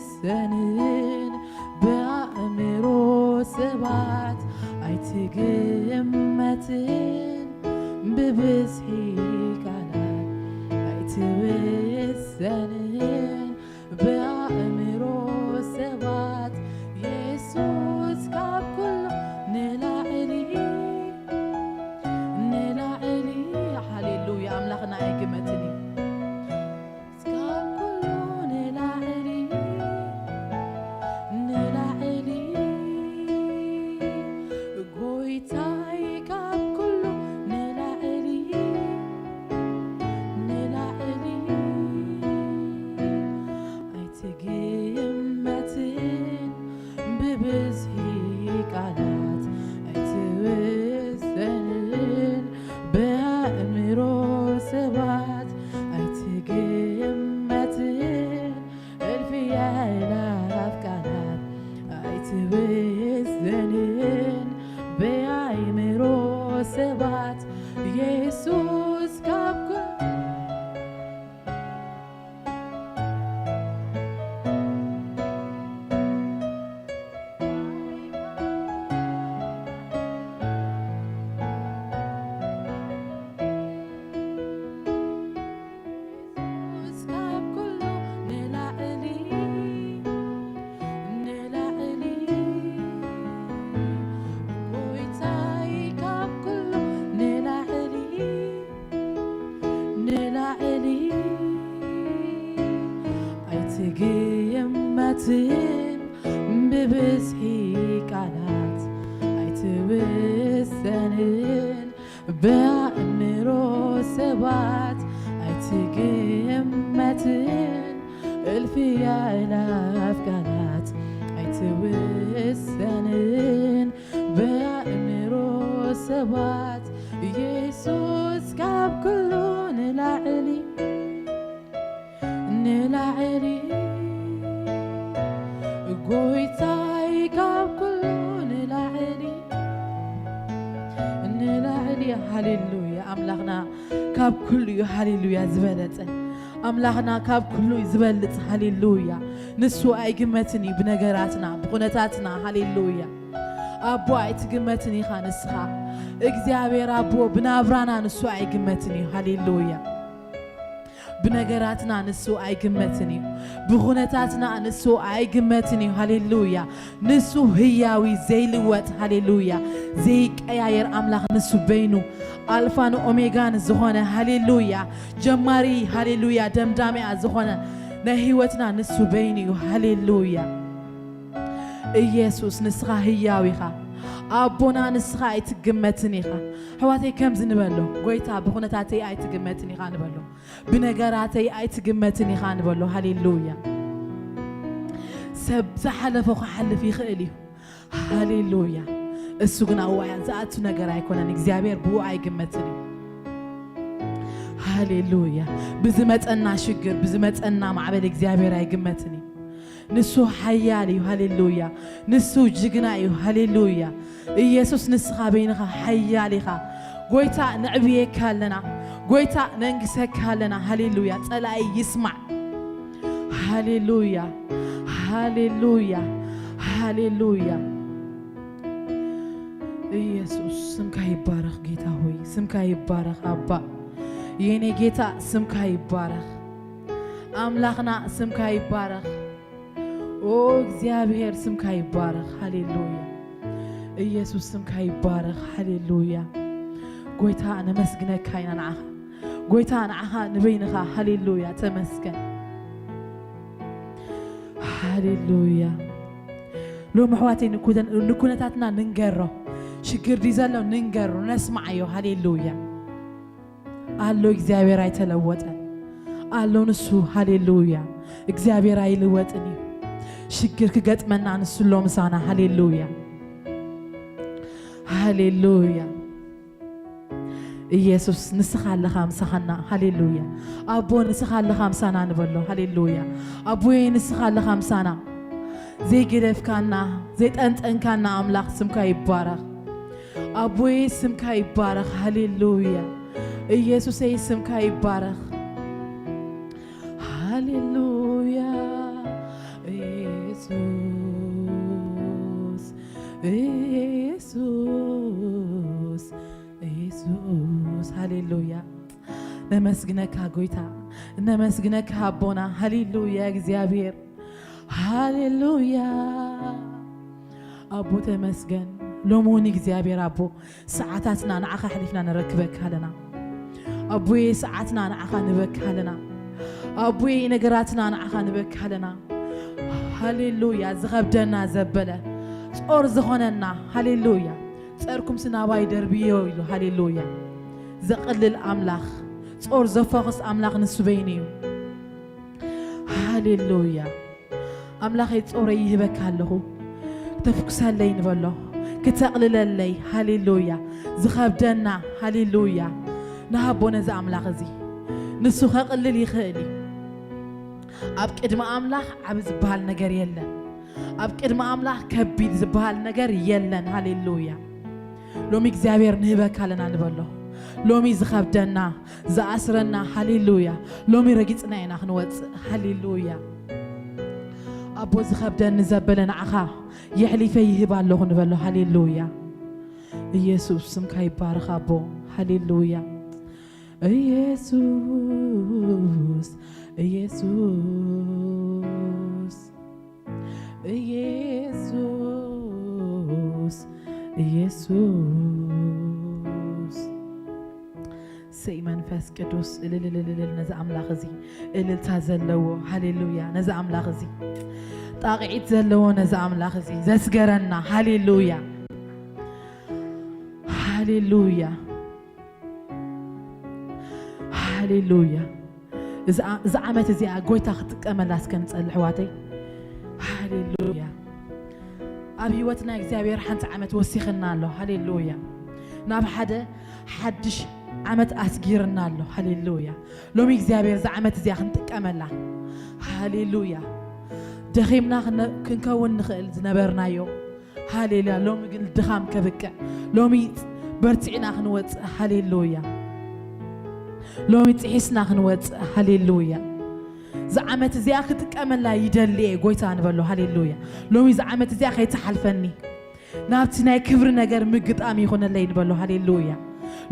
ኣይትውሰንን ብኣእምሮ ሰባት ኣይትግመትን ብብዝሒ ቃላት ኣይትውሰንን ብኣእምሮ ሰባት የሱስ ካብ ኩሉ ንላዕሊ ንላዕሊ ሃሌሉያ ኣምላኽና ኣይግመትን እዩ ካብ ኩሉ ንላዕሊ ንላዕሊ ጎይታይ ካብ ኩሉ ንላዕሊ ንላዕሊ ኣይትግመትን ብብዝሒ ቃላት ኣይትውሰንን ብኣእምሮ ሰባት ኣይትግመትን እልፊ ኣእላፍ ቃላት ኣይትውሰንን ብኣእምሮ ሰባት የሱስ ካብ ኩ የሱስ ካብ ኩሉ ንላዕሊ ንላዕሊ ጎይታይ ካብ ኩሉ ንላዕሊ ንላዕሊ ኣይትግመትን ብብዝሒ ቃላት ኣይትውሰንን ብኣእምሮ ሰባት ኣይትግመትን እልፊ ኣእላፍ ቃላት ኣይትውሰንን ብኣእምሮ ሰባት የሱስ ካብ ኩሉ ንላዕሊ ንላዕሊ ጎይታይ ካብ ኩሉ ንላዕሊ ንላዕሊ ሃሌሉያ ኣምላኽና ካብ ኩሉ እዩ ሃሌሉያ ዝበለጸ ኣምላኽና ካብ ኩሉ እዩ ዝበልጽ ሃሌሉያ ንሱ ኣይግመትን እዩ ብነገራትና ብኹነታትና ሃሌሉያ ኣቦ ኣይትግመትን ኢኻ ንስኻ እግዚኣብሔር ኣቦ ብናብራና ንሱ ኣይግመትን እዩ ሃሌሉያ ብነገራትና ንሱ ኣይግመትን እዩ ብኹነታትና ንሱ ኣይግመትን እዩ ሃሌሉያ ንሱ ህያዊ ዘይልወጥ ሃሌሉያ ዘይቀያየር ኣምላኽ ንሱ በይኑ ኣልፋን ኦሜጋን ዝኾነ ሃሌሉያ ጀማሪ ሃሌሉያ ደምዳሚኣ ዝኾነ ናይ ህይወትና ንሱ በይኑ እዩ ሃሌሉያ ኢየሱስ ንስኻ ህያው ኢኻ ኣቦና ንስኻ ኣይትግመትን ኢኻ ኣሕዋተይ ከምዚ ንበሎ ጎይታ ብኹነታተይ ኣይትግመትን ኢኻ ንበሎ ብነገራተይ ኣይትግመትን ኢኻ ንበሎ ሃሌሉያ ሰብ ዝሓለፎ ክሓልፍ ይኽእል እዩ ሃሌሉያ እሱ ግን ኣብኡ ዝኣቱ ነገር ኣይኮነን እግዚኣብሔር ብኡ ኣይግመትን እዩ ሃሌሉያ ብዝመፀና ሽግር ብዝመፀና ማዕበል እግዚኣብሔር ኣይግመትን እዩ ንሱ ሓያል እዩ ሃሌሉያ ንሱ ጅግና እዩ ሃሌሉያ ኢየሱስ ንስኻ በይንኻ ሓያል ኢኻ ጎይታ ንዕብየካ ኣለና ጎይታ ነንግሰካ ኣለና ሃሌሉያ ጸላኢ ይስማዕ ሃሌሉያ ሃሌሉያ ሃሌሉያ ኢየሱስ ስምካ ይባረኽ ጌታ ሆይ ስምካ ይባረኽ ኣባ የኔ ጌታ ስምካ ይባረኽ ኣምላኽና ስምካ ይባረኽ ኦ እግዚኣብሔር ስምካ ይባረኽ ሃሌሉያ ኢየሱስ ስምካ ይባረኽ ሃሌሉያ ጎይታ ነመስግነካ ኢና ንዓኻ ጎይታ ንዓኻ ንበይንኻ ሃሌሉያ ተመስገን ሃሌሉያ ሎም ኣሕዋተይ ንኩነታትና ንንገሮ ሽግር ድዩ ዘሎ ንንገሮ ነስማዓዮ ሃሌሉያ ኣሎ እግዚኣብሔር ኣይተለወጠን ኣሎ ንሱ ሃሌሉያ እግዚኣብሔር ኣይልወጥን እዩ ሽግር ክገጥመና ንሱ ኣሎ ምሳና ሃሌሉያ ሃሌሉያ ኢየሱስ ንስኻ ኣለኻ ምሳኻና ሃሌሉያ ኣቦ ንስኻ ኣለኻ ምሳና ንበሎ ሃሌሉያ ኣቦየ ንስኻ ኣለኻ ምሳና ዘይገደፍካና ዘይጠንጠንካና ኣምላኽ ስምካ ይባረኽ ኣቦየ ስምካ ይባረኽ ሃሌሉያ ኢየሱሰይ ስምካ ይባረኽ ሃሌሉያ ነመስግነካ ጎይታ፣ እነመስግነካ ኣቦና። ሃሌሉያ እግዚኣብሔር፣ ሃሌሉያ ኣቦ ተመስገን። ሎሚ እውን እግዚኣብሔር ኣቦ ሰዓታትና ንዓኻ ኣሕሊፍና ንረክበካ ኣለና። ኣቦዬ ሰዓትና ንዓኻ ንበካ ኣለና። ኣቦዬ ነገራትና ንዓኻ ንበካ ኣለና። ሃሌሉያ ዝኸብደና ዘበለ ጾር ዝኾነና ሃሌሉያ ጸርኩምሲ ናባይ ደርብዮ ኢሉ። ሃሌሉያ ዘቕልል ኣምላኽ፣ ጾር ዘፋኹስ ኣምላኽ ንሱ በይኑ እዩ። ሃሌሉያ ኣምላኸይ ጾረይ ይህበካ ኣለኹ። ክተፍኩሰለይ ንበሎ፣ ክተቕልለለይ። ሃሌሉያ ዝኸብደና ሃሌሉያ ንሃቦ ነዚ ኣምላኽ እዚ። ንሱ ከቕልል ይኽእል እዩ። ኣብ ቅድሚ ኣምላኽ ዓቢ ዝበሃል ነገር የለን። ኣብ ቅድሚ ኣምላኽ ከቢድ ዝበሃል ነገር የለን። ሃሌሉያ ሎሚ እግዚኣብሔር ንህበካ ኣለና ንበሎ። ሎሚ ዝኸብደና ዝኣስረና ሃሌሉያ ሎሚ ረጊጽና ኢና ክንወጽእ። ሃሌሉያ ኣቦ ዝኸብደኒ ዘበለ ንዓኻ የሕሊፈ ይህብ ኣለኹ ንበሎ። ሃሌሉያ ኢየሱስ ስምካ ይባረኽ ኣቦ። ሃሌሉያ ኢየሱስ ኢየሱስ ኢየሱስ ኢየሱስ ሰይ መንፈስ ቅዱስ እልልልልልል ነዚ ኣምላኽ እዚ እልልታ ዘለዎ ሃሌሉያ ነዚ ኣምላኽ እዚ ጣቕዒት ዘለዎ ነዚ ኣምላኽ እዚ ዘስገረና ሃሌሉያ ሃሌሉያ ሃሌሉያ እዛ ዓመት እዚኣ ጎይታ ክትጥቀመላ እስከ ንጸሊ ኣሕዋተይ። ሃሌሉያ ኣብ ህይወትና እግዚኣብሔር ሓንቲ ዓመት ወሲኽና ኣሎ። ሃሌሉያ ናብ ሓደ ሓድሽ ዓመት ኣስጊርና ኣሎ። ሃሌሉያ ሎሚ እግዚኣብሔር እዛ ዓመት እዚኣ ክንጥቀመላ ሃሌሉያ ደኺምና ክንከውን ንኽእል ዝነበርናዮ ሃሌሉያ ሎሚ ግን ድኻም ከብቅዕ ሎሚ በርቲዕና ክንወፅእ ሃሌሉያ ሎሚ ጥሒስና ክንወፅእ ሃሌሉያ እዛ ዓመት እዚኣ ክጥቀመላ ይደሊ እየ ጎይታ ንበሎ ሃሌሉያ ሎሚ እዛ ዓመት እዚኣ ከይትሓልፈኒ ናብቲ ናይ ክብሪ ነገር ምግጣም ይኹነለይ ንበሎ ሃሌሉያ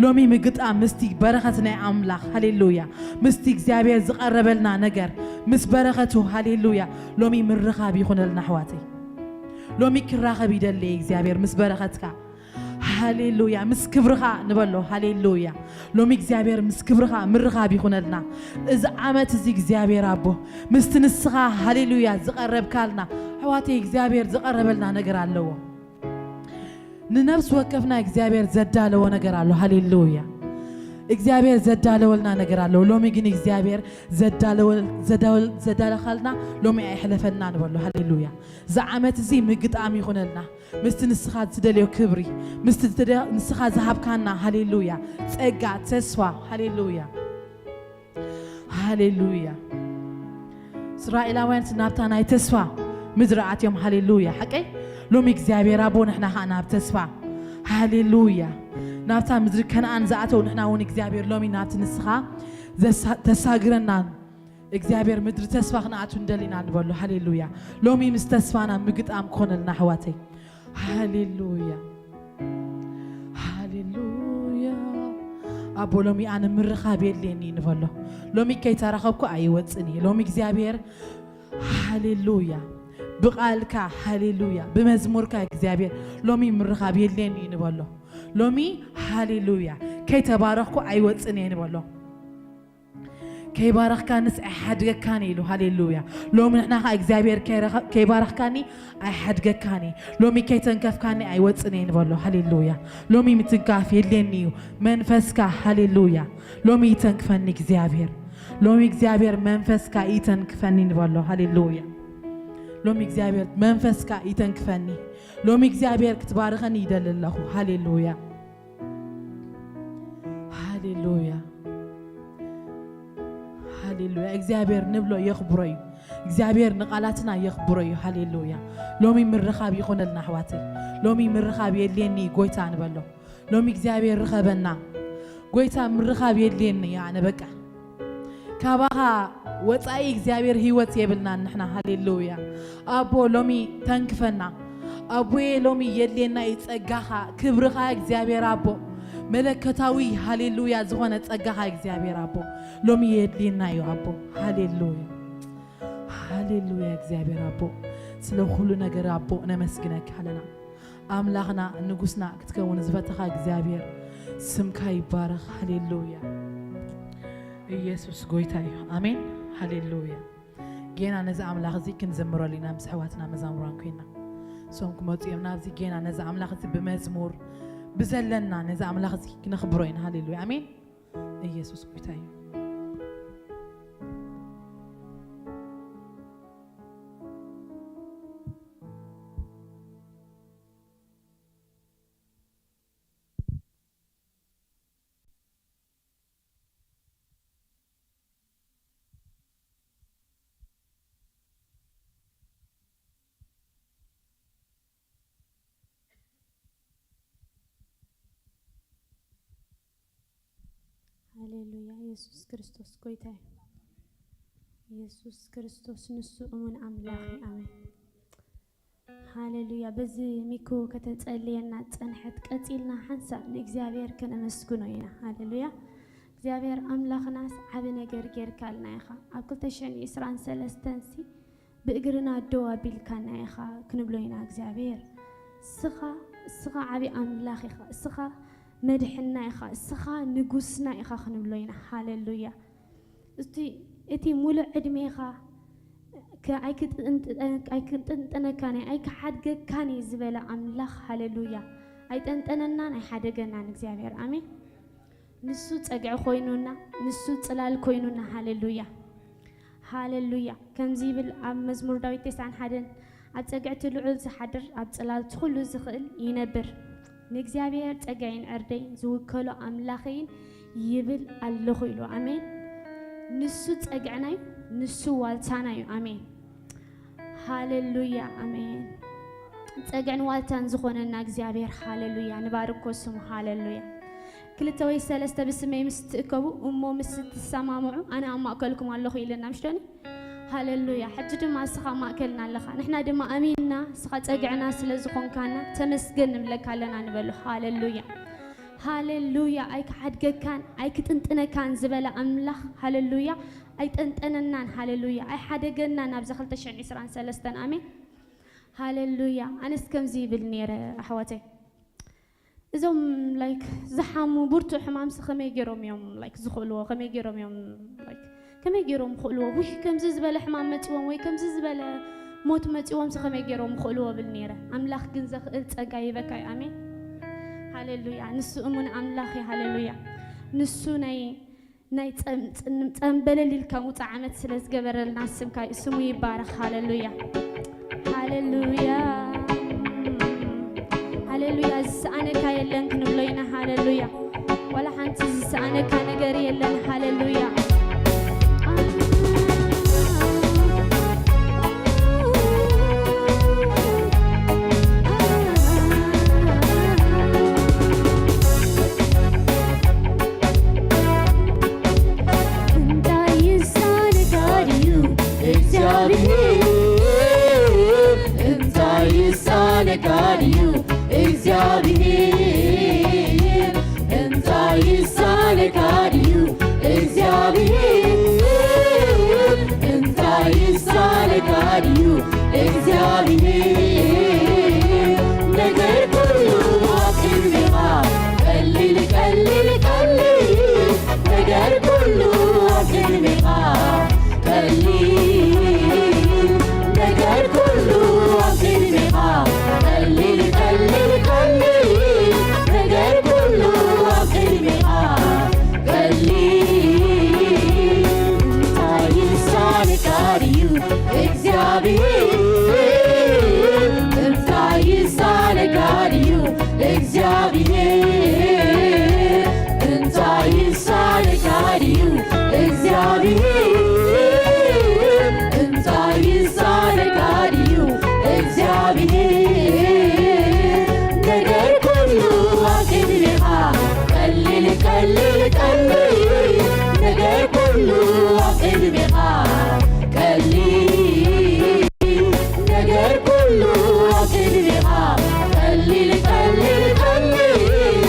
ሎሚ ምግጣም ምስቲ በረኸት ናይ ኣምላኽ ሃሌሉያ ምስቲ እግዚኣብሔር ዝቐረበልና ነገር ምስ በረኸቱ ሃሌሉያ ሎሚ ምርኻብ ይኹነልና ኣሕዋተይ ሎሚ ክራኸብ ይደሊ እግዚኣብሔር ምስ በረኸትካ ሃሌሉያ ምስ ክብርኻ ንበሎ ሃሌሉያ ሎሚ እግዚኣብሔር ምስ ክብርኻ ምርኻብ ይኹነልና እዚ ዓመት እዚ እግዚኣብሔር ኣቦ ምስቲ ንስኻ ሃሌሉያ ዝቐረብካልና ኣሕዋተይ እግዚኣብሔር ዝቐረበልና ነገር ኣለዎ ንነብሲ ወከፍና እግዚኣብሔር ዘዳለዎ ነገር ኣሎ ሃሌሉያ እግዚኣብሔር ዘዳለወልና ነገር ኣለዎ ሎሚ ግን እግዚኣብሔር ዘዳለኻልና ሎሚ ኣይሕለፈልና ንበሎ ሃሌሉያ እዚ ዓመት እዚ ምግጣም ይኹነልና ምስቲ ንስኻ ዝደልዮ ክብሪ ምስቲ ንስኻ ዝሃብካና ሃሌሉያ ጸጋ ተስፋ ሃሌሉያ ሃሌሉያ እስራኤላውያን ናብታ ናይ ተስፋ ምድሪ ኣትዮም ሃሌሉያ ሓቀይ ሎሚ እግዚኣብሔር ኣቦ ንሕና ከዓ ናብ ተስፋ ሃሌሉያ ናብታ ምድሪ ከነኣን ዝኣተው ንሕና እውን እግዚኣብሔር ሎሚ ናብቲ ንስኻ ተሳግረና እግዚኣብሔር ምድሪ ተስፋ ክንኣቱ እንደሊና ንበሎ ሃሌሉያ ሎሚ ምስ ተስፋና ምግጣም ክኾነልና ኣሕዋተይ ሃሌሉያ ሃሌሉያ ኣቦ ሎሚ ኣነ ምርኻብ የድልየኒ ንበሎ ሎሚ ከይተራኸብኩ ኣይወፅን እየ ሎሚ እግዚኣብሔር ሃሌሉያ ብቓልካ ሃሌሉያ ብመዝሙርካ እግዚኣብሔር ሎሚ ምርኻብ የድልየኒ ንበሎ ሎሚ ሃሌሉያ ከይተባረኽኩ ኣይወፅን እየ ንበሎ ከይባረኽካንስ ኣይሓድገካን ኢሉ ሃሌሉያ ሎሚ ንሕና ኸዓ እግዚኣብሔር ከይባረኽካኒ ኣይሓድገካን ሎሚ ከይተንከፍካኒ ኣይወፅን እየ ንበሎ ሃሌሉያ ሎሚ ምትንካፍ የድልየኒ እዩ መንፈስካ ሃሌሉያ ሎሚ ይተንክፈኒ እግዚኣብሔር ሎሚ እግዚኣብሔር መንፈስካ ይተንክፈኒ ንበሎ ሃሌሉያ ሎሚ እግዚኣብሔር መንፈስካ ይተንክፈኒ ሎሚ እግዚኣብሔር ክትባርኸኒ ይደሊ ኣለኹ ሃሌሉያ ሃሌሉያ ሃሌሉያ እግዚኣብሔር ንብሎ የኽብሮ እዩ እግዚኣብሔር ንቓላትና የኽብሮ እዩ ሃሌሉያ ሎሚ ምርኻብ ይኾነልና ኣሕዋተይ ሎሚ ምርኻብ የድልየኒ እዩ ጎይታ ንበሎ ሎሚ እግዚኣብሔር ርኸበና ጎይታ ምርኻብ የድልየኒ እዩ ኣነ በቃ ካባኻ ወፃኢ እግዚኣብሔር ህይወት የብልናን ንሕና ሃሌሉያ ኣቦ ሎሚ ተንክፈና ኣቦየ ሎሚ የድልየና እዩ ጸጋኻ ክብርኻ እግዚኣብሔር ኣቦ መለኮታዊ፣ ሃሌሉያ፣ ዝኾነ ጸጋኻ እግዚኣብሔር ኣቦ ሎሚ የድልየና እዩ ኣቦ። ሃሌሉያ፣ ሃሌሉያ። እግዚኣብሔር ኣቦ፣ ስለ ኩሉ ነገር ኣቦ ነመስግነካ ኣለና። ኣምላኽና ንጉስና ክትከውን ዝፈተኻ እግዚኣብሔር ስምካ ይባረኽ። ሃሌሉያ። ኢየሱስ ጎይታ እዩ። ኣሜን። ሃሌሉያ። ጌና ነዚ ኣምላኽ እዚ ክንዘምረሉ ኢና ምስ ኣሕዋትና መዛሙራን ኮይና። እሶም ክመጹ እዮም ናብዚ። ጌና ነዚ ኣምላኽ እዚ ብመዝሙር ብዘለና ነዚ ኣምላኽ እዚ ክነኽብሮ ኢና። ሃሌሉያ። ኣሜን። ኢየሱስ ጎይታ እዩ። ሃሌሉያ። ኢየሱስ ክርስቶስ ጎይታ እዩ። ኢየሱስ ክርስቶስ ንሱ እሙን ኣምላኽ እዩ። ኣሜን። ሃሌሉያ። በዚ ሚኮ ከተጸልየና ጸንሐት፣ ቀጺልና ሓንሳብ ንእግዚኣብሔር ከነመስግኖ ኢና። ሃሌሉያ። እግዚኣብሔር ኣምላኽናስ ዓቢ ነገር ጌርካልና ኢኻ። ኣብ ክልተ ሽሕን ዕስራን ሰለስተን ሲ ብእግርና ደው ኣቢልካና ኢኻ ክንብሎ ኢና። እግዚኣብሔር እስኻ፣ እስኻ ዓቢ ኣምላኽ ኢኻ፣ እስኻ መድሕና ኢኻ፣ እስኻ ንጉስና ኢኻ ክንብሎ ኢና። ሃሌሉያ። እቲ፣ እቲ ሙሉእ ዕድሜኻ ከ-፣ ኣይክጥንጥ-፣ ኣይክጥንጥነካን እዩ፣ ኣይክሓድገካን እዩ ዝበለ ኣምላኽ፣ ሃሌሉያ፣ ኣይጠንጠነናን ኣይሓደገናን እግዚኣብሔር። ኣሜን። ንሱ ጸግዒ ኮይኑና፣ ንሱ ጽላል ኮይኑና። ሃሌሉያ፣ ሃሌሉያ። ከምዚ ይብል ኣብ መዝሙር ዳዊት ተስዓን ሓደን፣ ኣብ ጸግዒ እቲ ልዑል ዝሓድር፣ ኣብ ጽላል እቲ ኩሉ ዝኽእል ይነብር። ንእግዚኣብሔር ጸግዒን ዕርደይን ዝውከሎ ኣምላኸይን ይብል ኣለኹ ኢሉ። ኣሜን። ንሱ ጸግዕና እዩ፣ ንሱ ዋልታና እዩ። ኣሜን። ሃሌሉያ፣ ኣሜን። ጸግዕን ዋልታን ዝኾነና እግዚኣብሔር፣ ሃሌሉያ፣ ንባርኮ ስሙ። ሃሌሉያ። ክልተ ወይ ሰለስተ ብስመይ ምስ ትእከቡ እሞ ምስ ትሰማምዑ ኣነ ኣብ ማእከልኩም ኣለኹ ኢለና፣ ምሽ ዶኒ? ሃሌሉያ። ሕጂ ድማ እስኻ ኣብ ማእከልና ኣለኻ፣ ንሕና ድማ ኣሚንና እስኻ ጸግዕና ስለ ዝኾንካና ተመስገን ንብለካ ኣለና ንበሎ። ሃሌሉያ፣ ሃሌሉያ። ኣይክሓድገካን ኣይክጥንጥነካን ዝበለ ኣምላኽ፣ ሃሌሉያ፣ ኣይጠንጠነናን፣ ሃሌሉያ፣ ኣይሓደገናን ኣብዛ ክልተ ሽሕን ዕስራን ሰለስተን። ኣሜን፣ ሃሌሉያ። ኣነስ ከምዚ ይብል ነይረ ኣሕዋተይ፣ እዞም ላይክ ዝሓሙ ብርቱዕ ሕማምሲ ከመይ ገይሮም እዮም ላይክ ዝኽእልዎ? ከመይ ገይሮም እዮም ላይክ ከመይ ገይሮም ክኽእልዎ? ውይ ከምዚ ዝበለ ሕማም መጺዎም ወይ ከምዚ ዝበለ ሞት መጺዎም ከመይ ገይሮም ክኽእልዎ ብል ነይረ። ኣምላኽ ግን ዘኽእል ጸጋ ይበካ እዩ። ኣሜን፣ ሃሌሉያ። ንሱ እሙን ኣምላኽ እዩ። ሃሌሉያ። ንሱ ናይ ናይ ጸም-፣ ጽን-፣ ጸምበለል ኢልካ ውጻእ ዓመት ስለ ዝገበረልና ስምካ እዩ፣ ስሙ ይባረኽ። ሃሌሉያ፣ ሃሌሉያ፣ ሃሌሉያ። ዝሰኣነካ የለን ክንብሎ ኢና። ሃሌሉያ፣ ዋላ ሓንቲ ዝሰኣነካ ነገር የለን። ሃሌሉያ። እንታይ ይሳነካ ድዩ እግዚኣብሔር? እንታይ ይሳነካ ድዩ እግዚኣብሔር? እንታይ ይሳነካ ድዩ እግዚኣብሔር? እንታይ ይሳነካ ድዩ እግዚኣብሔር? ነገር ኩሉ ኣብ ቅድሜኻ ቀሊል፣ ቀሊል፣ ቀሊል። ነገር ኩሉ ኣብ ቅድሜኻ ቀሊል፣ ነገር ኩሉ ኣብ ቅድሜኻ ቀሊል፣ ቀሊል፣ ቀሊል። ነገር ኩሉ ኣብ ቅድሜኻ ቀሊል። እንታይ ይሳነካ ድዩ እግዚኣብሔር? እንታይ ይሳነካ ድዩ እግዚኣብሔር? እንታይ ይሳነካ ድዩ እግዚኣብሔር? እንታይ ይሳነካ ድዩ እግዚኣብሔር? ነገር ኩሉ ኣብ ቅድሜኻ ቀሊል፣ ቀሊል፣ ቀሊል። ነገር ኩሉ ኣብ ቅድሜኻ ቀሊል። ነገር ኩሉ ኣብ ቅድሜኻ ቀሊል፣ ቀሊል፣ ቀሊል።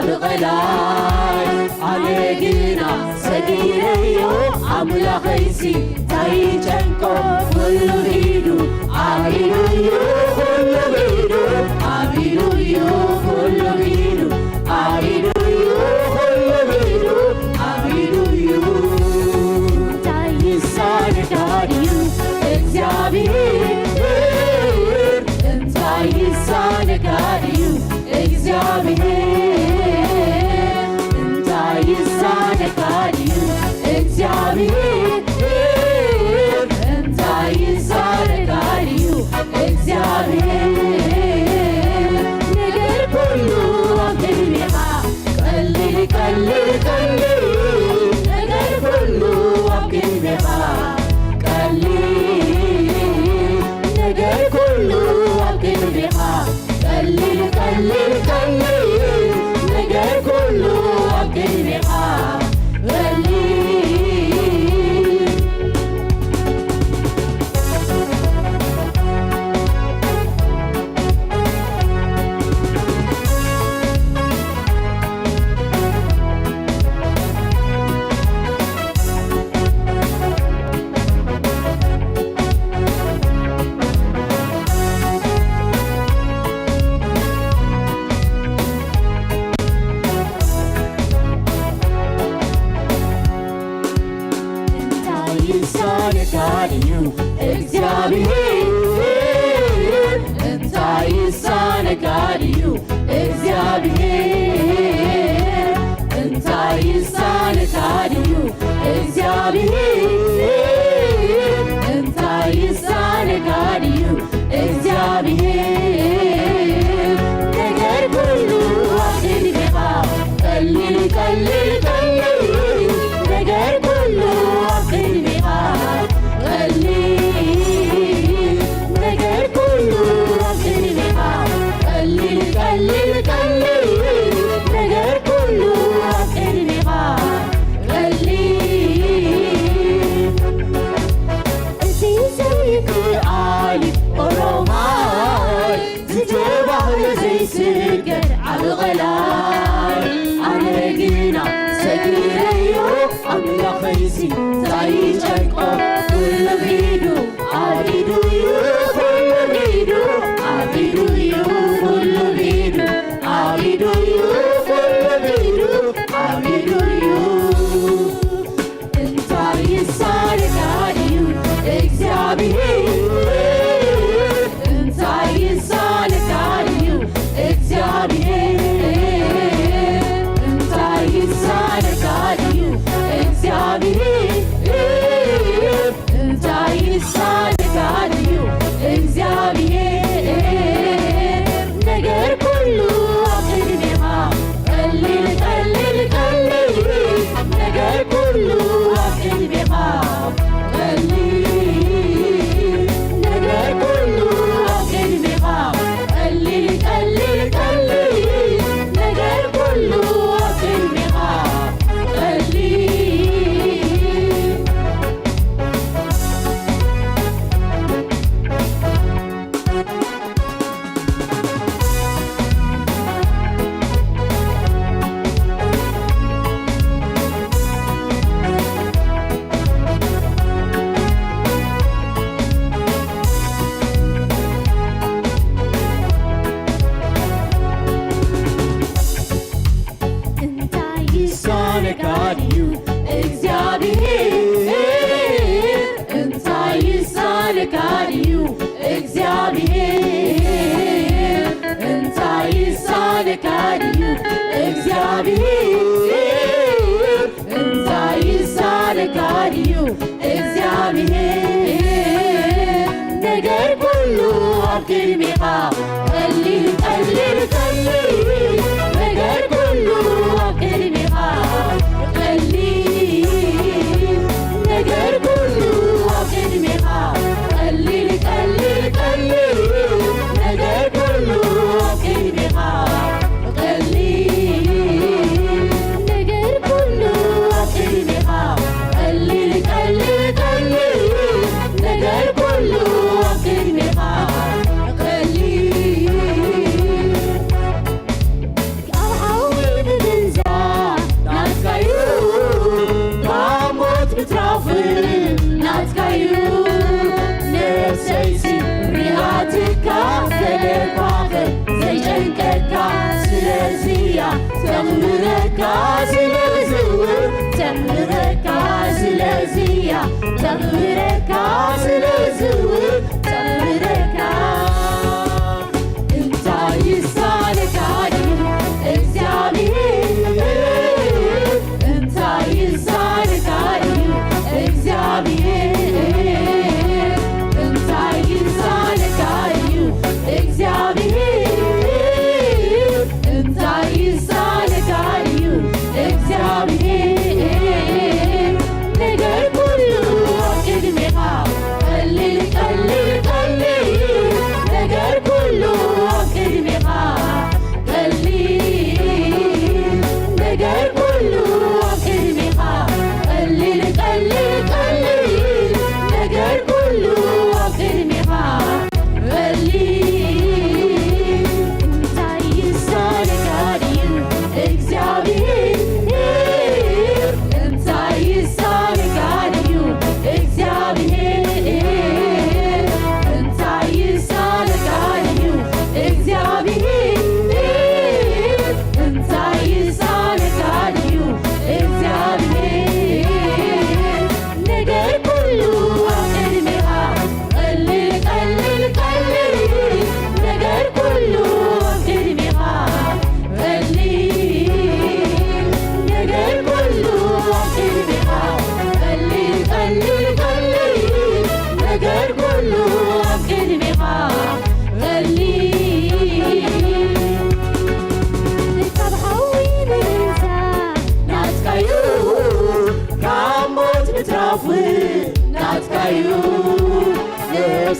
ብቐላይ ኣነ ግና ሰጊረዮ ኣምላኸይሲ እንታይ ይጨንቆ? ኩሉ ብኢዱ ኣብ ኢዱ እዩ፣ ኩሉ ብኢዱ ኣብ ኢዱ እዩ፣ ኩሉ ብኢዱ ኣብ ኢዱ እዩ፣ ኩሉ ብኢዱ ኣብ ኢዱ እዩ። እንታይ ይሳነካ ድዩ እግዚኣብሔር? እንታይ ይሳነካ ድዩ እግዚኣብሔር? እንታይ ይሳነካ ድዩ እግዚኣብሔር? እንታይ ይሳነካ ድዩ እግዚኣብሔር? ነገር ኩሉ ኣብ ቅድሜኻ ቀሊል፣ ቀሊል፣ ቀሊል። ነገር ኩሉ ኣብ ቅድሜኻ ቀሊል፣ ነገር ኩሉ ኣብ ቅድሜኻ ቀሊል፣ ቀሊል፣ ቀሊል። ነገር ኩሉ ኣብ ቅድሜኻ ቀሊል። እንታይ ይሳነካ ድዩ እግዚኣብሔር? እንታይ ይሳነካ ድዩ እግዚኣብሔር? እንታይ ይሳነካ ድዩ እግዚኣብሔር? እንታይ ይሳነካ ድዩ እግዚኣብሔር? ነገር ኩሉ ኣብ ቅድሜኻ ቀሊል፣ ቀሊል፣ ቀሊል። ነገር ኩሉ ኣብ ቅድሜኻ ቀሊል፣ ነገር ኩሉ ኣብ ቅድሜኻ ቀሊል፣ ቀሊል፣ ቀሊል። ነገር ኩሉ ኣብ ቅድሜኻ ቀሊል። እዚ ዘይከኣል ኦሮማይ ዝተባህለ ዘይስገር ዓቢ ቐላይ ኣነ ግና ሰጊረዮ ኣምላኸይሲ እንታይ ይጨንቆ? ኩሉ ብኢዱ ኣብ ኢዱ እዩ፣ ኩሉ ብኢዱ ኣብ ኢዱ እዩ፣ ኩሉ ብኢዱ ኣብ ኢዱ እዩ፣ ኩሉ ብኢዱ ኣብ ኢዱ እዩ። እንታይ ይሳነካ ድዩ እግዚኣብሔር? እንታይ ይሳነካ ድዩ እግዚኣብሔር? እንታይ ይሳነካ ድዩ እግዚኣብሔር? እንታይ ይሳነካ ድዩ እግዚኣብሔር? ነገር ኩሉ ኣብ ቅድሜኻ ቀሊል፣ ቀሊል፣ ቀሊል። ነገር ኩሉ ኣብ ቅድሜኻ ቀሊል፣ ነገር ኩሉ ኣብ ቅድሜኻ ቀሊል፣ ቀሊል፣ ቀሊል። ነገር ኩሉ ኣብ ቅድሜኻ ቀሊል። እንታይ ይሳነካ ድዩ እግዚኣብሔር? እንታይ ይሳነካ ድዩ እግዚኣብሔር? እንታይ ይሳነካ ድዩ እግዚኣብሔር? እንታይ ይሳነካ ድዩ እግዚኣብሔር? ነገር ኩሉ ኣብ ቅድሜኻ ቀሊል፣ ቀሊል፣ ቀሊል። ነገር ኩሉ ኣብ ቅድሜኻ ቀሊል፣ ነገር ኩሉ ኣብ ቅድሜኻ ቀሊል፣ ቀሊል፣ ቀሊል። ነገር ኩሉ ኣብ ቅድሜኻ ቀሊል፣ ነገር ኩሉ ኣብ ቅድሜኻ ቀሊል፣ ቀሊል፣ ቀሊል። ነገር ኩሉ ኣብ ቅድሜኻ ቀሊል።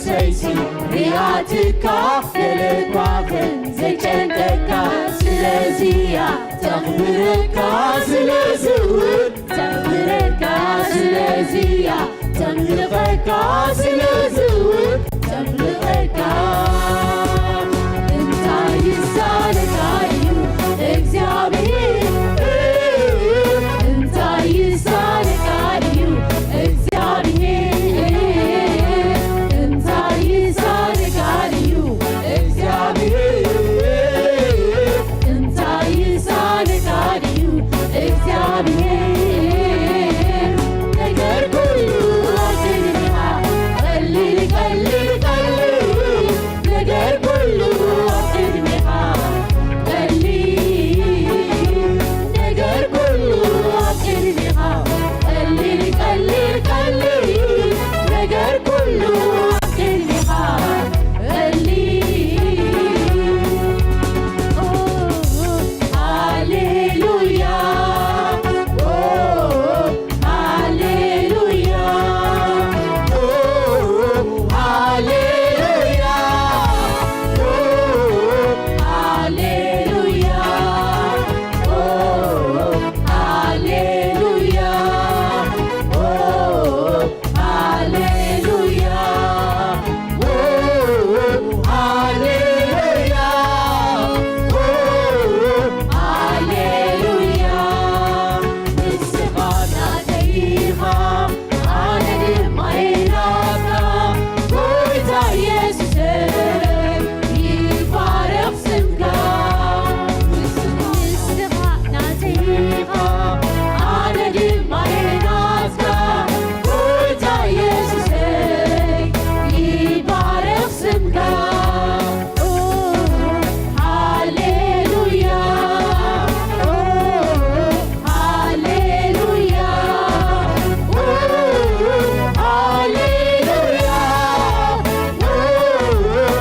ሰይቲ ሪኣትካ ገለ እኳ ከም ዘይጨንቀካ፣ ስለዚያ ተኽብረካ፣ ስለዚ እውን ተኽብረካ፣ ስለዚያ ተምልኸካ፣ ስለዚ እውን ተምልኸካ። እንታይ ይሳነካ እዩ እግዚኣብሔር? እንታይ ይሳነካ እዩ እግዚኣብሔር? እንታይ ይሳነካ እዩ እግዚኣብሔር? እንታይ ይሳነካ እዩ እግዚኣብሔር? ነገር ኩሉ ኣብ ቅድሜኻ ቀሊል፣ ቀሊል፣ ቀሊል። ነገር ኩሉ ኣብ ቅድሜኻ ቀሊል፣ ነገር ኩሉ ኣብ ቅድሜኻ ቀሊል፣ ቀሊል፣ ቀሊል። ነገር ኩሉ ኣብ ቅድሜኻ ቀሊል። ኦ፣ ሃሌሉያ። ኦ፣ ሃሌሉያ። ኦ፣ ሃሌሉያ። ኦ፣ ሃሌሉያ። ኦ፣ ሃሌሉያ። ኦ፣ ሃሌሉያ። ኦ፣ ሃሌሉያ። ኦ፣ ሃሌሉያ። ንስኻ ናተይ ኢኻ፣ ኣነ ድማ እየ ናትካ። ጎይታ ኢየሱሰይ፣ ይባረኽ ስምካ። ንስኻ ናተይ ኢኻ፣ ኣነ ድማ እየ ናትካ። ጎይታ ኢየሱሰይ፣ ይባረኽ ስምካ። ኦ፣ ሃሌሉያ። ኦ፣ ሃሌሉያ። ኦ፣ ሃሌሉያ። ኦ፣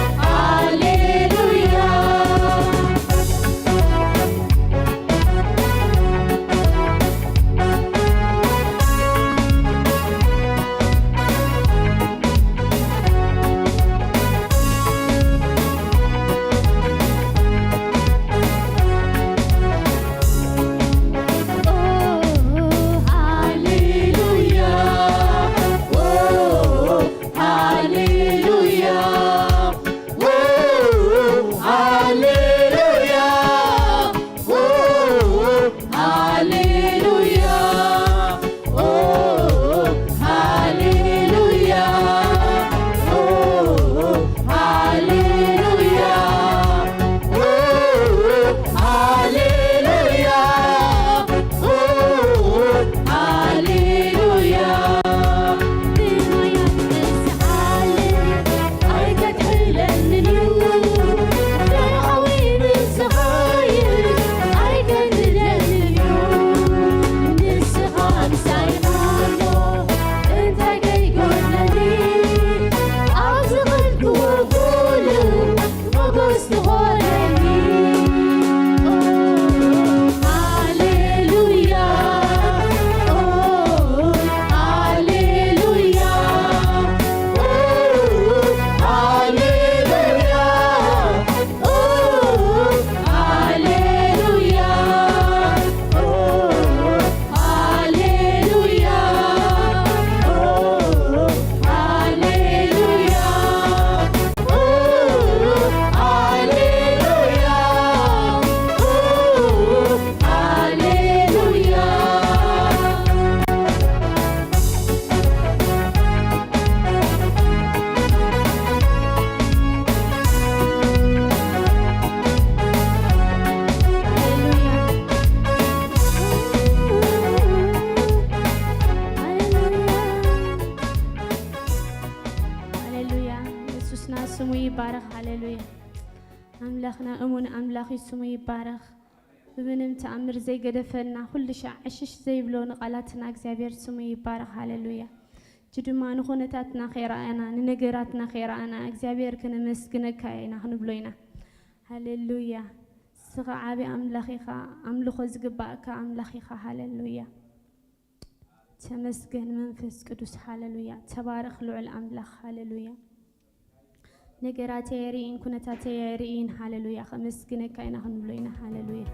ሃሌሉያ። ሃሌሉያ። ኦ፣ ሃሌሉያ። ኦ፣ ሃሌሉያ። ኦ፣ ሃሌሉያ። ኦ፣ ሃሌሉያ። ብማያት ንስሓለይ ኣይተትሕለንን እዩ። ደሃዊ ንስኻ እየ ኣይተንድደንን እዩ። ንስኻ ምሳይ ኣሎ እንታይ ከይጎድለኒ። ኣብ ዝኸድክዎ ኩሉ ሞገስ ትኾነኒ። ሃሌሉያ። ሃሌሉያ። ሃሌሉያ። ሃሌሉያ። ሃሌሉያ። ሃሌሉያ። ሃሌሉያ። ሃሌሉያ። የሱስና ስሙ ይባረኽ። ሃሌሉያ። ኣምላኽና እሙን ኣምላኽ እዩ፣ ስሙ ይባረኽ። ብምንም ተኣምር ዘይገደፈልና፣ ኩሉ ሻዕ ዕሽሽ ዘይብሎ ንቓላትና እግዚኣብሔር ስሙ ይባረኽ። ሃሌሉያ። እጂ ድማ ንኹነታትና ከይረኣና፣ ንነገራትና ከይረኣና እግዚኣብሔር ከነመስግነካ ኢና ክንብሎ ኢና። ሃሌሉያ። ንስኻ ዓቢ ኣምላኽ ኢኻ፣ ኣምልኾ ዝግባእካ ኣምላኽ ኢኻ። ሃሌሉያ። ተመስገን መንፈስ ቅዱስ። ሃሌሉያ። ተባረኽ ልዑል ኣምላኽ። ሃሌሉያ። ነገራተይ ኣይርእይን፣ ኩነታተይ ኣይርእይን። ሃሌሉያ፣ ከመስግነካ ኢና ክንብሎ ኢና። ሃሌሉያ።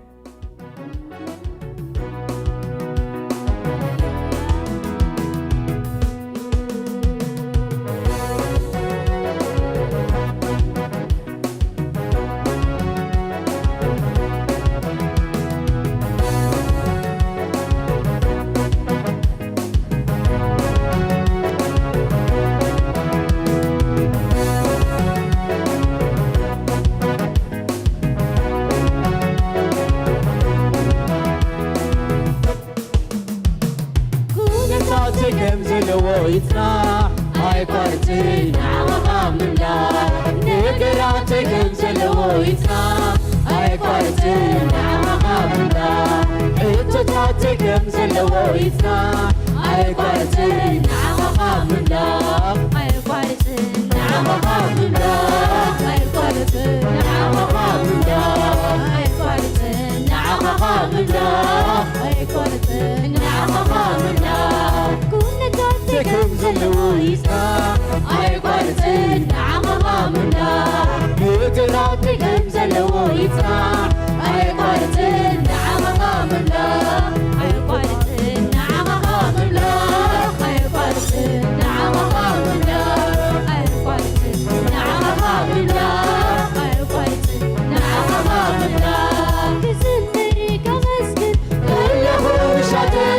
ኩነታተይ ከም ዘለዎ ይጽናሕ፣ ኣይቋርጽን ንዓኻ ምምላኽ። ነገራተይ ከም ዘለዎ ይጽናሕ፣ ኣይቋርጽን ንዓኻ ምምላኽ። ሕቶታተይ ከም ዘለዎ ይጽናሕ፣ ኣይቋርጽን ንዓኻ ምምላኽ። ኣይቋርጽን ንዓኻ ምምላኽ። ኣይቋርጽን ንዓኻ ምምላኽ። ኣይቋርጽን ንዓኻ ምምላኽ። ኣይቋርጽን ንዓኻ ምምላኽ። ኩነታተይ ከም ዘለዎ ይጽናሕ፣ ኣይቋርጽን ንዓኻ ምምላኽ። ነገራተይ ከም ዘለዎ ይጽናሕ፣ ኣይቋርጽን ንዓኻ ምምላኽ። ኣይቋርጽን ንዓኻ ምምላኽ። ኣይቋርጽን ንዓኻ ምምላኽ። ኣይቋርጽን ንዓኻ ምምላኽ። ኣይቋርጽን ንዓኻ ምምላኽ። ክዝምር ከመስግን ከለኹ ውሻጠይ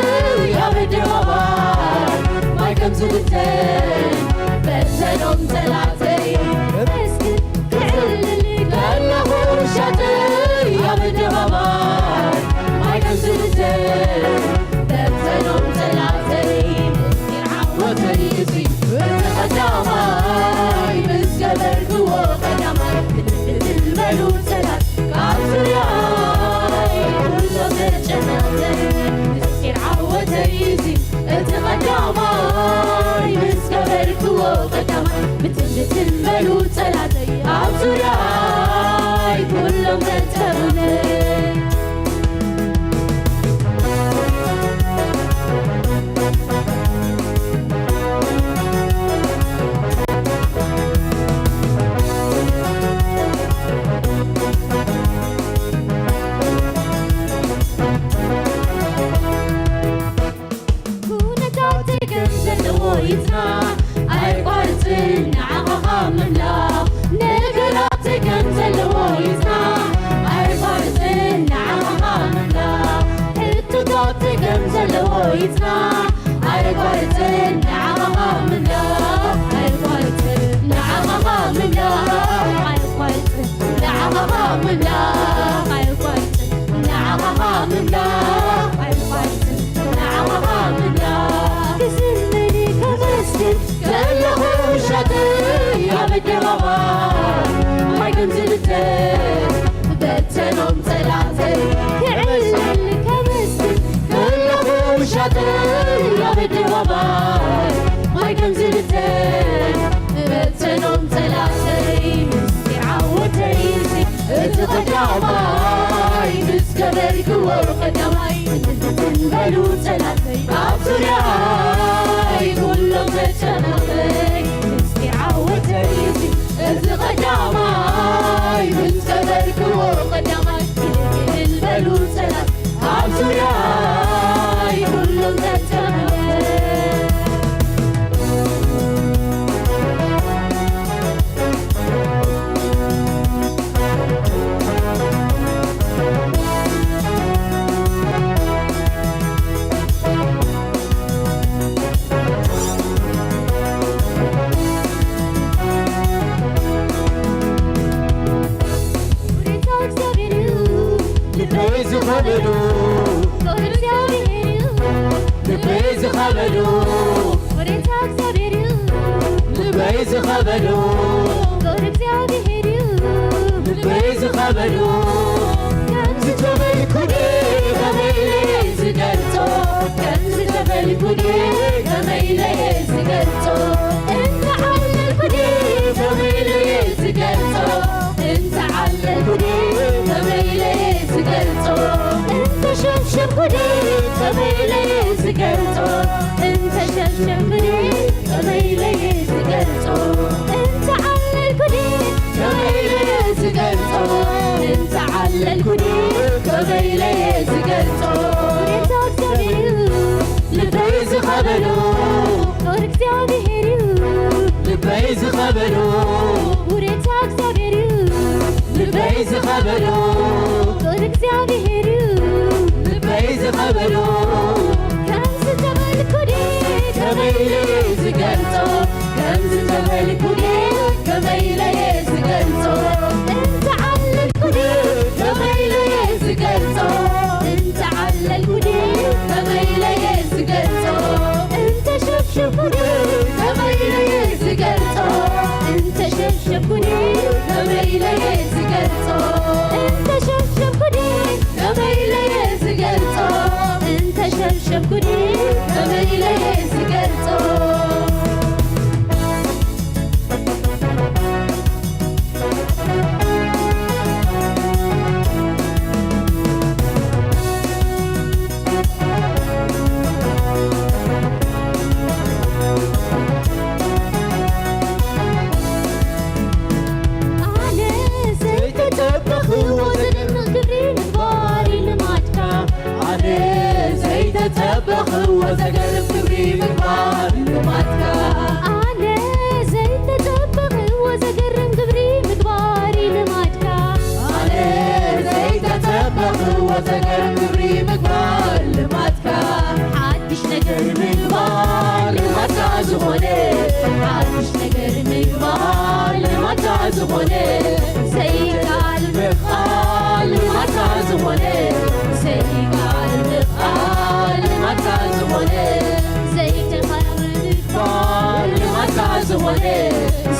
ኣብ ኣደባባይ ማይ ከም ዝልተ በተኖም ጠላተይ። ከመስግን ክዕልል ከለኹ ውሻጠይ ኣብ ኣደባባይ ማይ ከም ዝልተ በተኖም ጠላተይ። ምስጢር ዓወተይ እዚ እቲ ቀዳማይ ምስ ገበርክዎ ቀዳማይ ክትልበሉ ጠላት ካብ ዙርያይ ኩሎም ተጨነቕቲ። ምስጢር ዓወተይ እዚ እቲ ቀዳማይ ምስ ገበርክዎ ቀዳማይ ብትን ብትን በሉ ጠላተይ ኣብ ዙርያይ ኩሎም ተጨነቕቲ። ኩነታተይ ከም ዘለዎ ይጽናሕ፣ ኣይቋርጽን ንዓኻ ምምላኽ። ነገራተይ ከም ዘለዎ ይጽናሕ፣ ኣይቋርጽን ንዓኻ ምምላኽ። ሕቶታተይ ከም ዘለዎ ይጽናሕ፣ ኣይቋርጽን ንዓኻ ምምላኽ። ኣይቋርጽን ንዓኻ ምምላኽ። ኣይቋርጽን ንዓኻ ምምላኽ። ኣይቋርጽን ንዓኻ ምምላኽ። ኣይቋርጽን ንዓኻ ምምላኽ። ክዝምር ከመስግን ከለኹ ውሻጠይ ኣብ ኣደባባይ ማይ ከም ዝልተ በተኖም ጠላተይ። ክዕልል ከመስግን ከለኹ ውሻጠይ ኣብ ኣደባባይ ማይ ከም ዝልተ በተኖም ጠላተይ። ምስጢር ዓወተይ እዚ እቲ ቀዳማይ ምስ ገበርክዎ ቀዳማይ ትንትን በሉ ጠላተይ ኣብ ዙርያይ ኩሎም ተጨነቕተይ። ምስጢር ዓወተይ እዚ እቲ ቀዳማይ ምስ ገበርክዎ ቀዳማይ እልል በሉ ጠላት ኣብ ዙርያይ ኩሎም ተጨነቕተይ። ልበይ ዝኸበዶ ልበይ ዝኸበዶ ልበይ ዝኸበዶ ልበይ ዝኸበዶ ከምዚ ተበልኩ ድየ ከመይ ኢለ ዝገልጾ ከምዚ ተበልኩ ድየ ከመይ ኢለ ዝገልጾ እንተዓለልኩ ድየ ከመይ ኢለ ዝገልጾ እንተዓለልኩ ድየ ከመይ ኢለ ዝገልጾ እንተሸምሸምኩ ድየ ከመይ ኢለ ዝገልጾ እንተሸምሸምኩ ድየ ከመይ ኢለ ዝገልጾ እንተዓለልኩ ድየ በሎ ፍቕሪ እግዚኣብሔር እዩ ልበይ ዝኸበዶ። ከምዚ ተበልኩ ድየ ከመይ ኢለ እየ ዝገልጾ? ከምዚ ተበልኩ ድየ ከመይ ኢለ እየ ዝገልጾ? እንተዓለልኩ ድየ ከመይ ኢለ እየ ዝገልጾ? እንተዓለልኩ ድየ ከመይ ኢለ እየ ዝገልጾ? እንተሸብሸብኩ ድየ ከመይ ኢለ እየ ዝገልጾ? እንተሸብሸብኩ ድየ ከመይ ኢለ እየ ዝገልጾ? እንተሸብሸብኩ ድየ ከመይ ኢለ እየ ዝገልጾ? እንተሸብሸብኩ ድየ ከመይ ኢለ እየ ዝገልጾ? ኣነ ዘይተጸበኽዎ ዘደንቕ ግብሪ ምግባር እዩ ልማድካ። ኣነ ዘይተጸበኽዎ ዘገርም ግብሪ ምግባር ልማድካ። ኣነ ዘይተጸበኽዎ ዘገርም ግብሪ ምግባር እዩ ልማድካ። ኣነ ዘይተጸበኽዎ ዘገርም ግብሪ ምግባር ልማድካ። ሓድሽ ነገር ምግባር ልማድካ ዝኾነ፣ ሓድሽ ነገር ምግባር ልማድካ ዝኾነ፣ ዘይከኣል ምኽኣል ልማድካ ዝኾነ፣ ዘይከኣል ምኽኣል ልማድካ ዝኾነ፣ ዘይተኻእለ ምግባር ልማድካ ዝኾነ፣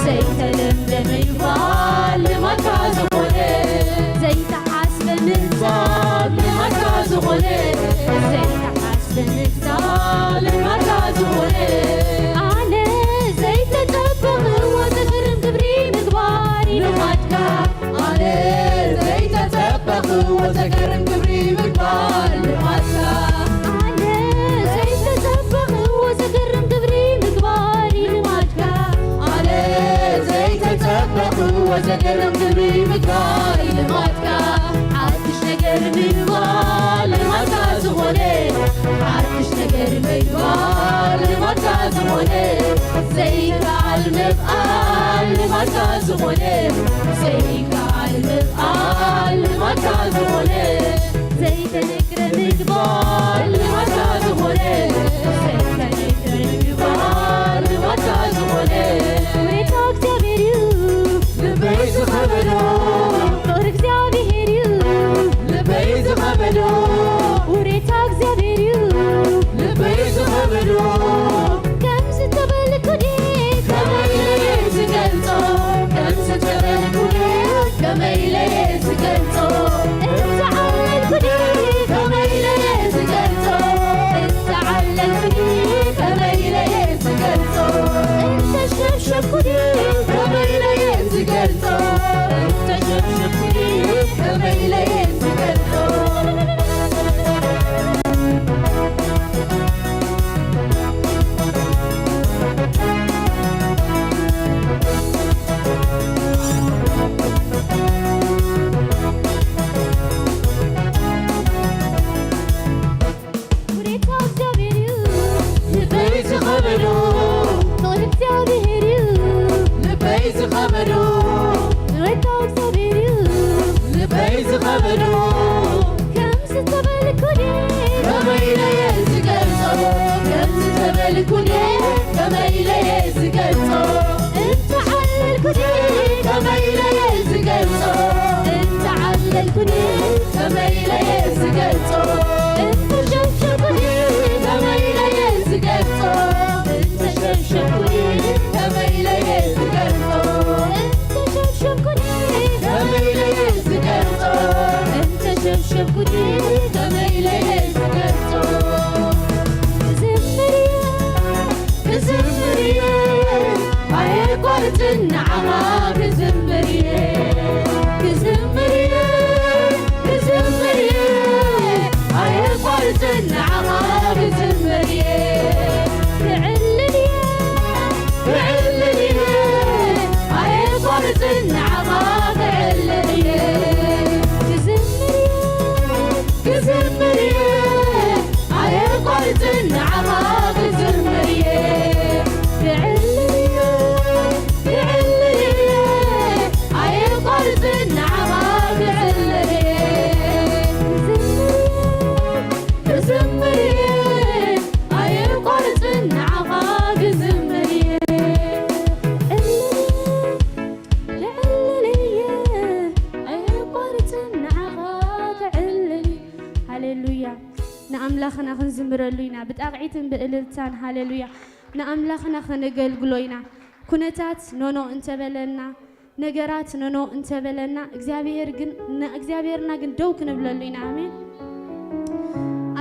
ዘይተለምደ ምግባር ልማድካ ዝኾነ፣ ዘይተሓስበ ምግባር ልማድካ ዝኾነ፣ ዘይተሓስበ ምግባር ልማድካ ዝኾነ፣ ኣነ ዘይተጸበኽዎ ዘገርም ግብሪ ምግባር እዩ ልማድካ። ኣነ ዘይተጸበኽዎ ዘገርም ግብሪ ምግባር ልማድካ። ኣነ ዘይተጸበኽዎ ዘገርም ግብሪ ምግባር እዩ ልማድካ። ኣነ ዘይተጸበኽዎ ዘገርም ግብሪ ምግባር እዩ ልማድካ። ሓድሽ ነገር ምግባር ልማድካ ዝኾነ፣ ሓድሽ ነገር ምግባር ልማድካ ዝኾነ፣ ዘይከኣል ምኽኣል ልማድካ ዝኾነ፣ ዘይከኣል ምኽኣል ልማድካ ዝኾነ፣ ዘይተነግረ ምግባር ልማድካ ዝኾነ፣ ዘይተነግረ ምግባር ልማድካ ዝኾነ፣ ውሬታ እግዚኣብሔር እዩ ልበይ ዝኸበዶ። ፍቕሪ እግዚኣብሔር እዩ ልበይ ዝኸበዶ። ውሬታ እግዚኣብሔር እዩ ልበይ ዝኸበዶ። ከምዚ ተበልኩ ድየ ከመይ ኢለ እየ ዝገልጾ? ከምዚ ተበልኩ ድየ ከመይ ኢለ እየ ዝገልጾ? እንተዓለልኩ ድየ ከመይ ኢለ እየ ዝገልጾ? እንተዓለልኩ ድየ ከመይ ኢለ እየ ዝገልጾ? እንተሸብሸብኩ ድየ ከመይ ኢለ እየ ዝገልጾ? እንተሸብሸብኩ ድየ ከመይ ኢለ እየ ዝገልጾ? ውሬታ እግዚኣብሔር እዩ ልበይ ዝኸበዶ። ፍቕሪ እግዚኣብሔር እዩ ልበይ ዝኸበዶ። ውሬታ እግዚኣብሔር እዩ ልበይ ዝኸበዶ። ከምዚ ተበልኩ ድየ ከመይ ኢለ እየ ዝገልጾ? ከምዚ ተበልኩ ድየ ከመይ ኢለ እየ ዝገልጾ? እንተዓለልኩ ድየ ከመይ ኢለ እየ ዝገልጾ? እንተዓለልኩ ድየ ከመይ ኢለ እየ ዝገልጾ? እንተሸብሸብኩ ድየ ከመይ ኢለ እየ ዝገልጾ? እንተሸብሸብኩ ድየ ከመይ ኢለ እየ ዝገልጾ? እንተሸብሸብኩ ድየ ከመይ ኢለ እየ ዝገልጾ? እንተሸብሸብኩ ድየ ከመይ ኢለ እየ ዝገልጾ? ክዝምር እየ፣ ክዝምር እየ፣ ኣየቋርጽን ንዓኻ ክዝምር እየ፣ ክዝምር እየ፣ ክዝምር እየ፣ ኣየቋርጽን ንዓኻ ክዝምር እየ። ክዕልል እየ፣ ክዕልል እየ፣ ኣየቋርጽን ንዓኻ ክዕልል እየ። ክዝምር እየ፣ ክዝምር እየ፣ ኣየቋርጽን ንዓኻ ክዝምር እየ። ክዕልል እየ፣ ክዕልል እየ፣ ኣየቋርጽን ንዓኻ ንኣምላኽና ክንዝምረሉ ኢና፣ ብጣቕዒትን ብእልልታን። ሃሌሉያ። ንኣምላኽና ከነገልግሎ ኢና። ኩነታት ኖኖ እንተበለና፣ ነገራት ኖኖ እንተበለና፣ እግዚኣብሔር ግን፣ ንእግዚኣብሔርና ግን ደው ክንብለሉ ኢና። ኣሜን።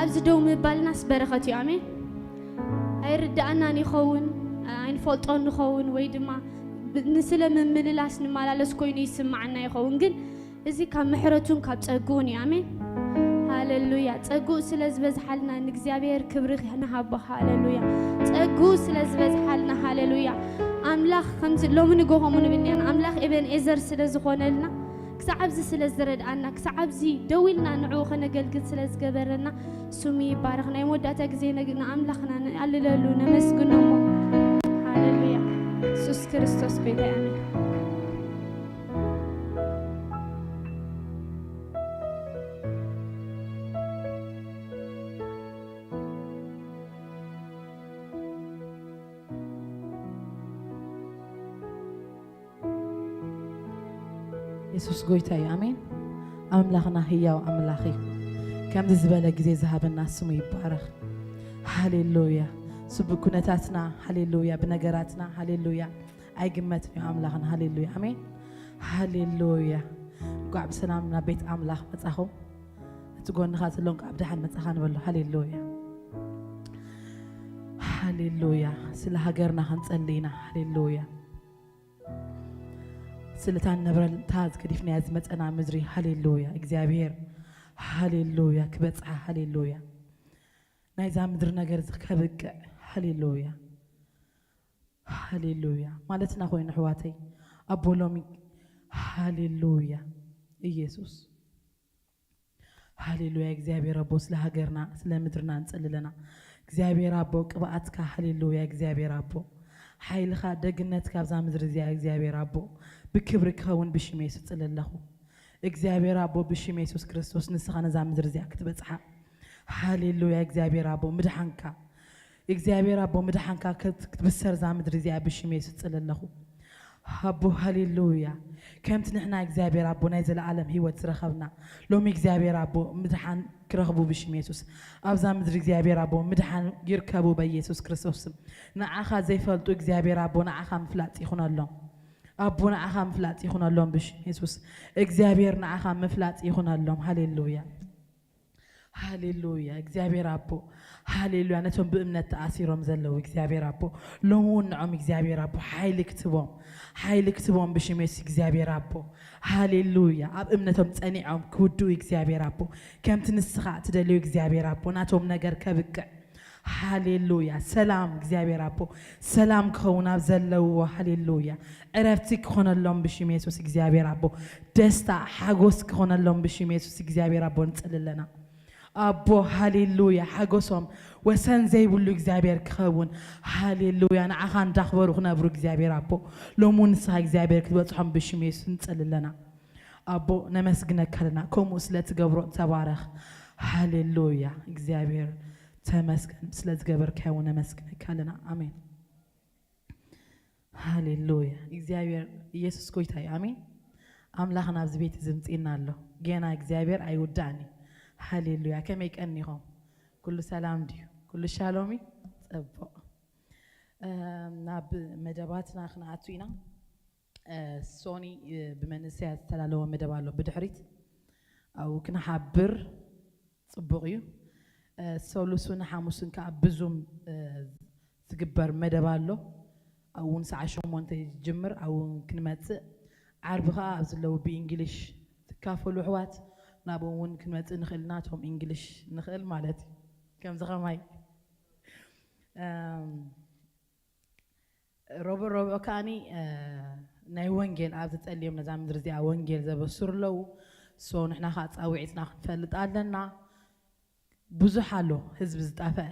ኣብዚ ደው ምባልናስ በረኸት እዩ። ኣሜን። ኣይርድኣናን ይኸውን፣ ኣይንፈልጦን ንኸውን፣ ወይ ድማ ብ-፣ ንስለ ምምልላስ ንመላለስ ኮይኑ ይስምዓና ይኸውን። ግን እዚ ካብ ምሕረቱን ካብ ጸግኡን እዩ። ኣሜን። ሃሌሉያ። ጸግኡ ስለ ዝበዝሓልና ንእግዚኣብሔር ክብሪ ንሃቦ። ሃሌሉያ። ጸግኡ ስለ ዝበዝሓልና። ሃሌሉያ። ኣምላኽ ከምዚ ሎሚ ንጎሆሙ ንብል ኔርና። ኣምላኽ ኤቤንኤዘር ስለ ዝኾነልና፣ ክሳዕ ኣብዚ ስለ ዝረድኣና፣ ክሳዕ ኣብዚ ደው ኢልና ንዕኡ ከነገልግል ስለ ዝገበረና፣ ስሙ ይባረኽ። ናይ መወዳእታ ግዜ ነግ-፣ ንኣምላኽና ንኣልለሉ፣ ነመስግኖ እሞ። ሃሌሉያ። የሱስ ክርስቶስ ጎይታ እዩ። ኣሜን። የሱስ ጎይታ እዩ። ኣሜን። ኣምላኽና ህያው ኣምላኽ እዩ። ከምዚ ዝበለ ግዜ ዝሃበና ስሙ ይባረኽ። ሃሌሉያ። ስብ-፣ ብኩነታትና፣ ሃሌሉያ፣ ብነገራትና፣ ሃሌሉያ፣ ኣይግመትን እዩ ኣምላኽና። ሃሌሉያ። ኣሜን። ሃሌሉያ። እንኳዕ ብሰላም ናብ ቤት ኣምላኽ መጻኹም። እቲ ጎንኻ ዘሎ እንኳዕ ብደሓን መጻኻ ንበሎ። ሃሌሉያ። ሃሌሉያ። ስለ ሃገርና ክንጸሊ ኢና። ሃሌሉያ። ስለታ ንነብረልታ ዝገዲፍናያ ዝመጸና ምድሪ። ሃሌሉያ። እግዚኣብሔር፣ ሃሌሉያ፣ ክበጽሓ። ሃሌሉያ። ናይዛ ምድሪ ነገር እዚ ከብቅዕ። ሃሌሉያ። ሃሌሉያ። ማለትና ኮይኑ፣ ኣሕዋተይ፣ ኣቦ ሎሚ። ሃሌሉያ። ኢየሱስ። ሃሌሉያ። እግዚኣብሔር ኣቦ፣ ስለ ሃገርና፣ ስለ ምድርና ንጸሊ ኣለና። እግዚኣብሔር ኣቦ፣ ቅብኣትካ፣ ሃሌሉያ። እግዚኣብሔር ኣቦ፣ ሓይልኻ፣ ደግነትካ ኣብዛ ምድሪ እዚኣ፣ እግዚኣብሔር ኣቦ፣ ብክብሪ ክኸውን ብሽም የሱስ እጽሊ ኣለኹ። እግዚኣብሔር ኣቦ፣ ብሽም የሱስ ክርስቶስ፣ ንስኻ ነዛ ምድሪ እዚኣ ክትበጽሓ። ሃሌሉያ። እግዚኣብሔር ኣቦ፣ ምድሓንካ፣ እግዚኣብሔር ኣቦ፣ ምድሓንካ ክት-፣ ክትብሰር እዛ ምድሪ እዚኣ ብሽም የሱስ እጽሊ ኣለኹ። ኣቦ፣ ሃሌሉያ። ከምቲ ንሕና እግዚኣብሔር ኣቦ ናይ ዘለኣለም ህይወት ዝረኸብና፣ ሎሚ እግዚኣብሔር ኣቦ ምድሓን ክረኽቡ ብሽም የሱስ፣ ኣብዛ ምድሪ እግዚኣብሔር ኣቦ ምድሓን ይርከቡ በኢየሱስ ክርስቶስ ስም። ንዓኻ ዘይፈልጡ እግዚኣብሔር ኣቦ ንዓኻ ምፍላጥ ይኹነሎም። ኣቦ ንዓኻ ምፍላጥ ይኹነሎም ብሽም የሱስ። እግዚኣብሔር ንዓኻ ምፍላጥ ይኹነሎም። ሃሌሉያ። ሃሌሉያ። እግዚኣብሔር ኣቦ፣ ሃሌሉያ። ነቶም ብእምነት ተኣሲሮም ዘለዉ እግዚኣብሔር ኣቦ፣ ሎሚ እውን ንዖም እግዚኣብሔር ኣቦ ሓይሊ ክትቦም፣ ሓይሊ ክትቦም ብሽም የሱስ እግዚኣብሔር ኣቦ። ሃሌሉያ። ኣብ እምነቶም ጸኒዖም ክውድኡ እግዚኣብሔር ኣቦ፣ ከምቲ ንስኻ ትደልዩ እግዚኣብሔር ኣቦ፣ ናቶም ነገር ከብቅዕ። ሃሌሉያ። ሰላም እግዚኣብሔር ኣቦ፣ ሰላም ክኸውን ኣብ ዘለውዎ። ሃሌሉያ። ዕረፍቲ ክኾነሎም ብሽም የሱስ እግዚኣብሔር ኣቦ፣ ደስታ ሓጎስ ክኾነሎም ብሽም የሱስ እግዚኣብሔር ኣቦ ንጽሊ ኣለና። ኣቦ፣ ሃሌሉያ። ሓጎሶም ወሰን ዘይብሉ እግዚኣብሔር ክኸውን። ሃሌሉያ። ንዓኻ እንዳኽበሩ ክነብሩ እግዚኣብሔር ኣቦ፣ ሎሚ ንስኻ እግዚኣብሔር ክትበጽሖም ብሽም የሱስ ንጽሊ ኣለና። ኣቦ፣ ነመስግነካ ኣለና። ከምኡ ስለ ትገብሮ ተባረኽ። ሃሌሉያ። እግዚኣብሔር ተመስገን ስለ ዝገበርካዮ እውን ነመስግነካ ኣለና። ኣሜን። ሃሌሉያ። እግዚኣብሔር ኢየሱስ ጎይታ እዩ። ኣሜን። ኣምላኽ ናብዚ ቤት እዚ ምጽእና ኣሎ። ገና እግዚኣብሔር ኣይውዳእን እዩ። ሃሌሉያ። ከመይ ቀኒኹም? ኩሉ ሰላም ድዩ? ኩሉ ሻሎም እዩ? ጽቡቕ። እም፣ ናብ መደባትና ክንኣቱ ኢና። እ፣ ሶኒ፣ እ፣ ብመንእሰያት ዝተላለወ መደብ ኣሎ ብድሕሪት። ኣብኡ ክንሓብር ጽቡቕ እዩ። እ፣ ሰሉስን ሓሙስን ከኣ ብዙም፣ እ፣ ዝግበር መደብ ኣሎ። ኣብኡ እውን ሰዓት ሸሞንተ እዩ ዝጅምር። ኣብኡ እውን ክንመጽእ። ዓርቢ ከኣ ኣብ ዘለዉ ብእንግሊሽ ትካፈሉ ኣሕዋት፣ ናብኡ እውን ክንመጽእ ንኽእል ኢና። እቶም እንግሊሽ ንኽእል ማለት እዩ። ከምዚ ኸማይ። እም፣ ሮብዕ ሮብዕ ከኣኒ፣ እ፣ ናይ ወንጌል ኣብ ዝጸልዮም ነዛ ምድሪ እዚኣ ወንጌል ዘበስሩ ኣለዉ። ሶ ንሕና ከኣ ጻውዒትና ክንፈልጥ ኣለና። ብዙሕ ኣሎ ህዝቢ ዝጠፍአ።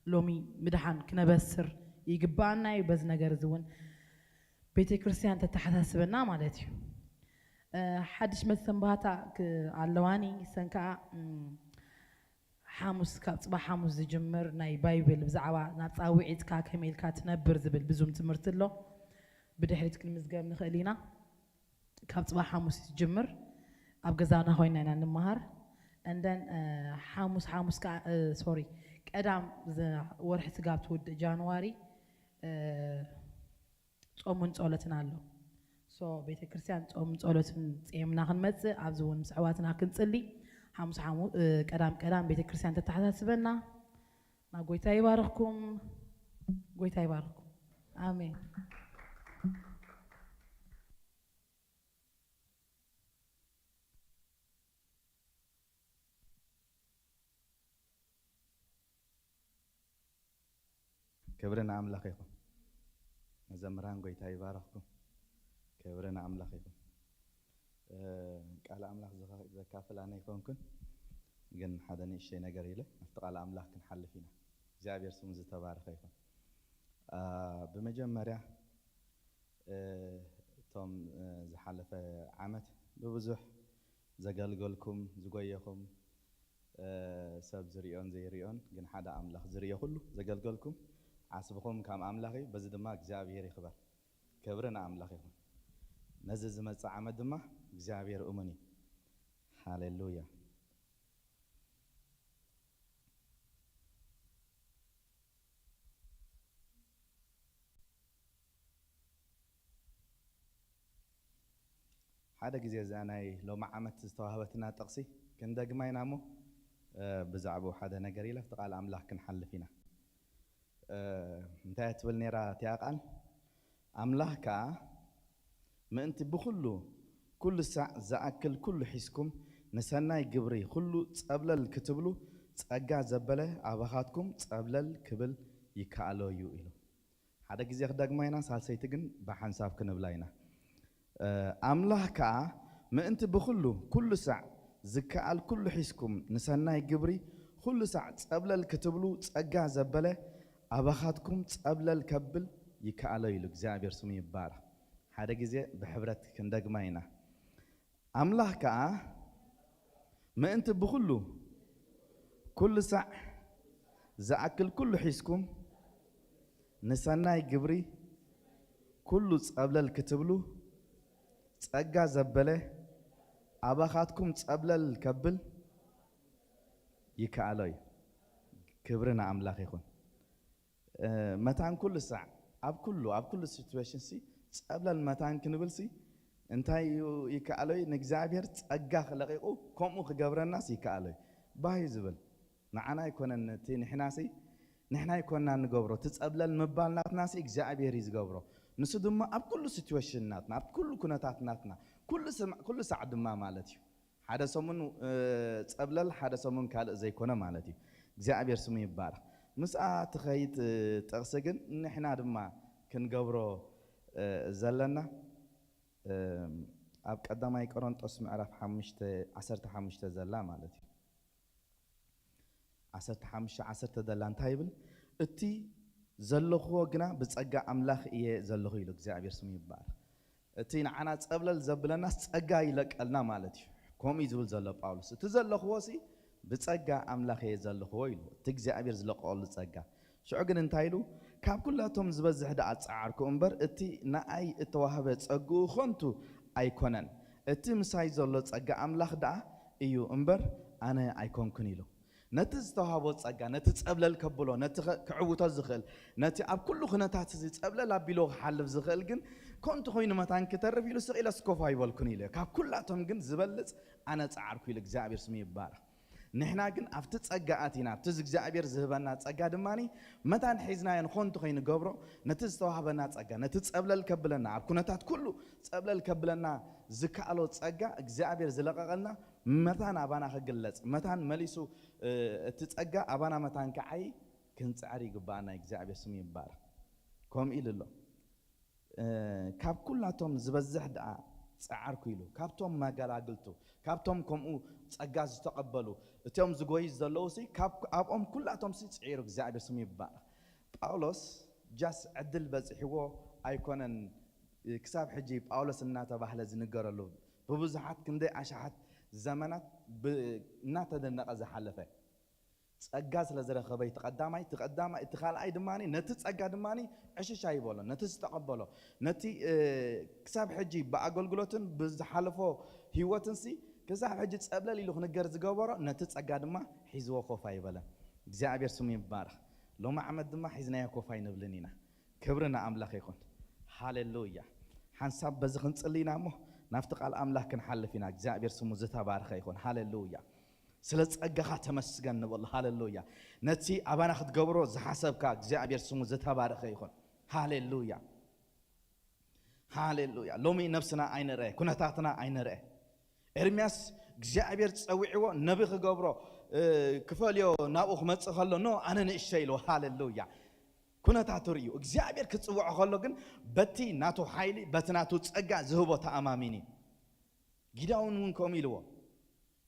ሎሚ ምድሓን ክነበስር ይግብኣና እዩ። በዚ ነገር እዚ እውን ቤተ ክርስቲያን ተተሓሳስበና ማለት እዩ። እ፣ ሓድሽ መስተንባህታ ክ-፣ ኣለዋኒ። ሰን ከኣ፣ እም፣ ሓሙስ፣ ካብ ጽባሕ ሓሙስ ዝጅምር ናይ ባይብል ብዛዕባ ናብ ጻውዒትካ ከመይ ኢልካ ትነብር ዝብል ብዙም ትምህርቲ ኣሎ። ብድሕሪት ክንምዝገብ ንኽእል ኢና። ካብ ጽባሕ ሓሙስ ዝጅምር ኣብ ገዛና ኮይና ኢና ንምሃር። And then ሓሙስ ሓሙስ ከዓ ሶሪ ቀዳም ወርሒ ስጋብ ትውድእ ጃንዋሪ ጾምን ጸሎትን ኣሎ። So ቤተ ክርስቲያን ጾምን ጸሎትን ጼምና ክንመጽእ ኣብዚ እውን ምስ ኣሕዋትና ክንጽሊ ሓሙስ ሓሙስ ቀዳም ቀዳም ቤተ ክርስቲያን ተተሓሳስበና። ና ጎይታ ይባርኽኩም። ጎይታ ይባርኽኩም። ኣሜን። ክብሪ ንኣምላኽ ይኹን። መዘምራን ጎይታ ይባረኽኩም። ክብሪ ንኣምላኽ ይኹን። ቃል ኣምላኽ ዘካፍል ኣነ ይኮንኩን፣ ግን ሓደ ንእሽተይ ነገር ኢለ ኣብቲ ቃል ኣምላኽ ክንሓልፍ ኢና። እግዚኣብሔር ስሙ ዝተባረኸ ይኹን። ብመጀመርያ እቶም ዝሓለፈ ዓመት ብብዙሕ ዘገልገልኩም ዝጎየኹም ሰብ ዝሪኦን ዘይሪኦን ግን ሓደ ኣምላኽ ዝሪኦ ኩሉ ዘገልገልኩም ዓስብኹም ካብ ኣምላኽ እዩ። በዚ ድማ እግዚኣብሔር ይኽበር። ክብሪ ንኣምላኽ ይኹን። ነዚ ዝመጽእ ዓመት ድማ እግዚኣብሔር እሙን እዩ። ሃሌሉያ። ሓደ ግዜ እዛ ናይ ሎሚ ዓመት ዝተዋህበትና ጥቕሲ ክንደግማ ኢና እሞ ብዛዕባኡ ሓደ ነገር ኢለ ኣብቲ ቃል ኣምላኽ ክንሓልፍ ኢና። እንታይ ትብል ነይራ እቲኣ ቃል? ኣምላኽ ከኣ ምእንቲ ብኹሉ ኩሉ ሳዕ ዝኣክል ኩሉ ሒዝኩም ንሰናይ ግብሪ ኩሉ ጸብለል ክትብሉ ጸጋ ዘበለ ኣባኻትኩም ጸብለል ክብል ይከኣሎ እዩ ኢሉ። ሓደ ግዜ ክደግማ ኢና፣ ሳልሰይቲ ግን ብሓንሳብ ክንብላ ኢና። ኣምላኽ ከኣ ምእንቲ ብኹሉ ኩሉ ሳዕ ዝከኣል ኩሉ ሒዝኩም ንሰናይ ግብሪ ኩሉ ሳዕ ጸብለል ክትብሉ ጸጋ ዘበለ ኣባኻትኩም ጸብለል ከብል ይከኣሎ ኢሉ እግዚኣብሔር ስሙ ይባረኽ። ሓደ ግዜ ብሕብረት ክንደግማ ኢና። ኣምላኽ ከኣ ምእንቲ ብኹሉ ኩሉ ሳዕ ዝኣክል ኩሉ ሒዝኩም ንሰናይ ግብሪ ኩሉ ጸብለል ክትብሉ ጸጋ ዘበለ ኣባኻትኩም ጸብለል ከብል ይከኣሎ እዩ። ክብሪ ንኣምላኽ ይኹን። መታን ኩሉ ሳዕ ኣብ ኩሉ ኣብ ኩሉ ሲትዌሽን ሲ ጸብለል መታን ክንብል ሲ እንታይ እዩ ይከኣሎ እዩ? ንእግዚኣብሔር ጸጋ ክለቂቑ ከምኡ ክገብረናስ ይከኣሎ እዩ። ባህ እዩ ዝብል። ንዓና ኣይኮነን እቲ ንሕና ሲ ንሕና ኣይኮንና ንገብሮ። እቲ ጸብለል ምባል ናትና ሲ እግዚኣብሔር እዩ ዝገብሮ። ንሱ ድማ ኣብ ኩሉ ሲትዌሽን ናትና ኣብ ኩሉ ኩነታት ናትና ኩሉ ሳዕ ድማ ማለት እዩ። ሓደ ሰሙን ጸብለል ሓደ ሰሙን ካልእ ዘይኮነ ማለት እዩ። እግዚኣብሔር ስሙ ይባረኽ። ምስኣ ትኸይድ ጥቕሲ ግን ንሕና ድማ ክንገብሮ ዘለና ኣብ ቀዳማይ ቆሮንጦስ ምዕራፍ ዓሰርተ ሓሙሽተ ዘላ ማለት እዩ። ዓሰርተ ሓሙሽተ ዓሰርተ ዘላ እንታይ ይብል? እቲ ዘለኽዎ ግና ብጸጋ ኣምላኽ እየ ዘለኹ ኢሉ እግዚኣብሔር ስሙ ይባረኽ። እቲ ንዓና ጸብለል ዘብለናስ ጸጋ ይለቀልና ማለት እዩ። ከምኡ እዩ ዝብል ዘሎ ጳውሎስ። እቲ ዘለኽዎ ሲ ብጸጋ ኣምላኽ እየ ዘለኽዎ ኢሉ። እቲ እግዚኣብሔር ዝለቀቐሉ ጸጋ። ሽዑ ግን እንታይ ኢሉ? ካብ ኩላቶም ዝበዝሕ ደኣ ጸዓርኩ እምበር እቲ ንኣይ እተዋህበ ጸግኡ ኸንቱ ኣይኮነን። እቲ ምሳይ ዘሎ ጸጋ ኣምላኽ ደኣ እዩ እምበር ኣነ ኣይኮንኩን ኢሉ። ነቲ ዝተዋህቦ ጸጋ ነቲ ጸብለል ከብሎ ነቲ ክዕውቶ ዝኽእል ነቲ ኣብ ኩሉ ኩነታት እዚ ጸብለል ኣቢልዎ ክሓልፍ ዝኽእል ግን ከንቱ ኮይኑ መታን ክተርፍ ኢሉ ስቕ ኢለ ስኮፍ ኣይበልኩን ኢሉ። ካብ ኩላቶም ግን ዝበልጽ ኣነ ጸዓርኩ ኢሉ እግዚኣብሔር ስሙ ይባረኽ። ንሕና ግን ኣብቲ ጸጋ ኣቲና ኣብቲ እግዚኣብሔር ዝህበና ጸጋ ድማ መታን ሒዝናዮ ንኸንቱ ከይንገብሮ ነቲ ዝተዋህበና ጸጋ ነቲ ጸብለል ከብለና ኣብ ኩነታት ኩሉ ጸብለል ከብለና ዝከኣሎ ጸጋ እግዚኣብሔር ዝለቐቐልና መታን ኣባና ክግለጽ መታን መሊሱ እቲ ጸጋ ኣባና መታን ክዓይ ክንጽዕር ይግባኣና። እግዚኣብሔር ስሙ ይባረኽ። ከምኡ ኢሉ ኣሎ። ካብ ኩላቶም ዝበዝሕ ደኣ ጸዓርኩ ኢሉ ካብቶም መገላግልቱ ካብቶም ከምኡ ጸጋ ዝተቐበሉ እቶም ዝጎዩ ዘለዉ ሲ ኣብኦም ኩላቶም ሲ ጽዒሩ እግዚኣብሔር ስሙ ይባረኽ። ጳውሎስ ጃስ ዕድል በጺሕዎ ኣይኮነን። ክሳብ ሕጂ ጳውሎስ እናተባህለ ዝንገረሉ ብብዙሓት ክንደይ ኣሽሓት ዘመናት እናተደነቐ ዝሓለፈ ጸጋ ስለ ዝረኸበ እቲ ቀዳማይ እቲ ቀዳማይ እቲ ካልኣይ ድማ ነቲ ጸጋ ድማ ዕሽሽ ኣይበሎ ነቲ ዝተቐበሎ ነቲ ክሳብ ሕጂ ብኣገልግሎትን ብዝሓለፎ ህይወትንሲ ክሳብ ሕጂ ጸብለል ኢሉ ክንገር ዝገበሮ፣ ነቲ ጸጋ ድማ ሒዝዎ ኮፍ ኣይበለን። እግዚኣብሔር ስሙ ይባረኽ። ሎሚ ዓመት ድማ ሒዝናዮ ኮፍ ኣይንብልን ኢና። ክብሪ ንኣምላኽ ይኹን። ሃሌሉያ። ሓንሳብ በዚ ክንጽሊ ኢና እሞ ናብቲ ቃል ኣምላኽ ክንሓልፍ ኢና። እግዚኣብሔር ስሙ ዝተባረኸ ይኹን። ሃሌሉያ። ስለ ጸጋኻ ተመስገን ንበሎ። ሃሌሉያ። ነቲ ኣባና ክትገብሮ ዝሓሰብካ እግዚኣብሔር ስሙ ዝተባረኸ ይኹን። ሃሌሉያ። ሃሌሉያ። ሎሚ ነብስና ኣይንርአ፣ ኩነታትና ኣይንርአ። ኤርምያስ እግዚኣብሔር ጸዊዕዎ ነቢ ክገብሮ፣ እ፣ ክፈልዮ ናብኡ ክመጽእ ከሎ፣ ኖ፣ ኣነ ንእሽተይ ኢልዎ። ሃሌሉያ። ኩነታቱ ርእዩ እግዚኣብሔር ክጽውዖ ከሎ ግን በቲ ናቱ ሓይሊ፣ በቲ ናቱ ጸጋ ዝህቦ ተኣማሚን እዩ። ጊዳውን እውን ከምኡ ኢልዎ።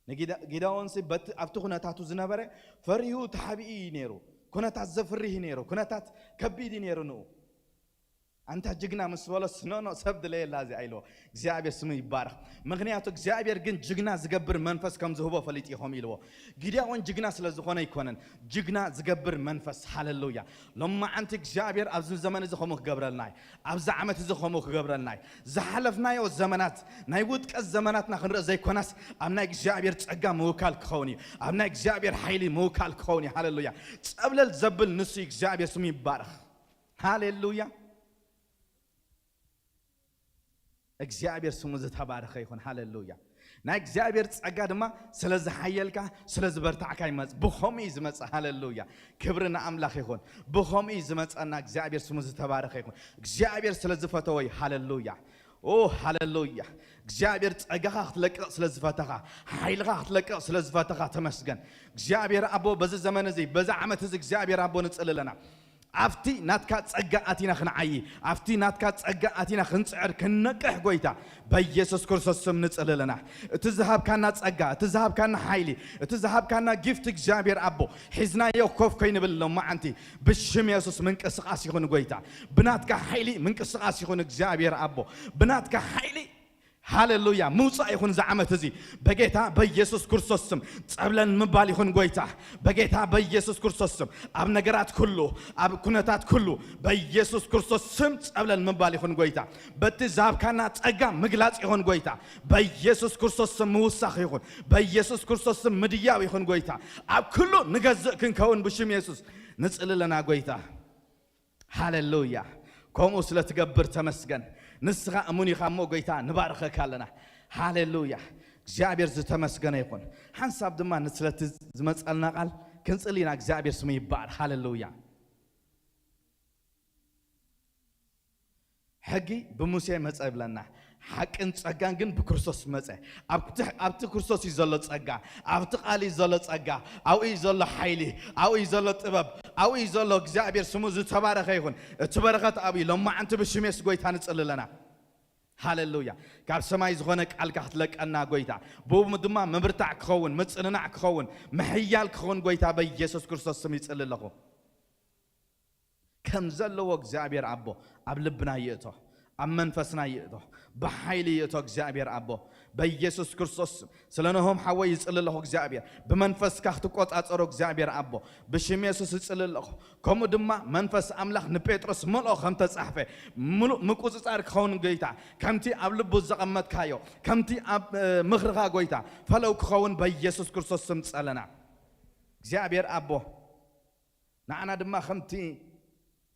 ንጊዳ-፣ ጊዳዎንሲ በቲ፣ ኣብቲ ኩነታቱ ዝነበረ ፈሪሁ ተሓቢኡ እዩ ነይሩ። ኩነታት ዘፍርህ እዩ ነይሩ። ኩነታት ከቢድ እዩ ነይሩ ንኡ። ኣንታ ጅግና ምስ በሎስ፣ ኖ፣ ኖ፣ ሰብ ድለየላ እዚኣ ኢልዎ። እግዚኣብሔር ስሙ ይባረኽ። ምኽንያቱ እግዚኣብሔር ግን ጅግና ዝገብር መንፈስ ከም ዝህቦ ፈሊጡ እዩ ከምኡ ኢልዎ። ጊዳዎን ጅግና ስለ ዝኾነ ኣይኮነን፣ ጅግና ዝገብር መንፈስ። ሃሌሉያ። ሎማዓንቲ እግዚኣብሔር ኣብዚ ዘመን እዚ ከምኡ ክገብረልና እዩ። ኣብዚ ዓመት እዚ ከምኡ ክገብረልና እዩ። ዝሓለፍናዮ ዘመናት ናይ ውድቀት ዘመናትና ክንርኢ ዘይኮናስ፣ ኣብ ናይ እግዚኣብሔር ጸጋ ምውካል ክኸውን እዩ። ኣብ ናይ እግዚኣብሔር ሓይሊ ምውካል ክኸውን እዩ። ሃሌሉያ። ጸብለል ዘብል ንሱ እዩ። እግዚኣብሔር ስሙ ይባረኽ። ሃሌሉያ። እግዚኣብሔር ስሙ ዝተባረኸ ይኹን። ሃሌሉያ። ናይ እግዚኣብሔር ጸጋ ድማ ስለ ዝሓየልካ፣ ስለ ዝበርታዕካ ይመጽእ። ብኸምኡ እዩ ዝመጽእ። ሃሌሉያ። ክብሪ ንኣምላኽ ይኹን። ብኸምኡ እዩ ዝመጸና። እግዚኣብሔር ስሙ ዝተባረኸ ይኹን። እግዚኣብሔር ስለ ዝፈተወ እዩ። ሃሌሉያ። ኦ፣ ሃሌሉያ። እግዚኣብሔር ጸጋኻ ክትለቅቕ ስለ ዝፈተኻ፣ ሓይልኻ ክትለቅቕ ስለ ዝፈተኻ ተመስገን። እግዚኣብሔር ኣቦ፣ በዚ ዘመን እዚ፣ በዚ ዓመት እዚ እግዚኣብሔር ኣቦ ንጽሊ ኣለና። ኣብቲ ናትካ ጸጋ ኣቲና ክንዓዪ፣ ኣብቲ ናትካ ጸጋ ኣቲና ክንጽዕር፣ ክንነቅሕ፣ ጎይታ፣ በኢየሱስ ክርስቶስ ስም ንጽሊ ኣለና። እቲ ዝሃብካና ጸጋ፣ እቲ ዝሃብካና ሓይሊ፣ እቲ ዝሃብካና ጊፍት እግዚኣብሔር ኣቦ፣ ሒዝናዮ ኮፍ ከይንብል ሎማዓንቲ ብሽም የሱስ ምንቅስቃስ ይኹን ጎይታ። ብናትካ ሓይሊ ምንቅስቃስ ይኹን እግዚኣብሔር ኣቦ። ብናትካ ሓይሊ ሃሌሉያ። ምውጻእ ይኹን እዚ ዓመት እዚ በጌታ በኢየሱስ ክርስቶስ ስም። ጸብለል ምባል ይኹን ጎይታ። በጌታ በኢየሱስ ክርስቶስ ስም። ኣብ ነገራት ኩሉ፣ ኣብ ኩነታት ኩሉ በኢየሱስ ክርስቶስ ስም ጸብለል ምባል ይኹን ጎይታ። በቲ ዝሃብካና ጸጋ ምግላጽ ይኹን ጎይታ። በኢየሱስ ክርስቶስ ስም ምውሳኽ ይኹን። በኢየሱስ ክርስቶስ ስም ምድያብ ይኹን ጎይታ። ኣብ ኩሉ ንገዝእ ክንከውን ብሽም የሱስ ንጽሊ ኣለና ጎይታ። ሃሌሉያ። ከምኡ ስለ ትገብር ተመስገን። ንስኻ እሙን ኢኻ እሞ ጎይታ ንባርኸካ ኣለና። ሃሌሉያ። እግዚኣብሔር ዝተመስገነ ይኹን። ሓንሳብ ድማ ንስለቲ ዝመጸልና ቃል ክንጽሊ ኢና። እግዚኣብሔር ስሙ ይባረክ። ሃሌሉያ። ሕጊ ብሙሴ መጸ ይብለና፣ ሓቅን ጸጋን ግን ብክርስቶስ መጸ። ኣብቲ፣ ኣብቲ ክርስቶስ እዩ ዘሎ ጸጋ፣ ኣብቲ ቃል እዩ ዘሎ ጸጋ፣ ኣብኡ እዩ ዘሎ ሓይሊ፣ ኣብኡ እዩ ዘሎ ጥበብ፣ ኣብኡ እዩ ዘሎ እግዚኣብሔር ስሙ ዝተባረኸ ይኹን። እቲ በረኸት ኣብኡ እዩ። ሎማዓንቲ ብሽም የሱስ ጎይታ ንጽሊ ኣለና። ሃሌሉያ። ካብ ሰማይ ዝኾነ ቃልካ ክትለቀና ጎይታ፣ ብኡ ድማ ምብርታዕ ክኸውን፣ ምጽንናዕ ክኸውን፣ ምሕያል ክኸውን ጎይታ በኢየሱስ ክርስቶስ ስም ይጽሊ ኣለኹ። ከም ዘለዎ እግዚኣብሔር ኣቦ ኣብ ልብና ይእቶ፣ ኣብ መንፈስና ይእቶ፣ ብሓይሊ ይእቶ። እግዚኣብሔር ኣቦ በኢየሱስ ክርስቶስ ስለ ነሆም ሓወይ ይጽሊ ኣለኹ። እግዚኣብሔር ብመንፈስካ ክትቆጻጸሮ እግዚኣብሔር ኣቦ ብሽም የሱስ ይጽሊ ኣለኹ። ከምኡ ድማ መንፈስ ኣምላኽ ንጴጥሮስ መልኦ ከም ተጻሕፈ ምሉእ ምቁጽጻር ክኸውን ጎይታ፣ ከምቲ ኣብ ልቡ ዘቐመጥካዮ፣ ከምቲ ኣብ፣ እ፣ ምኽርኻ ጎይታ ፈለው ክኸውን በኢየሱስ ክርስቶስ ስም ጸለና። እግዚኣብሔር ኣቦ ንዓና ድማ ከምቲ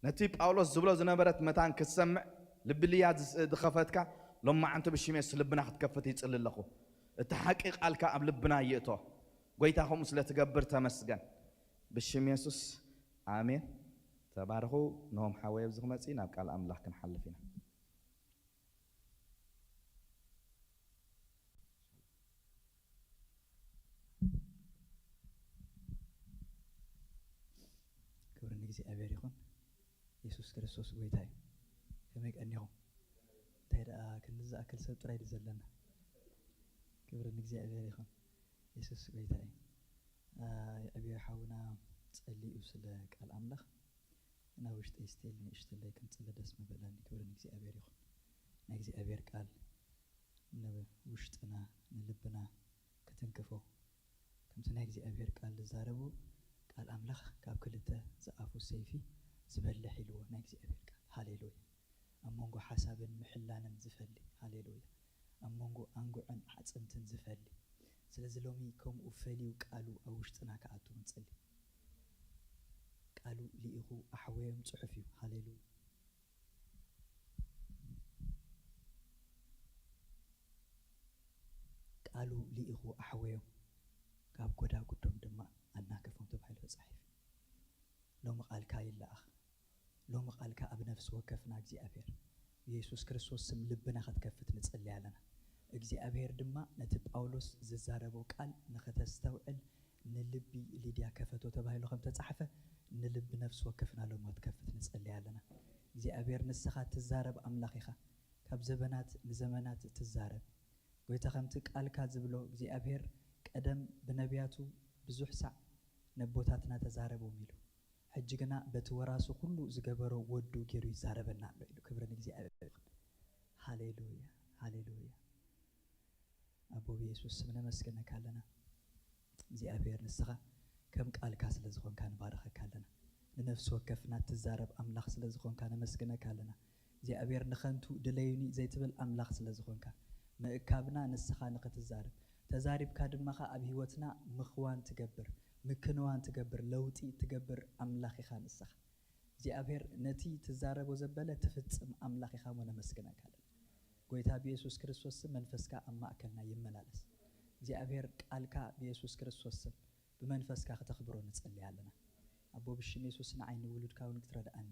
ነቲ ጳውሎስ ዝብሎ ዝነበረት መታን ክትሰምዕ ልቢ ልያ ዝስ-፣ ዝኸፈትካ ሎማዓንቲ ብሽም የሱስ ልብና ክትከፍት ይጽሊ ኣለኹ። እቲ ሓቂ ቃልካ ኣብ ልብና ይእቶ። ጎይታ ከምኡ ስለ ትገብር ተመስገን። ብሽም የሱስ ኣሜን። ተባረኹ። ነሆም ሓወይ ኣብዚ ክመጽእ ናብ ቃል ኣምላኽ ክንሓልፍ ኢና። ክብሪ ንእግዚኣብሔር ይኹን። የሱስ ክርስቶስ ጎይታ እዩ። ከመይ ቀኒኹም? እንታይ ደኣ ክንዲ ዝኣክል ሰብ ጥራይ ድዩ ዘለና? ክብሪ ንእግዚኣብሔር ይኹን። የሱስ ጎይታ እዩ። አ፣ የዕብዮ ሓውና ጸሊኡ ስለ ቃል ኣምላኽ ናብ ውሽጠይ ስተይል ንእሽተለይ ክንጽሊ ደስ ምበለኒ። ክብሪ ንእግዚኣብሔር ይኹን። ናይ እግዚኣብሔር ቃል ንውሽጥና ንልብና ክትንክፎ፣ ከምቲ ናይ እግዚኣብሔር ቃል ዝዛረቦ፣ ቃል ኣምላኽ ካብ ክልተ ዝኣፉ ሰይፊ ዝበልሕ ኢልዎ ናይ እግዚኣብሔር ቃል። ሃሌሉያ። ኣብ መንጎ ሓሳብን ምሕላንን ዝፈሊ፣ ሃሌሉያ። ኣብ መንጎ ኣንጉዕን ኣዕጽምትን ዝፈሊ፣ ስለዚ ሎሚ ከምኡ ፈልዩ ቃሉ ኣብ ውሽጥና ክኣቱ ንጸሊ። ቃሉ ልኢኹ ኣሕወዮም ጽሑፍ እዩ። ሃሌሉያ። ቃሉ ልኢኹ ኣሕወዮም፣ ካብ ጎዳጉዶም ድማ ኣናገፎም ተባሂሉ ተጻሒፉ። ሎሚ ቃልካ ይለኣኽ። ሎሚ ቃልካ ኣብ ነፍሲ ወከፍና እግዚኣብሔር ብየሱስ ክርስቶስ ስም ልብና ክትከፍት ንጽሊ ኣለና። እግዚኣብሔር ድማ ነቲ ጳውሎስ ዝዛረቦ ቃል ንኸተስተውዕል ንልቢ ሊድያ ከፈቶ ተባሂሉ ከም ተጻሕፈ ንልቢ ነፍሲ ወከፍና ሎሚ ክትከፍት ንጽሊ ኣለና። እግዚኣብሔር ንስኻ ትዛረብ ኣምላኽ ኢኻ። ካብ ዘበናት ንዘመናት ትዛረብ። ጎይታ ከምቲ ቃልካ ዝብሎ እግዚኣብሔር ቀደም ብነቢያቱ ብዙሕ ሳዕ ነቦታትና ተዛረቦም ኢሉ። ሕጂ ግና በቲ ወራሱ ኩሉ ዝገበሮ ወዱ ገይሩ ይዛረበና ኣሎ ኢሉ። ክብሪ ንእግዚኣብሔር ይኹን። ሃሌሉያ፣ ሃሌሉያ። ኣቦ ብየሱስ ስም ነመስግነካ ኣለና። እግዚኣብሔር ንስኻ ከም ቃልካ ስለ ዝኾንካ ንባረኸካ ኣለና። ንነፍሲ ወከፍና ትዛረብ ኣምላኽ ስለ ዝኾንካ ነመስግነካ ኣለና። እግዚኣብሔር ንኸንቱ ድለዩኒ ዘይትብል ኣምላኽ ስለ ዝኾንካ ምእካብና ንስኻ ንኽትዛረብ ተዛሪብካ ድማ ኸኣ ኣብ ህይወትና ምኽዋን ትገብር፣ ምክንዋን ትገብር፣ ለውጢ ትገብር ኣምላኽ ኢኻ ንስኻ። እግዚኣብሔር ነቲ ትዛረቦ ዘበለ ትፍጽም ኣምላኽ ኢኻ እሞ ነመስግነካ ኣለና። ጎይታ ብየሱስ ክርስቶስ ስም መንፈስካ ኣብ ማእከልና ይመላለስ። እግዚኣብሔር ቃልካ ብየሱስ ክርስቶስ ስም ብመንፈስካ ከተኽብሮ ንጸሊ ኣለና። ኣቦ ብሽም የሱስ ንዓይ ንውሉድካ እውን ክትረድኣኒ፣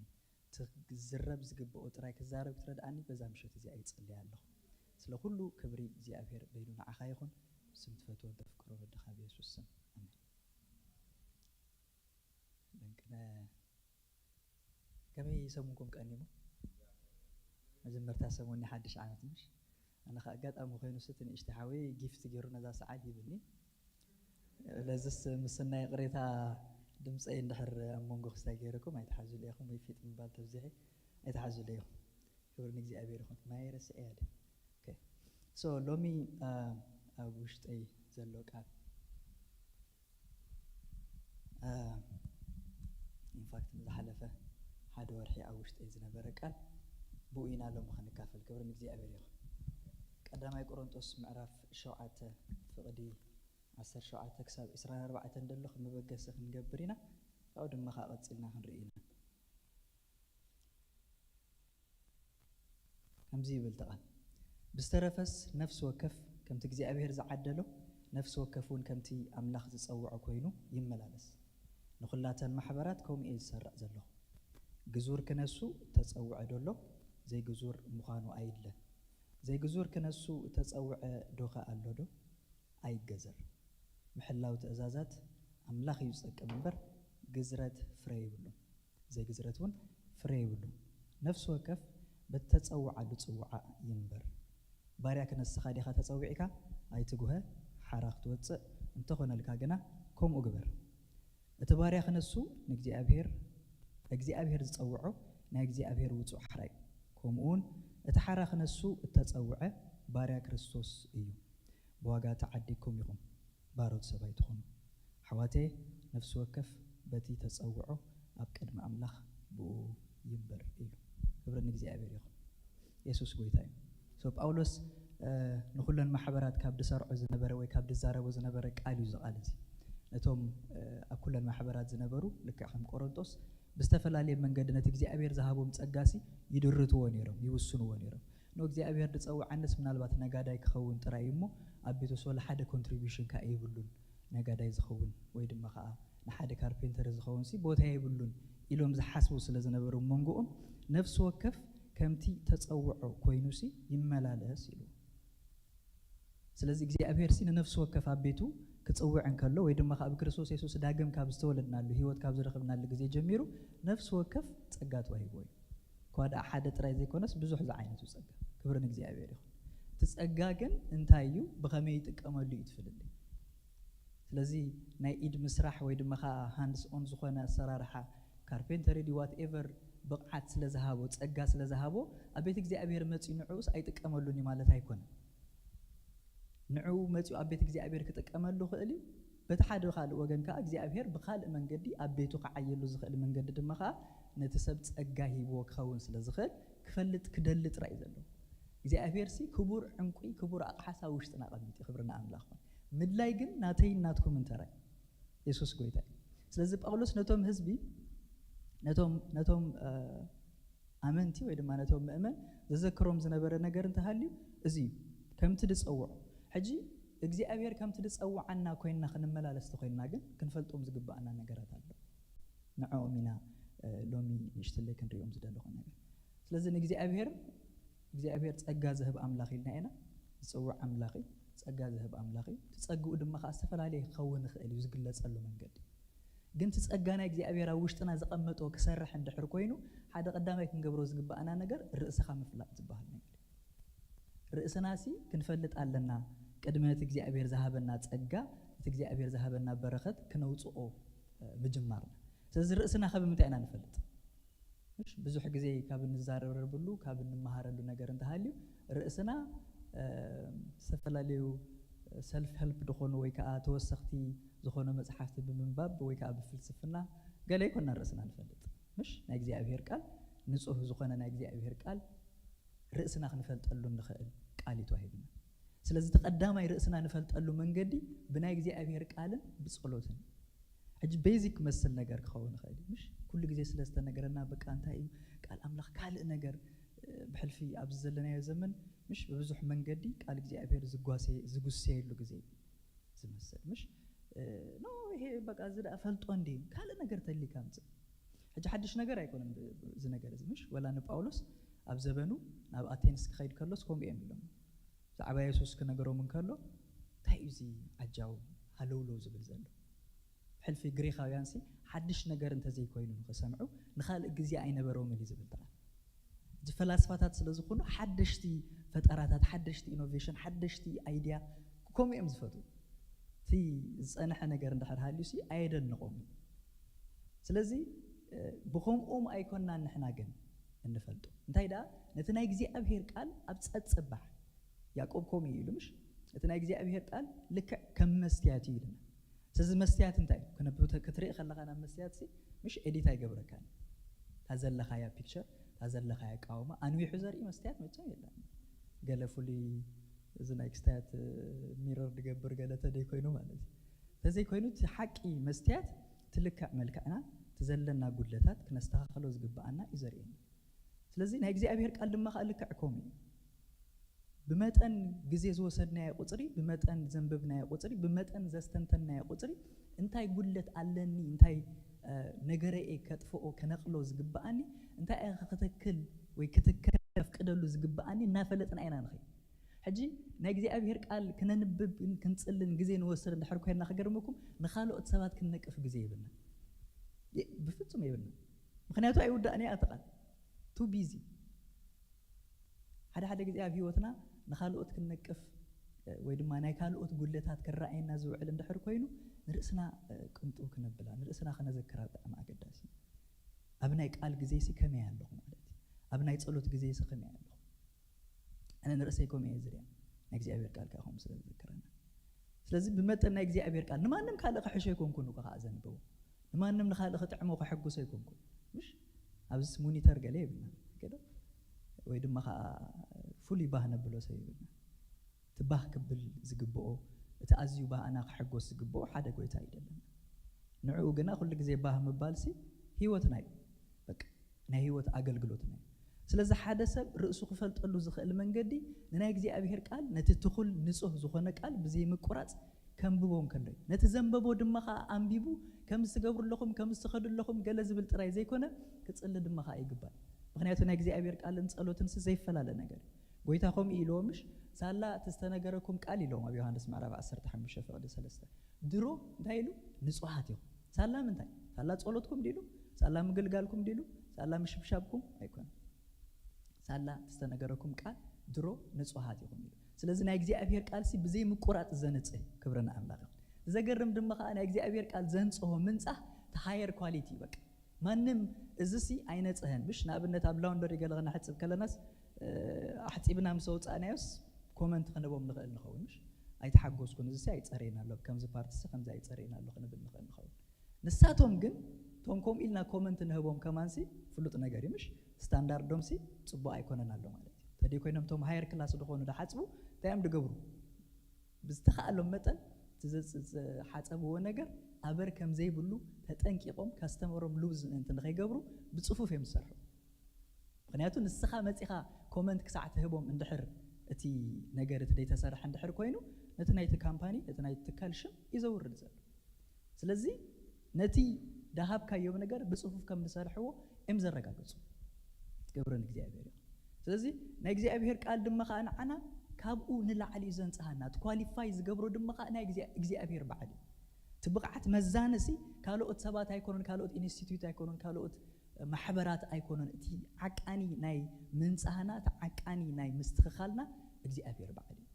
እቲ ክዝረብ ዝግብኦ ጥራይ ክዛረብ ክትረድኣኒ በዛ ምሸት እዚኣ ይጸሊ ኣለኹ። ስለ ኩሉ ክብሪ እግዚኣብሔር በይኑ ንዓኻ ይኹን። ስም ትፈትዎን ተፍቅሮን ወድኻ ብየሱስ ስም ኣሜን። ደንቅነ ከመይ ሰሙንኩም ቀኒሙ? መጀመርታ ሰሙን ናይ ሓድሽ ዓመት ምሽ? ኣነ ኸኣ ኣጋጣሚ ኮይኑ ስቲ ንእሽተይ ሓወይ ጊፍት ገይሩ ነዛ ሰዓት ሂብኒ። ለዝስ ምስናይ ቅሬታ ድምፀይ እንድሕር ኣብ መንጎ ክስታይ ገይረኩም ኣይትሓዙ ኢኹም ወይ ፊጥ ምባል ተብዚሒ ኣይትሓዙ ኢኹም። ክብሪ ንእግዚኣብሔር ይኹን። ማይ ረስዐ ያለ። ኦኬ። ሶ ሎሚ ኣብ ውሽጠይ ዘሎ ቃል ኢንፋክት ንዝሓለፈ ሓደ ወርሒ ኣብ ውሽጠይ ዝነበረ ቃል ብኡ ኢና ሎሚ ክንካፈል። ክብሪ ንእግዚኣብሔር ይኹን። ቀዳማይ ቆሮንጦስ ምዕራፍ ሸውዓተ ፍቕዲ ዓሰርተ ሸውዓተ ክሳብ ዕስራን ኣርባዕተን ደሎ ከም መበገሲ ክንገብር ኢና። ካብኡ ድማ ከዓ ቀፂልና ክንርኢ ኢና። ከምዚ ይብል እቲ ቃል፣ ብዝተረፈስ ነፍሲ ወከፍ ከምቲ እግዚኣብሔር ዝዓደሎ፣ ነፍሲ ወከፍ እውን ከምቲ ኣምላኽ ዝጸውዖ ኮይኑ ይመላለስ። ንኹላተን ማሕበራት ከምኡ እየ ዝሰርዕ ዘለኹ። ግዙር ክነሱ እተጸውዐ ዶ ኣሎ? ዘይግዙር ምዃኑ ኣይድለን። ዘይግዙር ክነሱ እተጸውዐ ዶኸ ኣሎ ዶ? ኣይገዘር። ምሕላው ትእዛዛት ኣምላኽ እዩ ዝጠቅም እምበር ግዝረት ፍረ የብሉን። ዘይግዝረት እውን ፍረ የብሉን። ነፍሲ ወከፍ በቲ ተጸውዓሉ ጽውዓ ይንበር። ባርያ ክነስኻ ዲኻ ተጸዊዕካ? ኣይትጉሀ፣ ሓራ ክትወጽእ እንተኾነልካ ግና ከምኡ ግበር። እቲ ባርያ ክነሱ ንእግዚኣብሔር፣ እግዚኣብሔር ዝጸውዖ ናይ እግዚኣብሔር ውጹእ ሓራ እዩ። ከምኡ እውን እቲ ሓራ ክነሱ እተጸውዐ ባርያ ክርስቶስ እዩ። ብዋጋ ተዓዲግኩም ኢኹም፣ ባሮት ሰብ ኣይትኹኑ። ኣሕዋተየ፣ ነፍሲ ወከፍ በቲ ተጸውዖ ኣብ ቅድሚ ኣምላኽ ብኡ ይንበር ኢሉ። ክብሪ ንእግዚኣብሔር ይኹን። የሱስ ጎይታ እዩ። ሶ ጳውሎስ እ፣ ንኹለን ማሕበራት ካብ ድሰርዖ ዝነበረ ወይ ካብ ድዛረቦ ዝነበረ ቃል እዩ እዚ ቃል እዚ። ነቶም እ፣ ኣብ ኩለን ማሕበራት ዝነበሩ ልክዕ ከም ቆሮንጦስ ብዝተፈላለየ መንገዲ ነቲ እግዚኣብሔር ዝሃቦም ጸጋሲ ይድርትዎ ነይሮም፣ ይውስንዎ ነይሮም። ንእግዚኣብሔር ድጸውዓንስ ምናልባት ነጋዳይ ክኸውን ጥራይ እዩ እሞ ኣብ ቤተሰብ ወላ ሓደ ኮንትሪቢሽን ከኣ የብሉን። ነጋዳይ ዝኸውን ወይ ድማ ከኣ ንሓደ ካርፔንተር ዝኸውን ሲ ቦታ የብሉን ኢሎም ዝሓስቡ ስለ ዝነበሩ መንጎኦም ነፍሲ ወከፍ ከምቲ ተጸውዖ ኮይኑ ሲ ይመላለስ ኢሉ። ስለዚ እግዚኣብሔር ሲ ንነፍሲ ወከፍ ኣብ ቤቱ ክጽውዕ እንከሎ ወይ ድማ ከኣ ብክርስቶስ የሱስ ዳግም ካብ ዝተወለድናሉ ህይወት ካብ ዝረኽብናሉ ግዜ ጀሚሩ ነፍሲ ወከፍ ጸጋ ተዋሂብዎ እዩ። እኳ ደኣ ሓደ ጥራይ ዘይኮነስ ብዙሕ ዝዓይነቱ ጸጋ። ክብሪ ንእግዚኣብሔር ይኹን። እቲ ጸጋ ግን እንታይ እዩ? ብኸመይ ይጥቀመሉ እዩ እቲ ፍልልይ። ስለዚ ናይ ኢድ ምስራሕ ወይ ድማ ከኣ ሃንድስ ኦን ዝኾነ ኣሰራርሓ ካርፔንተሪ ድዩ ዋትኤቨር ብቕዓት ስለ ዝሃቦ፣ ጸጋ ስለ ዝሃቦ ኣብ ቤት እግዚኣብሔር መጺኡ ንዕኡስ ኣይጥቀመሉን እዩ ማለት ኣይኮነን። ንዕኡ መጺኡ ኣብ ቤት እግዚኣብሔር ክጥቀመሉ ይኽእል እዩ። በቲ ሓደ ካልእ ወገን ከኣ እግዚኣብሔር ብኻልእ መንገዲ ኣብ ቤቱ ክዓየሉ ዝኽእል መንገዲ ድማ ከኣ ነቲ ሰብ ጸጋ ሂብዎ ክኸውን ስለ ዝኽእል ክፈልጥ ክደሊ ጥራይ እዩ ዘለዎ። እግዚኣብሔር ሲ ክቡር ዕንቁ ክቡር ኣቕሓስ ኣብ ውሽጥና ኣቐሚጡ እዩ። ክብሪ ንኣምላኽ ይኹን። ምድላይ ግን ናተይን ናትኩምን ተራይ የሱስ ጎይታ እዩ። ስለዚ ጳውሎስ ነቶም ህዝቢ ነቶም ነቶም ኣመንቲ ወይ ድማ ነቶም ምእመን ዘዘክሮም ዝነበረ ነገር እንተሃልዩ እዚ እዩ። ከምቲ ዝፀውዖ ሕጂ እግዚኣብሔር ከምቲ ዝፀውዓና ኮይንና ክንመላለስ ተኮይንና ግን ክንፈልጦም ዝግባኣና ነገራት ኣሎ። ንዕኦም ኢና ሎሚ ንእሽትለይ ክንሪኦም ዝደለኹ ነገር። ስለዚ ንእግዚኣብሔር እግዚኣብሔር ጸጋ ዝህብ ኣምላኽ ኢልና ኢና። ዝጽውዕ ኣምላኽ እዩ። ጸጋ ዝህብ ኣምላኽ እዩ። እቲ ጸግኡ ድማ ከዓ ዝተፈላለየ ክኸውን ይኽእል እዩ ዝግለጸሉ መንገዲ። ግን እቲ ጸጋ ናይ እግዚኣብሔር ኣብ ውሽጥና ዘቐመጦ ክሰርሕ እንድሕር ኮይኑ ሓደ ቀዳማይ ክንገብሮ ዝግባኣና ነገር ርእስኻ ምፍላጥ ዝበሃል ነገር እዩ። ርእስና ሲ ክንፈልጥ ኣለና። ቅድሚ እቲ እግዚኣብሔር ዝሃበና ጸጋ እቲ እግዚኣብሔር ዝሃበና በረኸት ክነውፅኦ ምጅማርና። ስለዚ ርእስና ካብ ምንታይ ኢና ንፈልጥ? ብዙሕ ግዜ ካብ እንዛረበሉ ካብ እንመሃረሉ ነገር እንተሃልዩ ርእስና ዝተፈላለዩ ሰልፍ ሄልፕ ዝኾኑ ወይ ከዓ ተወሰኽቲ ዝኾኑ መፅሓፍቲ ብምንባብ ወይ ከዓ ብፍልስፍና ገለ ይኮና ርእስና ንፈልጥ። ምሽ ናይ እግዚኣብሔር ቃል ንፁህ ዝኾነ ናይ እግዚኣብሔር ቃል ርእስና ክንፈልጠሉ ንኽእል ቃል እዩ ተዋሂብና። ስለዚ እቲ ቀዳማይ ርእስና ንፈልጠሉ መንገዲ ብናይ እግዚኣብሔር ቃልን ብጸሎትን። ሕጂ ቤዚክ መስል ነገር ክኸውን ይኽእል እዩ። ምሽ ኩሉ ግዜ ስለ ዝተነገረና በቃ እንታይ እዩ ቃል ኣምላኽ ካልእ ነገር ብሕልፊ ኣብዚ ዘለናዮ ዘመን ምሽ ብብዙሕ መንገዲ ቃል እግዚኣብሔር ዝጓሰየ ዝጉሰየሉ ግዜ እዩ ዝመስል። ምሽ ኖ ይሄ በቃ እዚ ደኣ ፈልጦ እንዲ ካልእ ነገር ተሊካ ምጽእ። ሕጂ ሓድሽ ነገር ኣይኮነን እዚ ነገር እዚ ምሽ ወላ ንጳውሎስ ኣብ ዘበኑ ናብ ኣቴንስ ክኸይድ ከሎስ ከምኡ እዮም ኢሎም። ብዛዕባ የሱስ ክነገሮም እንከሎ እንታይ እዩ እዚ ዓጃው ሃለውለው ዝብል ዘሎ? ሕልፊ ግሪኻውያን ሲ ሓድሽ ነገር እንተዘይኮይኑ ንኽሰምዑ ንኻልእ ግዜ ኣይነበሮምን እዩ ዝብል ጥራይ። እዚ ፈላስፋታት ስለ ዝኾኑ ሓደሽቲ ፈጠራታት ሓደሽቲ ኢኖቬሽን ሓደሽቲ ኣይድያ ከምኡ እዮም ዝፈትዉ። እቲ ዝፀንሐ ነገር እንድሕር ሃልዩ ሲ ኣየደንቖምን። ስለዚ ብኸምኦም ኣይኮናን ንሕና ግን እንፈልጦ እንታይ ደኣ ነቲ ናይ እግዚኣብሔር ቃል ኣብ ፀፅባሕ ያዕቆብ ከምኡ እዩ ኢሉ ምሽ እቲ ናይ እግዚኣብሔር ቃል ልክዕ ከም መስትያት እዩ ኢልና። ስለዚ መስትያት እንታይ እዩ ክትርኢ ከለኻ ናብ መስትያት ሲ ምሽ ኤዲት ኣይገብረካን። እታ ዘለኻያ ፒክቸር እታ ዘለኻያ ቃወማ ኣንዊሑ ዘርኢ መስትያት መቸም የለን። ገለ ፍሉይ እዚ ናይ ክስታያት ሚረር ድገብር ገለ ተደይ ኮይኑ ማለት እዩ። ተዘይ ኮይኑ እቲ ሓቂ መስትያት ትልክዕ መልክዕና ትዘለና ጉድለታት ክነስተኻኸሎ ዝግብኣና እዩ ዘርእየና። ስለዚ ናይ እግዚኣብሔር ቃል ድማ ከዓ ልክዕ ከምኡ እዩ። ብመጠን ግዜ ዝወሰድናዮ ቁፅሪ ብመጠን ዘንበብናዮ ቁፅሪ ብመጠን ዘስተንተንናዮ ቁፅሪ እንታይ ጉድለት ኣለኒ እንታይ ነገረኤ ከጥፍኦ ከነቕሎ ዝግብኣኒ እንታይ እየ ክተክል ወይ ክትከል ከፍቅደሉ ዝግብኣኒ እናፈለጥና ኢና ንኸይድ። ሕጂ ናይ እግዚኣብሔር ቃል ክነንብብ ክንጽልን ግዜ ንወስድ እንድሕር ኮይንና ክገርመኩም ንኻልኦት ሰባት ክንነቅፍ ግዜ የብልና። ብፍጹም የብልና። ምክንያቱ ኣይውዳእን እያ እቲ ቃል ቱ ቢዚ። ሓደ ሓደ ግዜ ኣብ ህይወትና ንኻልኦት ክንነቅፍ ወይ ድማ ናይ ካልኦት ጉድለታት ክረኣየና ዝውዕል እንድሕር ኮይኑ ንርእስና ቅንጡ ክነብላ ንርእስና ክነዘክራ ብጣዕሚ ኣገዳሲ እዩ። ኣብ ናይ ቃል ግዜሲ ከመይ ኣለኹ ማለት እዩ። ኣብ ናይ ጸሎት ግዜሲ ከመይ ኣለኹ? ኣነ ንርእሰይ ከምኡ እየ ዝሪኣ። ናይ እግዚኣብሔር ቃል ከዓ ከምኡ ስለ ዝዝክረና። ስለዚ ብመጠን ናይ እግዚኣብሔር ቃል ንማንም ካልእ ክሕሾ ኣይኮንኩን እኮ ከዓ ዘንብቦ። ንማንም ንኻልእ ክጥዕሞ ከሐጉሶ ኣይኮንኩን። ምሽ ኣብዚስ ሞኒተር ገለ የብልና። ገለ ወይ ድማ ከዓ ፍሉይ ባህ ነብሎ ሰብ የብልና። እቲ ባህ ክብል ዝግብኦ እቲ ኣዝዩ ባህና ክሕጎስ ዝግብኦ ሓደ ጎይታ እዩ ዘለና። ንዕኡ ግና ኩሉ ግዜ ባህ ምባልሲ ህይወትና እዩ። በቃ ናይ ህይወት ኣገልግሎትና እዩ። ስለዚ ሓደ ሰብ ርእሱ ክፈልጠሉ ዝኽእል መንገዲ ንናይ እግዚኣብሔር ቃል ነቲ ትኹል ንጹህ ዝኾነ ቃል ብዘይምቁራጽ ከንብቦ እንከሎ እዩ። ነቲ ዘንበቦ ድማ ከዓ ኣንቢቡ ከም ዝትገብሩ ኣለኹም ከም ዝትኸዱ ኣለኹም ገለ ዝብል ጥራይ ዘይኮነ ክጽሊ ድማ ከዓ ይግባእ። ምክንያቱ ናይ እግዚኣብሔር ቃልን ጸሎትን ሲ ዘይፈላለ ነገር እዩ። ጎይታ ከምኡ ኢልዎ ምሽ ሳላ እቲ ዝተነገረኩም ቃል ኢልዎም ኣብ ዮሃንስ ምዕራፍ ዓሰርተ ሓሙሽተ ፍቕዲ ሰለስተ ድሮ እንታይ ኢሉ ንጹሃት ኢኹም። ሳላ ምንታይ ሳላ ጸሎትኩም ዲሉ ሳላ ምግልጋልኩም ዲሉ ሳላ ምሽብሻብኩም ኣይኮነ። ሳላ ዝተነገረኩም ቃል ድሮ ንጹሃት ኢኹም ኢሉ። ስለዚ ናይ እግዚኣብሔር ቃልሲ ብዘይ ምቁራጽ ዘንጽህ ክብሪ ንኣምላኽ ይኹን። ዘገርም ድማ ከዓ ናይ እግዚኣብሔር ቃል ዘንጽሆ ምንጻህ ተሃየር ኳሊቲ በቃ ማንም እዚሲ ኣይነጽህን ምሽ ንኣብነት ኣብ ላውንደሪ ገለ ክነሕጽብ ከለናስ ኣሕጺብና ምስ ኣውጻእናዮስ ኮመንት ክንቦም ንኽእል ንኸውን ምሽ ኣይተሓጎስኩን እዚሲ ኣይጸረይን ኣሎ ከምዚ ፓርቲሲ ከምዚ ኣይጸረይን ኣሎ ክንብል ንኽእል ንኸውን። ንሳቶም ግን እቶም ከምኡ ኢልና ኮመንት ንህቦም ከማንሲ ፍሉጥ ነገር እዩ ምሽ ስታንዳርዶምሲ ጽቡቕ ኣይኮነን ኣሎ ማለት እዩ። ተደይ ኮይኖም እቶም ሃየር ክላስ ዝኾኑ ድሓጽቡ እንታይ እዮም ድገብሩ? ብዝተኻእሎም መጠን እቲ ዝሓፀብዎ ነገር ኣበር ከም ዘይብሉ ተጠንቂቖም ካስተመሮም ሉዝ ምእንቲ ንኸይገብሩ ብፅፉፍ እዮም ዝሰርሑ። ምክንያቱ ንስኻ መፂኻ ኮመንት ክሳዕ ትህቦም እንድሕር እቲ ነገር እቲ ዘይተሰርሐ እንድሕር ኮይኑ ነቲ ናይቲ ካምፓኒ ነቲ ናይቲ ትካል ሽም እዩ ዘውርድ ዘሎ። ስለዚ ነቲ ዳሃብካዮም ነገር ብፅፉፍ ከም ዝሰርሕዎ እዮም ዘረጋግፁ። ክብሪ ንእግዚኣብሔር ይኹን። ስለዚ ናይ እግዚኣብሔር ቃል ድማ ከዓ ንዓና ካብኡ ንላዕሊ እዩ ዘንፅሃና። እቲ ኳሊፋይ ዝገብሮ ድማ ከዓ ናይ እግዚኣብሔር በዓል እዩ። እቲ ብቕዓት መዛንሲ ካልኦት ሰባት ኣይኮኑን፣ ካልኦት ኢንስቲትዩት ኣይኮኑን፣ ካልኦት ማሕበራት ኣይኮኑን። እቲ ዓቃኒ ናይ ምንፃህና፣ እቲ ዓቃኒ ናይ ምስትኽኻልና እግዚኣብሔር በዓል እዩ።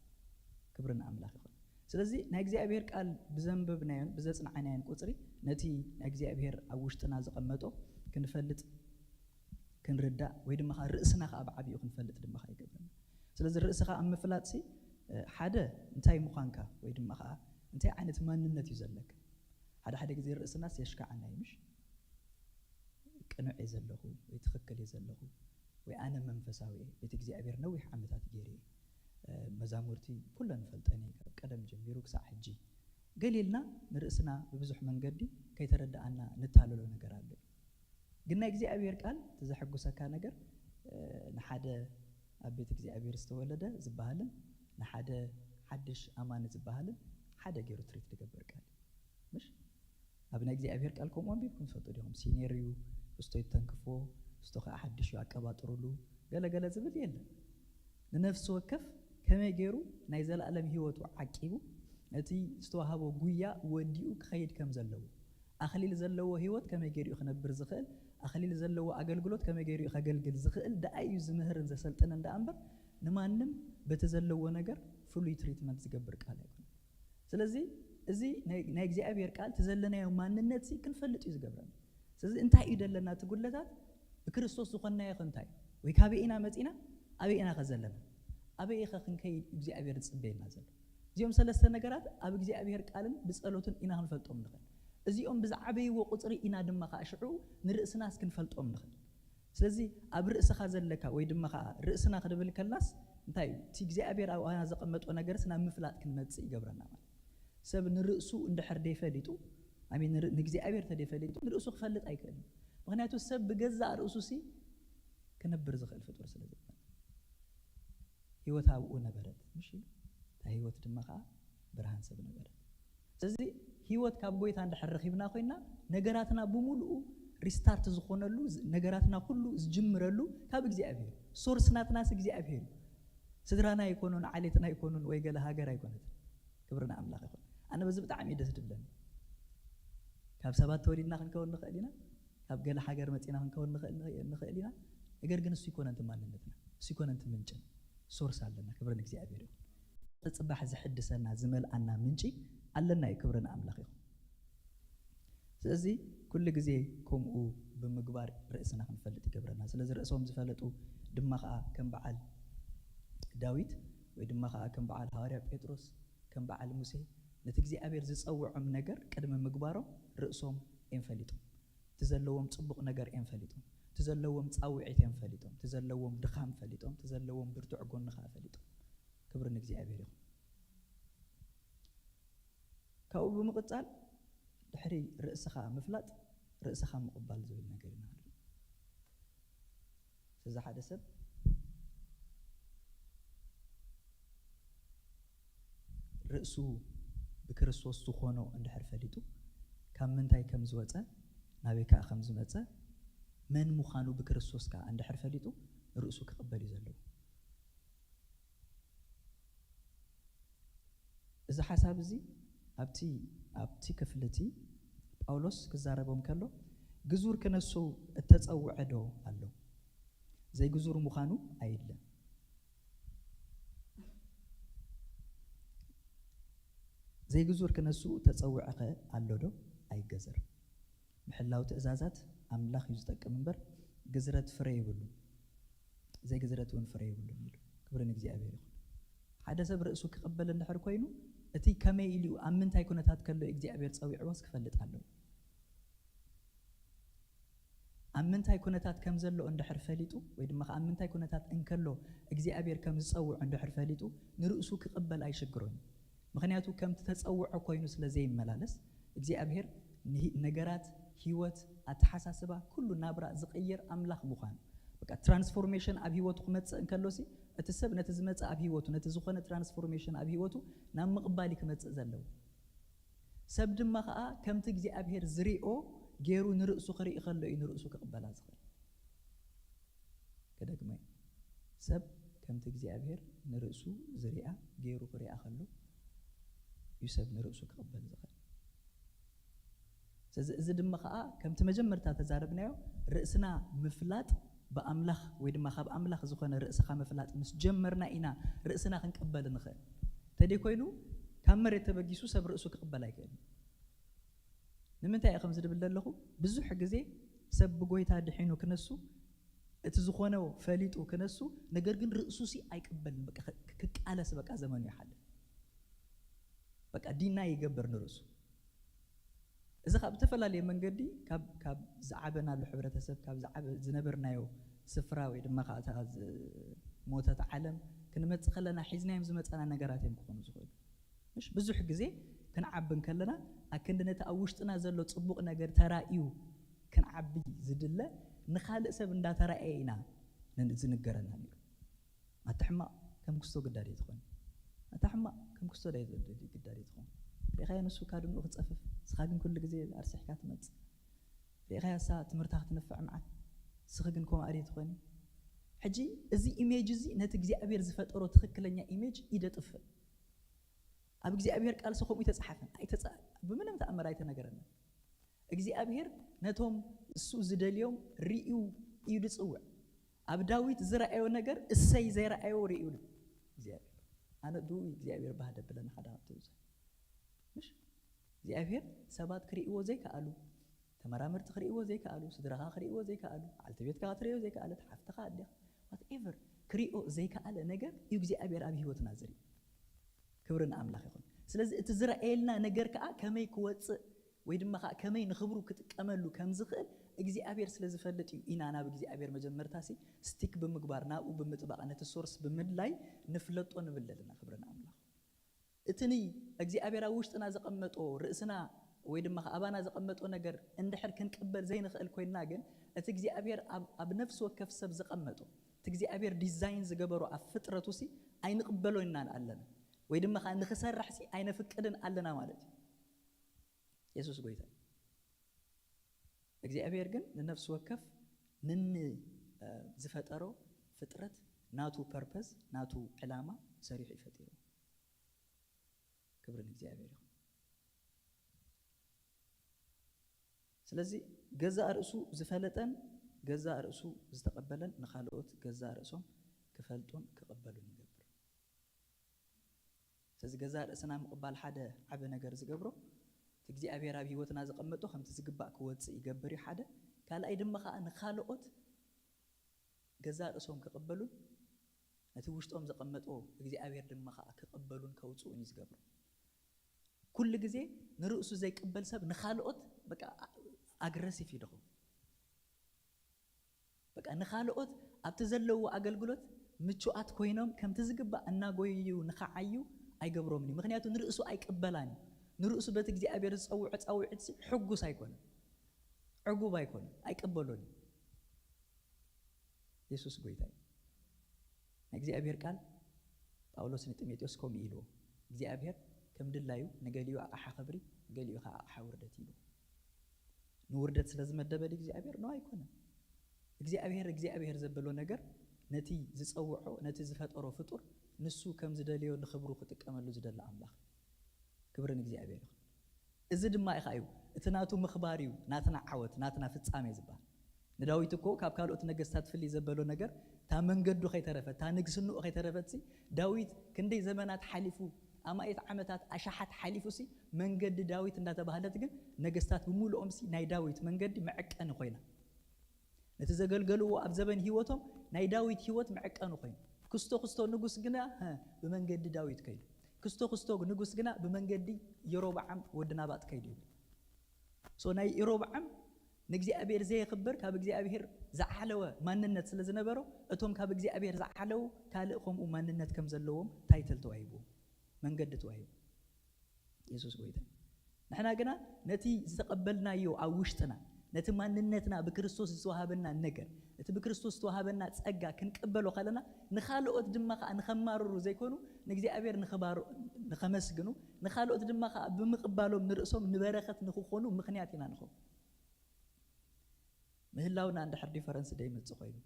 ክብሪ ንኣምላኽ ይኹን። ስለዚ ናይ እግዚኣብሔር ቃል ብዘንበብናዮን ብዘፅናዕናዮን ቁፅሪ ነቲ ናይ እግዚኣብሔር ኣብ ውሽጥና ዘቐመጦ ክንፈልጥ ክንርዳእ ወይ ድማ ከዓ ርእስና ከዓ ብዓብኡ ክንፈልጥ ድማ ከዓ ይገብረና። ስለዚ ርእስኻ ኣብ ምፍላጥሲ ሓደ እንታይ ምዃንካ ወይ ድማ ከዓ እንታይ ዓይነት ማንነት እዩ ዘለካ። ሓደ ሓደ ግዜ ርእስናስ የሽካዓና እዩ ምሽ ቅኑዕ እየ ዘለኹ ወይ ትኽክል እየ ዘለኹ ወይ ኣነ መንፈሳዊ እየ ቤት እግዚኣብሔር ነዊሕ ዓመታት ገይረ እየ መዛሙርቲ ኩለን ፈልጠን እየ ካብ ቀደም ጀሚሩ ክሳዕ ሕጂ ገሊልና ንርእስና ብብዙሕ መንገዲ ከይተረዳኣና ንታለሎ ነገር ኣሎ። ግን ናይ እግዚኣብሔር ቃል እቲ ዘሐጉሰካ ነገር ንሓደ ኣብ ቤት እግዚኣብሔር ዝተወለደ ዝበሃልን ንሓደ ሓድሽ ኣማኒ ዝበሃልን ሓደ ገይሩ ትሪት ዝገብር ቃል ምሽ ኣብ ናይ እግዚኣብሔር ቃል ከምኡ ኣንቢብኩም ትፈልጡ ዲኹም? ሲኒየር እዩ፣ እስቶ ይተንክፎ፣ እስቶ ከዓ ሓድሽ እዩ ኣቀባጥሩሉ ገለገለ ዝብል የለን። ንነፍሲ ወከፍ ከመይ ገይሩ ናይ ዘለኣለም ህይወቱ ዓቂቡ ነቲ ዝተዋህቦ ጉያ ወዲኡ ክኸይድ ከም ዘለዎ ኣኽሊል ዘለዎ ህይወት ከመይ ገይሩ እዩ ክነብር ዝኽእል ኣኽሊል ዘለዎ ኣገልግሎት ከመይ ገይሩ እዩ ከገልግል ዝኽእል ደኣ እዩ ዝምህርን ዘሰልጥንን ደኣ እምበር ንማንም በቲ ዘለዎ ነገር ፍሉይ ትሪትመንት ዝገብር ቃል ኣይኮነ። ስለዚ እዚ ናይ እግዚኣብሔር ቃል እቲ ዘለናዮ ማንነት ክንፈልጥ እዩ ዝገብረና። ስለዚ እንታይ እዩ ዘለና እቲ ጉድለታት ብክርስቶስ ዝኾንናዮ ከ እንታይ ወይ ካበይ ኢና መፂና ኣበይ ኢና ከ ዘለና ኣበይ ኢኸ ክንከይድ እግዚኣብሔር ዝፅበየና ዘሎ እዚኦም ሰለስተ ነገራት ኣብ እግዚኣብሔር ቃልን ብፀሎትን ኢና ክንፈልጦም ንኽእል እዚኦም ብዝዓበይዎ ቁፅሪ ኢና ድማ ከዓ ሽዑ ንርእስናስ ክንፈልጦም ንኽእል ስለዚ ኣብ ርእስኻ ዘለካ ወይ ድማ ከዓ ርእስና ክድብል ከላስ እንታይ እዩ እቲ እግዚኣብሔር ኣብና ዘቐመጦ ነገርስ ናብ ምፍላጥ ክንመፅእ ይገብረና ማለት ሰብ ንርእሱ እንድሕር ደይፈሊጡ ንእግዚኣብሔር ተደይፈሊጡ ንርእሱ ክፈልጥ ኣይክእልን ምክንያቱ ሰብ ብገዛእ ርእሱ ሲ ክነብር ዝኽእል ፍጡር ስለ ዝኾነ ህይወት ኣብኡ ነበረት ምሽ እታ ህይወት ድማ ከዓ ብርሃን ሰብ ነበረት ስለዚ ህይወት ካብ ጎይታ እንድሕር ረኺብና ኮይና ነገራትና ብምሉኡ ሪስታርት ዝኾነሉ ነገራትና ኩሉ ዝጅምረሉ ካብ እግዚኣብሔር ሶርስ ናትናስ እግዚኣብሔር እዩ ስድራና ኣይኮኑን ዓሌትና ኣይኮኑን ወይ ገለ ሃገር ኣይኮነትን ክብሪ ንኣምላኽ ይኹን ኣነ በዚ ብጣዕሚ ደስ ድብለኒ ካብ ሰባት ተወሊድና ክንከውን ንኽእል ኢና ካብ ገለ ሃገር መፂና ክንከውን ንኽእል ኢና ነገር ግን እሱ ይኮነንቲ ማንነትና እሱ ይኮነንቲ ምንጭን ሶርስ ኣለና ክብሪ ንእግዚኣብሔር ይኹን ፅባሕ ዝሕድሰና ዝመልኣና ምንጪ ኣለና እዩ ክብሪ ንኣምላኽ ይኹን ስለዚ ኩሉ ግዜ ከምኡ ብምግባር ርእስና ክንፈልጥ ይገብረና ስለዚ ርእሶም ዝፈለጡ ድማ ከዓ ከም በዓል ዳዊት ወይ ድማ ከዓ ከም በዓል ሃዋርያ ጴጥሮስ ከም በዓል ሙሴ ነቲ እግዚኣብሔር ዝፀውዖም ነገር ቅድሚ ምግባሮም ርእሶም እዮም ፈሊጦም እቲ ዘለዎም ፅቡቕ ነገር እዮም ፈሊጦም እቲ ዘለዎም ፃውዒት እዮም ፈሊጦም እቲ ዘለዎም ድኻም ፈሊጦም እቲ ዘለዎም ብርቱዕ ጎኒ ከዓ ፈሊጦም ክብሪ ንእግዚኣብሔር ይኹን ካብኡ ብምቕፃል ድሕሪ ርእስኻ ምፍላጥ ርእስኻ ምቕባል ዝብል ነገር ኢና ስለዚ ሓደ ሰብ ርእሱ ብክርስቶስ ዝኾኖ እንድሕር ፈሊጡ ካብ ምንታይ ከም ዝወፀ ናበይ ከዓ ከም ዝመፀ መን ምዃኑ ብክርስቶስ ከዓ እንድሕር ፈሊጡ ርእሱ ክቕበል እዩ ዘለዎ እዚ ሓሳብ እዚ ኣብቲ ኣብቲ ክፍሊ እቲ ጳውሎስ ክዛረቦም ከሎ ግዙር ክነሱ እተጸውዐ ዶ ኣሎ? ዘይግዙር ምዃኑ ኣይድለን። ዘይግዙር ክነሱ እተጸውዐ ኸ ኣሎ ዶ? ኣይገዘር። ምሕላው ትእዛዛት ኣምላኽ እዩ ዝጠቅም እምበር ግዝረት ፍረ የብሉን። ዘይግዝረት እውን ፍረ የብሉን ኢሉ ክብሪ ንእግዚኣብሔር ይኹን ሓደ ሰብ ርእሱ ክቕበል እንድሕር ኮይኑ እቲ ከመይ ኢሉ ኣብ ምንታይ ኩነታት ከሎ እግዚኣብሔር ፀዊዕዎስ ክፈልጥ ኣለዎ ኣብ ምንታይ ኩነታት ከም ዘሎ እንድሕር ፈሊጡ ወይ ድማ ኣብ ምንታይ ኩነታት እንከሎ እግዚኣብሔር ከም ዝፀውዑ እንድሕር ፈሊጡ ንርእሱ ክቕበል ኣይሽግሮን ምኽንያቱ ከምቲ ተጸውዖ ኮይኑ ስለ ዘይመላለስ እግዚኣብሔር ንሂ- ነገራት፣ ህይወት፣ ኣተሓሳስባ፣ ኩሉ ናብራ ዝቕይር ኣምላኽ ምዃኑ። በቃ ትራንስፎርሜሽን ኣብ ህይወቱ ክመጽእ እንከሎሲ እቲ ሰብ ነቲ ዝመጽእ ኣብ ህይወቱ ነቲ ዝኾነ ትራንስፎርሜሽን ኣብ ህይወቱ ናብ ምቕባል እዩ ክመጽእ ዘለዎ። ሰብ ድማ ኸዓ ከምቲ እግዚኣብሔር ዝሪኦ ገይሩ ንርእሱ ክርኢ ከሎ እዩ ንርእሱ ክቕበላ ዝኽእል። ክደግሞ እየ። ሰብ ከምቲ እግዚኣብሔር ንርእሱ ዝሪኣ ገይሩ ክሪኣ ከሎ እዩ ሰብ ንርእሱ ክቕበል ዝኽእል። ስለዚ እዚ ድማ ከዓ ከምቲ መጀመርታ ተዛረብናዮ ርእስና ምፍላጥ ብኣምላኽ ወይ ድማ ካብ ኣምላኽ ዝኾነ ርእስኻ ምፍላጥ ምስ ጀመርና ኢና ርእስና ክንቅበል ንኽእል። ተደይ ኮይኑ ካብ መሬት ተበጊሱ ሰብ ርእሱ ክቕበል ኣይክእልን። ንምንታይ እየ ከምዚ ድብል ዘለኹ? ብዙሕ ግዜ ሰብ ብጎይታ ድሒኑ ክነሱ እቲ ዝኾነ ፈሊጡ ክነሱ፣ ነገር ግን ርእሱሲ ኣይቅበልን። በቃ ክ- ክቃለስ በቃ ዘመኑ ይሓልፍ። በቃ ዲና ይገብር ንርእሱ። እዚ ካብ ዝተፈላለየ መንገዲ ካብ ካብ ዝዓበናሉ ሕብረተሰብ ካብ ዝዓበ ዝነበርናዮ ስፍራ ወይ ድማ ከዓታ ሞተት ዓለም ክንመጽእ ከለና ሒዝናዮም ዝመጸና ነገራት እዮም ክኾኑ ዝኽእሉ። ምሽ ብዙሕ ግዜ ክንዓቢ እንከለና ኣክንዲ ነቲ ኣብ ውሽጥና ዘሎ ጽቡቕ ነገር ተራእዩ ክንዓቢ ዝድለ ንኻልእ ሰብ እንዳተራእየ ኢና ን- ዝንገረና ነይሩ። ኣታ ሕማቕ ከም ክስቶ ግዳዴ ትኾን ኣታ ሕማቕ ከም ክስቶ ዳይ ግዳዴ ትኾን ሪኻዮ ንሱ ካድንኡ ክጸፍፍ ስኻ ግን ኩሉ ግዜ ኣርሲሕካ ትመጽእ ሪኻዮ ሳ ትምህርታ ክትነፍዕ መዓት ስኺ ግን ኮማእሪ ትኾኒ። ሕጂ እዚ ኢሜጅ እዚ ነቲ እግዚኣብሔር ዝፈጠሮ ትኽክለኛ ኢሜጅ ይደጥፍእ። ኣብ እግዚኣብሔር ቃልሲ ከምኡ ይተጻሓፈን ኣይተጻ- ብምንም ተኣምር ኣይተነገረና። እግዚኣብሔር ነቶም እሱ ዝደልዮም ርእዩ እዩ ዝጽውዕ። ኣብ ዳዊት ዝረኣዮ ነገር እሰይ ዘይረኣዮ ርእዩ እግዚኣብሔር። ኣነ ብኡ እግዚኣብሔር ባህደ ብለን ሓደ ሃብቲ ብዙሕ ምሽ እግዚኣብሔር ሰባት ክርእይዎ ዘይከኣሉ ተመራመርቲ ክርእይዎ ዘይከኣሉ ስድራኻ ክርእይዎ ዘይከኣሉ ዓልቲ ቤትካ ክትርእዮ ዘይከኣለት ሓፍትኻ ኣዴኻ whatever ክርእዮ ዘይከኣለ ነገር እዩ እግዚኣብሔር ኣብ ህይወትና ዝርኢ። ክብሪ ንኣምላኽ ይኹን። ስለዚ እቲ ዝረኣየልና ነገር ከዓ ከመይ ክወፅእ ወይ ድማ ከዓ ከመይ ንኽብሩ ክጥቀመሉ ከም ዝኽእል እግዚኣብሔር ስለ ዝፈልጥ እዩ ኢና ናብ እግዚኣብሔር መጀመርታ ሲ ስቲክ ብምግባር ናብኡ ብምጥባቕ ነቲ ሶርስ ብምድላይ ንፍለጦ ንብል ዘለና። ክብሪ ንኣምላኽ። እቲ ንይ እግዚኣብሔር ኣብ ውሽጥና ዘቐመጦ ርእስና ወይ ድማ ኣባና ዘቐመጦ ነገር እንድሕር ክንቅበል ዘይንኽእል ኮይንና ግን እቲ እግዚኣብሔር ኣብ ነፍሲ ወከፍ ሰብ ዘቐመጦ እቲ እግዚኣብሔር ዲዛይን ዝገበሮ ኣብ ፍጥረቱ ሲ ኣይንቕበሎን ኢና ኣለና ወይ ድማ ከዓ ንኽሰርሕ ሲ ኣይነፍቅድን ኣለና ማለት እዩ። የሱስ ጎይታ። እግዚኣብሔር ግን ንነፍሲ ወከፍ ንኒ ዝፈጠሮ ፍጥረት ናቱ ፐርፐዝ ናቱ ዕላማ ሰሪሑ ይፈጢሩ። ክብሪ ንእግዚኣብሔር ይኹን። ስለዚ ገዛእ ርእሱ ዝፈለጠን ገዛእ ርእሱ ዝተቐበለን ንኻልኦት ገዛእ ርእሶም ክፈልጡን ክቕበሉን ይገብር። ስለዚ ገዛእ ርእስና ምቕባል ሓደ ዓቢ ነገር ዝገብሮ እቲ እግዚኣብሔር ኣብ ህይወትና ዘቐመጦ ከምቲ ዝግባእ ክወፅእ ይገብር እዩ ሓደ። ካልኣይ ድማ ከዓ ንኻልኦት ገዛእ ርእሶም ክቕበሉን ነቲ ውሽጦም ዘቐመጦ እግዚኣብሔር ድማ ከዓ ክቕበሉን ከውፅኡን እዩ ዝገብሮ። ኩሉ ግዜ ንርእሱ ዘይቅበል ሰብ ንኻልኦት በቃ ኣግረሲቭ እዩ ድኹም በቃ ንኻልኦት ኣብቲ ዘለዎ ኣገልግሎት ምቹኣት ኮይኖም ከምቲ ዝግባእ እናጎየዩ ንኸዓዩ ኣይገብሮምን እዩ። ምክንያቱ ንርእሱ ኣይቅበላን እዩ። ንርእሱ በቲ እግዚኣብሔር ዝፀውዖ ፃውዒት ሕጉስ ኣይኮነን፣ ዕጉብ ኣይኮነን፣ ኣይቅበሎን እዩ። የሱስ ጎይታ እዩ። ናይ እግዚኣብሔር ቃል ጳውሎስ ንጢሞቴዎስ ከምኡ ኢልዎ፣ እግዚኣብሔር ከም ድላዩ ንገሊኡ ኣቕሓ ክብሪ ንገሊኡ ከዓ ኣቕሓ ውርደት ኢልዎ። ንውርደት ስለ ዝመደበ እግዚኣብሔር ነው ኣይኮነን። እግዚኣብሔር እግዚኣብሔር ዘበሎ ነገር ነቲ ዝፀውዖ ነቲ ዝፈጠሮ ፍጡር ንሱ ከም ዝደልዮ ንኽብሩ ክጥቀመሉ ዝደሊ ኣምላኽ። ክብሪ ንእግዚኣብሔር ይኹን። እዚ ድማ ኢኻ እዩ እቲ ናቱ ምኽባር እዩ ናትና ዓወት ናትና ፍጻሜ ዝበሃል። ንዳዊት እኮ ካብ ካልኦት ነገስታት ፍልይ ዘበሎ ነገር እታ መንገዱ ከይተረፈት እታ ንግስንኡ ከይተረፈትሲ ዳዊት ክንደይ ዘመናት ሓሊፉ ኣማኢት ዓመታት ኣሻሓት ሓሊፉሲ መንገዲ ዳዊት እንዳተባህለት ግን ነገስታት ብምሉኦምሲ ናይ ዳዊት መንገዲ መዐቀኒ ኮይና ነቲ ዘገልገልዎ ኣብ ዘበን ህይወቶም ናይ ዳዊት ህይወት መዐቀኒ ኮይኑ ክስቶ ክስቶ ንጉስ ግና ብመንገዲ ዳዊት ከይዱ ክስቶ ክስቶ ንጉስ ግና ብመንገዲ የሮብዓም ወዲ ናባጥ ከይዱ ይብል። ሶ ናይ ኢሮብዓም ንእግዚኣብሔር ዘየኽብር ካብ እግዚኣብሔር ዝዓለወ ማንነት ስለ ዝነበሮ እቶም ካብ እግዚኣብሔር ዝዓለዉ ካልእ ከምኡ ማንነት ከም ዘለዎም ታይትል ተዋሂብዎም መንገዲ ተዋሂቡ። የሱስ ጎይታ እዩ። ንሕና ግና ነቲ ዝተቐበልናዮ ኣብ ውሽጥና፣ ነቲ ማንነትና ብክርስቶስ ዝተዋሃበና ነገር፣ ነቲ ብክርስቶስ ዝተዋሃበና ጸጋ ክንቅበሎ ከለና፣ ንኻልኦት ድማ ከኣ ንኸማርሩ ዘይኮኑ፣ ንእግዚኣብሔር ንኽባር-፣ ንኸመስግኑ፣ ንኻልኦት ድማ ከኣ ብምቕባሎም ንርእሶም ንበረኸት ንኽኾኑ ምኽንያት ኢና ንኸውን። ምህላውና እንድሕር ዲፈረንስ ደይመጽእ ኮይኑ፣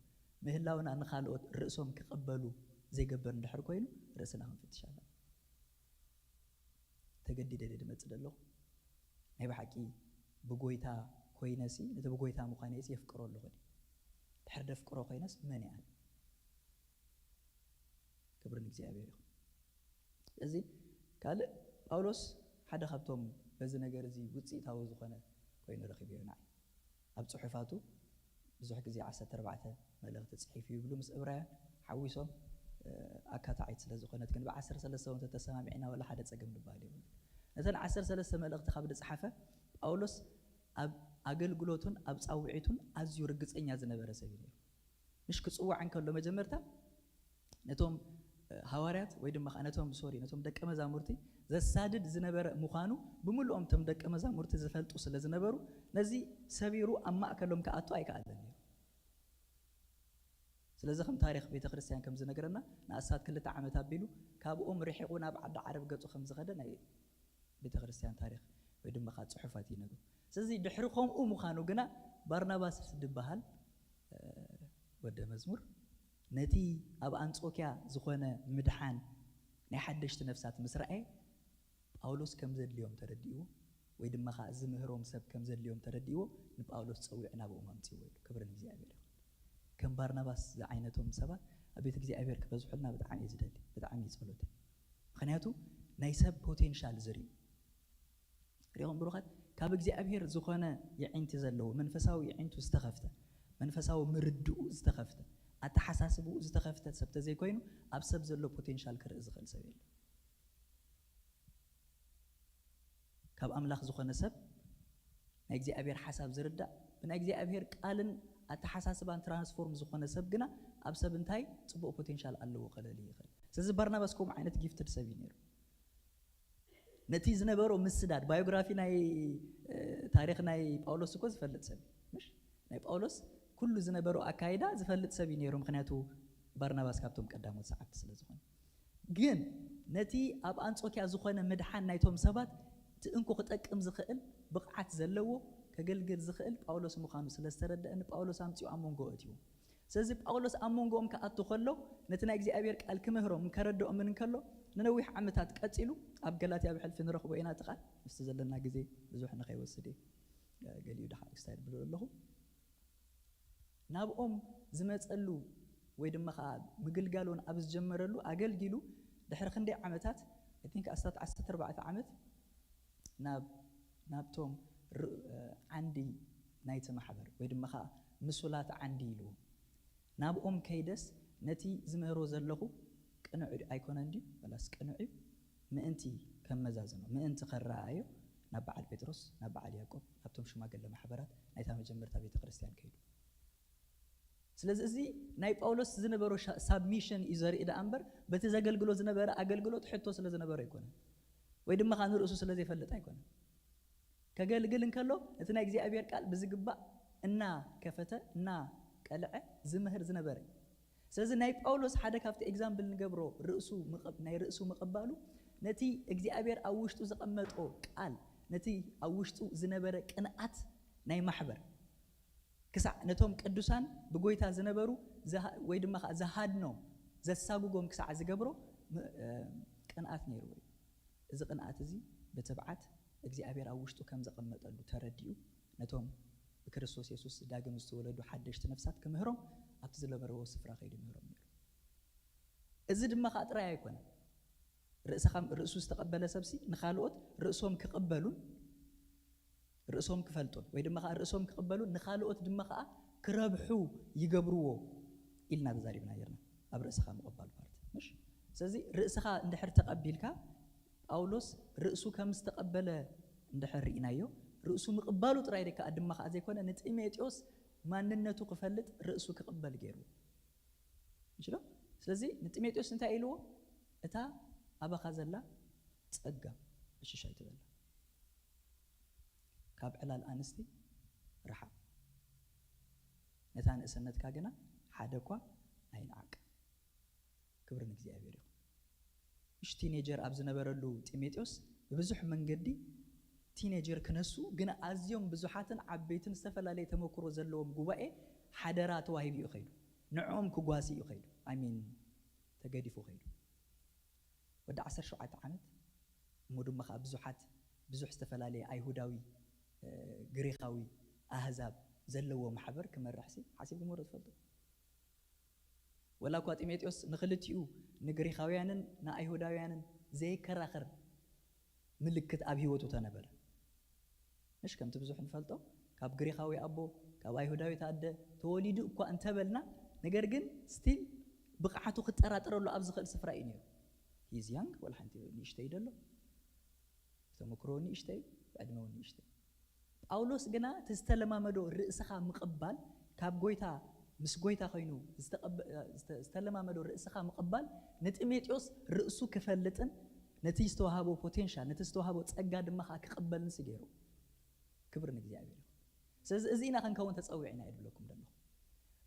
ምህላውና ንኻልኦት ርእሶም ክቕበሉ ዘይገብር እንድሕር ኮይኑ፣ ርእስና ክንፍትሽ ኣለና። ተገዲደ ድየ ድመጽእ ዘለኹ? ናይ ብሓቂ ብጎይታ ኮይነሲ፣ ነቲ ብጎይታ ምዃነይሲ የፍቅሮ ኣለኹ ድየ? ድሕር ደፍቅሮ ኮይነስ መን እየ ኣነ? ክብሪ ንእግዚኣብሔር ይኹን። ስለዚ ካልእ ጳውሎስ ሓደ ካብቶም በዚ ነገር እዚ ውጽኢታዊ ዝኾነ ኮይኑ ረኺበዮ ንዓይ። ኣብ ጽሑፋቱ ብዙሕ ግዜ ዓሰርተ ኣርባዕተ መልእኽቲ ጽሒፉ ይብሉ ምስ እብራውያን ሓዊሶም፣ እ፣ ኣካታዒት ስለ ዝኾነት፣ ግን ብ ዓሰርተ ሰለስተ እውን ተተሰማሚዕና ወላ ሓደ ጸገም ዝበሃል የብሉ። ነተን ዓሰርተ ሰለስተ መልእኽቲ ካብ ዝጸሓፈ ጳውሎስ ኣብ ኣገልግሎቱን ኣብ ጻውዒቱን ኣዝዩ ርግጸኛ ዝነበረ ሰብ እዩ ነይሩ። ምሽ ክጽዋዕ እንከሎ መጀመርታ ነቶም፣ እ፣ ሃዋርያት ወይ ድማ ከኣ ነቶም፣ ሶሪ፣ ነቶም ደቀ መዛሙርቲ ዘሳድድ ዝነበረ ምዃኑ ብምልኦም እቶም ደቀ መዛሙርቲ ዝፈልጡ ስለ ዝነበሩ፣ ነዚ ሰቢሩ ኣብ ማእከሎም ክኣቱ ኣይከኣለን ነይሩ። ስለዚ ከም ታሪኽ ቤተ ክርስቲያን ከም ዝነግረና ንኣስታት ክልተ ዓመት ኣቢሉ ካብኦም ርሒቑ ናብ ዓዲ ዓረብ ገጹ ከም ዝኸደ ናይ ቤተ ክርስቲያን ታሪኽ ወይ ድማ ከኣ ጽሑፋት ይነግሩ። ስለዚ ድሕሪ ከምኡ ምዃኑ ግና ባርናባስ ዝበሃል፣ እ፣ ወደ መዝሙር ነቲ ኣብ ኣንጾክያ ዝኾነ ምድሓን ናይ ሓደሽቲ ነፍሳት ምስ ረኣየ ጳውሎስ ከም ዘድልዮም ተረዲእዎ ወይ ድማ ከኣ ዝምህሮም ሰብ ከም ዘድልዮም ተረዲእዎ ንጳውሎስ ጸዊዑ ናብኦም ኣምጺእዎ ኢሉ። ክብሪ ንእግዚኣብሔር ይኹን። ከም ባርናባስ ዝዓይነቶም ሰባት ኣብ ቤት እግዚኣብሔር ክበዝሑልና ብጣዕሚ እየ ዝደሊ፣ ብጣዕሚ እዩ ጸሎተይ። ምኽንያቱ ናይ ሰብ ፖቴንሻል ዝርእዩ። ሪኦም ብሩኻት፣ ካብ እግዚኣብሔር ዝኾነ የዒንቲ ዘለዎ፣ መንፈሳዊ የዒንቱ ዝተኸፍተ፣ መንፈሳዊ ምርድኡ ዝተኸፍተ፣ ኣተሓሳስብኡ ዝተኸፍተ ሰብ ተዘይኮይኑ ኣብ ሰብ ዘሎ ፖቴንሻል ክርኢ ዝኽእል ሰብ የለን። ካብ ኣምላኽ ዝኾነ ሰብ ናይ እግዚኣብሔር ሓሳብ ዝርዳእ፣ ብናይ እግዚኣብሔር ቃልን ኣተሓሳስባን ትራንስፎርም ዝኾነ ሰብ ግና ኣብ ሰብ እንታይ ጽቡቕ ፖቴንሻል ኣለዎ ክለሊ ይኽእል። ስለዚ ባርናባስ ከምኡ ዓይነት ጊፍትድ ሰብ እዩ ነይሩ። ነቲ ዝነበሮ ምስዳድ፣ ባዮግራፊ ናይ፣ እ፣ ታሪኽ ናይ ጳውሎስ እኮ ዝፈልጥ ሰብ እዩ፣ ምሽ? ናይ ጳውሎስ ኩሉ ዝነበሮ ኣካይዳ ዝፈልጥ ሰብ እዩ ነይሩ፣ ምኽንያቱ ባርናባስ ካብቶም ቀዳሞት ሰዓብቲ ስለ ዝኾነ። ግን ነቲ ኣብ ኣንጾክያ ዝኾነ ምድሓን ናይቶም ሰባት እቲ እንኮ ክጠቅም ዝኽእል ብቕዓት ዘለዎ ከገልግል ዝኽእል ጳውሎስ ምዃኑ ስለ ዝተረድአ ንጳውሎስ ኣምጺኡ ኣብ መንጎ ኣእትይዎ። ስለዚ ጳውሎስ ኣብ መንጎኦም ክኣቱ ከሎ ነቲ ናይ እግዚኣብሔር ቃል ክምህሮም ከረድኦምን እንከሎ ንነዊሕ ዓመታት ቀጺሉ ኣብ ገላትያ ብሕልፊ ንረኽቦ ኢና እቲ ቃል። ምስቲ ዘለና ግዜ ብዙሕ ንኸይወስድ እየ፣ እ፣ ገሊኡ ድሓር ክስታይ ድብሎ ኣለኹ። ናብኦም ዝመጸሉ ወይ ድማ ከኣ ምግልጋል እውን ኣብ ዝጀመረሉ ኣገልጊሉ ድሕሪ ክንደይ ዓመታት፣ I think ኣስታት ዓሰርተ ኣርባዕተ ዓመት ናብ፣ ናብቶም ር-፣ እ፣ ዓንዲ ናይቲ ማሕበር ወይ ድማ ከኣ ምሱላት ዓንዲ ኢልዎ። ናብኦም ከይደስ ነቲ ዝምህሮ ዘለኹ ቅኑዕ ኣይኮነን ድዩ? ወላስ ቅኑዕ እዩ? ምእንቲ ከመዛዝኖ፣ ምእንቲ ከረኣዮ ናብ በዓል ጴጥሮስ፣ ናብ በዓል ያዕቆብ፣ ናብቶም ሽማግለ ማሕበራት ናይታ መጀመርታ ቤተ ክርስቲያን ከይዱ። ስለዚ እዚ ናይ ጳውሎስ ዝነበሮ ሻ-፣ ሳብሚሽን እዩ ዘርኢ ደኣ እምበር በቲ ዘገልግሎ ዝነበረ ኣገልግሎት ሕቶ ስለ ዝነበሮ ኣይኮነን። ወይ ድማ ከኣ ንርእሱ ስለ ዘይፈልጥ ኣይኮነን። ከገልግል እንከሎ እቲ ናይ እግዚኣብሔር ቃል ብዝግባእ እናከፈተ እናቀልዐ ዝምህር ዝነበረ። ስለዚ ናይ ጳውሎስ ሓደ ካብቲ ኤግዛምፕል ንገብሮ ርእሱ ምቕ-፣ ናይ ርእሱ ምቕባሉ ነቲ እግዚኣብሔር ኣብ ውሽጡ ዘቐመጦ ቃል፣ ነቲ ኣብ ውሽጡ ዝነበረ ቅንኣት ናይ ማሕበር ክሳዕ ነቶም ቅዱሳን ብጎይታ ዝነበሩ ዝሃ-፣ ወይ ድማ ከኣ ዝሃድኖም ዘሳጉጎም ክሳዕ ዝገብሮ ም-፣ እ፣ ቅንኣት ነይርዎ እዩ። እዚ ቅንኣት እዚ ብትብዓት እግዚኣብሔር ኣብ ውሽጡ ከም ዘቐመጠሉ ተረዲኡ ነቶም ብክርስቶስ የሱስ ዳግም ዝተወለዱ ሓደሽቲ ነፍሳት ክምህሮም ኣብቲ ዝነበርዎ ስፍራ ከይዱ ይምህሮም ነይሩ። እዚ ድማ ከኣ ጥራይ ኣይኮነን። ርእስኻ፣ ርእሱ ዝተቐበለ ሰብሲ ንኻልኦት ርእሶም ክቕበሉን ርእሶም ክፈልጡን ወይ ድማ ከኣ ርእሶም ክቕበሉን ንኻልኦት ድማ ከኣ ክረብሑ ይገብርዎ ኢልና ተዛሪብና ነርና ኣብ ርእስኻ ምቕባል ፓርት፣ ምሽ? ስለዚ ርእስኻ እንድሕር ተቐቢልካ ጳውሎስ ርእሱ ከም ዝተቐበለ እንድሕር ርኢናዮ፣ ርእሱ ምቕባሉ ጥራይ ደይ ከኣ ድማ ከኣ ዘይኮነ ንጢሞቴዎስ ማንነቱ ክፈልጥ ርእሱ ክቕበል ገይርዎ። ምሽ ዶ? ስለዚ ንጢሞቴዎስ እንታይ ኢልዎ? እታ ኣባኻ ዘላ ጸጋ፣ ዕሽሽ ኣይትበላ። ካብ ዕላል ኣንስቲ ርሓቕ። ነታ ንእሰነትካ ግና ሓደ እኳ ኣይንዓቅ። ክብሪ ንእግዚኣብሔር ይኹን። ምሽ ቲኔጀር ኣብ ዝነበረሉ ጢሞቴዎስ ብብዙሕ መንገዲ ቲኔጀር ክነሱ ግን ኣዝዮም ብዙሓትን ዓበይትን ዝተፈላለየ ተመክሮ ዘለዎም ጉባኤ ሓደራ ተዋሂቡ እዩ ከይዱ። ንዕኦም ክጓሲ እዩ ከይዱ። ኣይ ሚን ተገዲፉ ከይዱ። ወዲ ዓሰርተ ሸውዓተ ዓመት እሞ ድማ ከዓ ብዙሓት ብዙሕ ዝተፈላለየ ኣይሁዳዊ ግሪኻዊ ኣህዛብ ዘለዎ ማሕበር ክመርሕሲ ሓሲብኩምዎ ዶ ትፈልጡ? ወላ እኳ ጢሞቴዎስ ንክልቲኡ ንግሪኻውያንን ንኣይሁዳውያንን ዘየከራኽር ምልክት ኣብ ህይወቱ ተነበረ። ምሽ ከምቲ ብዙሕ ንፈልጦ ካብ ግሪኻዊ ኣቦ ካብ ኣይሁዳዊት ኣደ ተወሊዱ እኳ እንተበልና ነገር ግን ስቲል ብቕዓቱ ክጠራጠረሉ ኣብ ዝኽእል ስፍራ እዩ ነይሩ። ሂዝ ያንግ ወላ ሓንቲ ንእሽተይ ደሎ ተመክሮ ንእሽተይ ብዕድመ እውን ንእሽተይ። ጳውሎስ ግና እቲ ዝተለማመዶ ርእስኻ ምቕባል ካብ ጎይታ ምስ ጎይታ ኮይኑ ዝተለማመዶ ርእስኻ ምቕባል ንጢሞቴዎስ ርእሱ ክፈልጥን ነቲ ዝተዋሃቦ ፖቴንሻል ነቲ ዝተዋሃቦ ጸጋ ድማ ከዓ ክቕበልን ስገይሩ። ክብሪ ንእግዚኣብሔር። ስለዚ እዚ ኢና ክንከውን ተጸዊዕና እየ ድብለኩም ዘለኹ።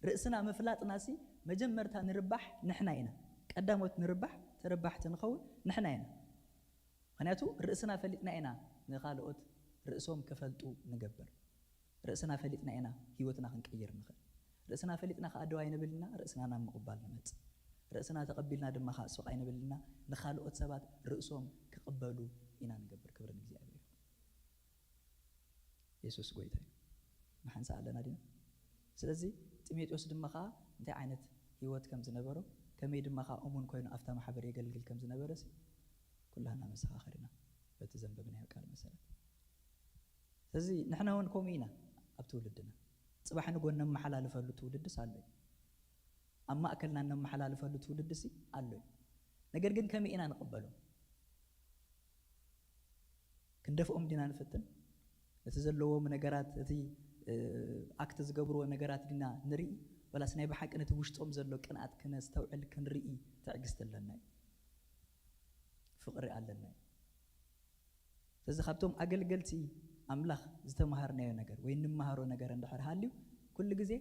ርእስና ምፍላጥና ሲ መጀመርታ ንርባሕ ንሕና ኢና። ቀዳሞት ንርባሕ ተረባሕቲ ንኸውን ንሕና ኢና። ምክንያቱ ርእስና ፈሊጥና ኢና ንኻልኦት ርእሶም ክፈልጡ ንገብር። ርእስና ፈሊጥና ኢና ህይወትና ክንቀይር ንኽእል። ርእስና ፈሊጥና ከዓ ደው ኣይንብል ኢና፣ ርእስና ናብ ምቕባል ንመጽእ። ርእስና ተቐቢልና ድማ ከዓ ስቕ ኣይንብል ኢና፣ ንኻልኦት ሰባት ርእሶም ክቕበሉ ኢና ንገብር። ክብሪ ንእግዚኣብሔር። የሱስ ጎይታ እዩ። ንሓንሳእ ኣለና ዲና? ስለዚ ጢሞቴዎስ ድማ ከዓ እንታይ ዓይነት ህይወት ከም ዝነበሮ ከመይ ድማ ከዓ እሙን ኮይኑ ኣብታ ማሕበር የገልግል ከም ዝነበረ ሲ ኩላህና መሰኻኸር ኢና በቲ ዘንበብናዮ ቃል መሰረት። ስለዚ ንሕና እውን ከምኡ ኢና ኣብ ትውልድና ፅባሕ ንጎ እነመሓላልፈሉ ትውልድስ ኣሎ እዩ። ኣብ ማእከልና እነመሓላልፈሉ ትውልድሲ ኣሎ እዩ። ነገር ግን ከመይ ኢና ንቕበሎም? ክንደፍኦም ዲና ንፍትን? እቲ ዘለዎም ነገራት እቲ ኣክት ዝገብርዎ ነገራት ዲና ንርኢ? ወላስ ናይ ብሓቂ ነቲ ውሽጦም ዘሎ ቅንኣት ክነስተውዕል ክንርኢ ትዕግስቲ ኣለና እዩ? ፍቕሪ ኣለና እዩ? ስለዚ ካብቶም ኣገልገልቲ ኣምላኽ ዝተምሃርናዮ ነገር ወይ እንመሃሮ ነገር እንድሕር ሃልዩ ኩሉ ግዜ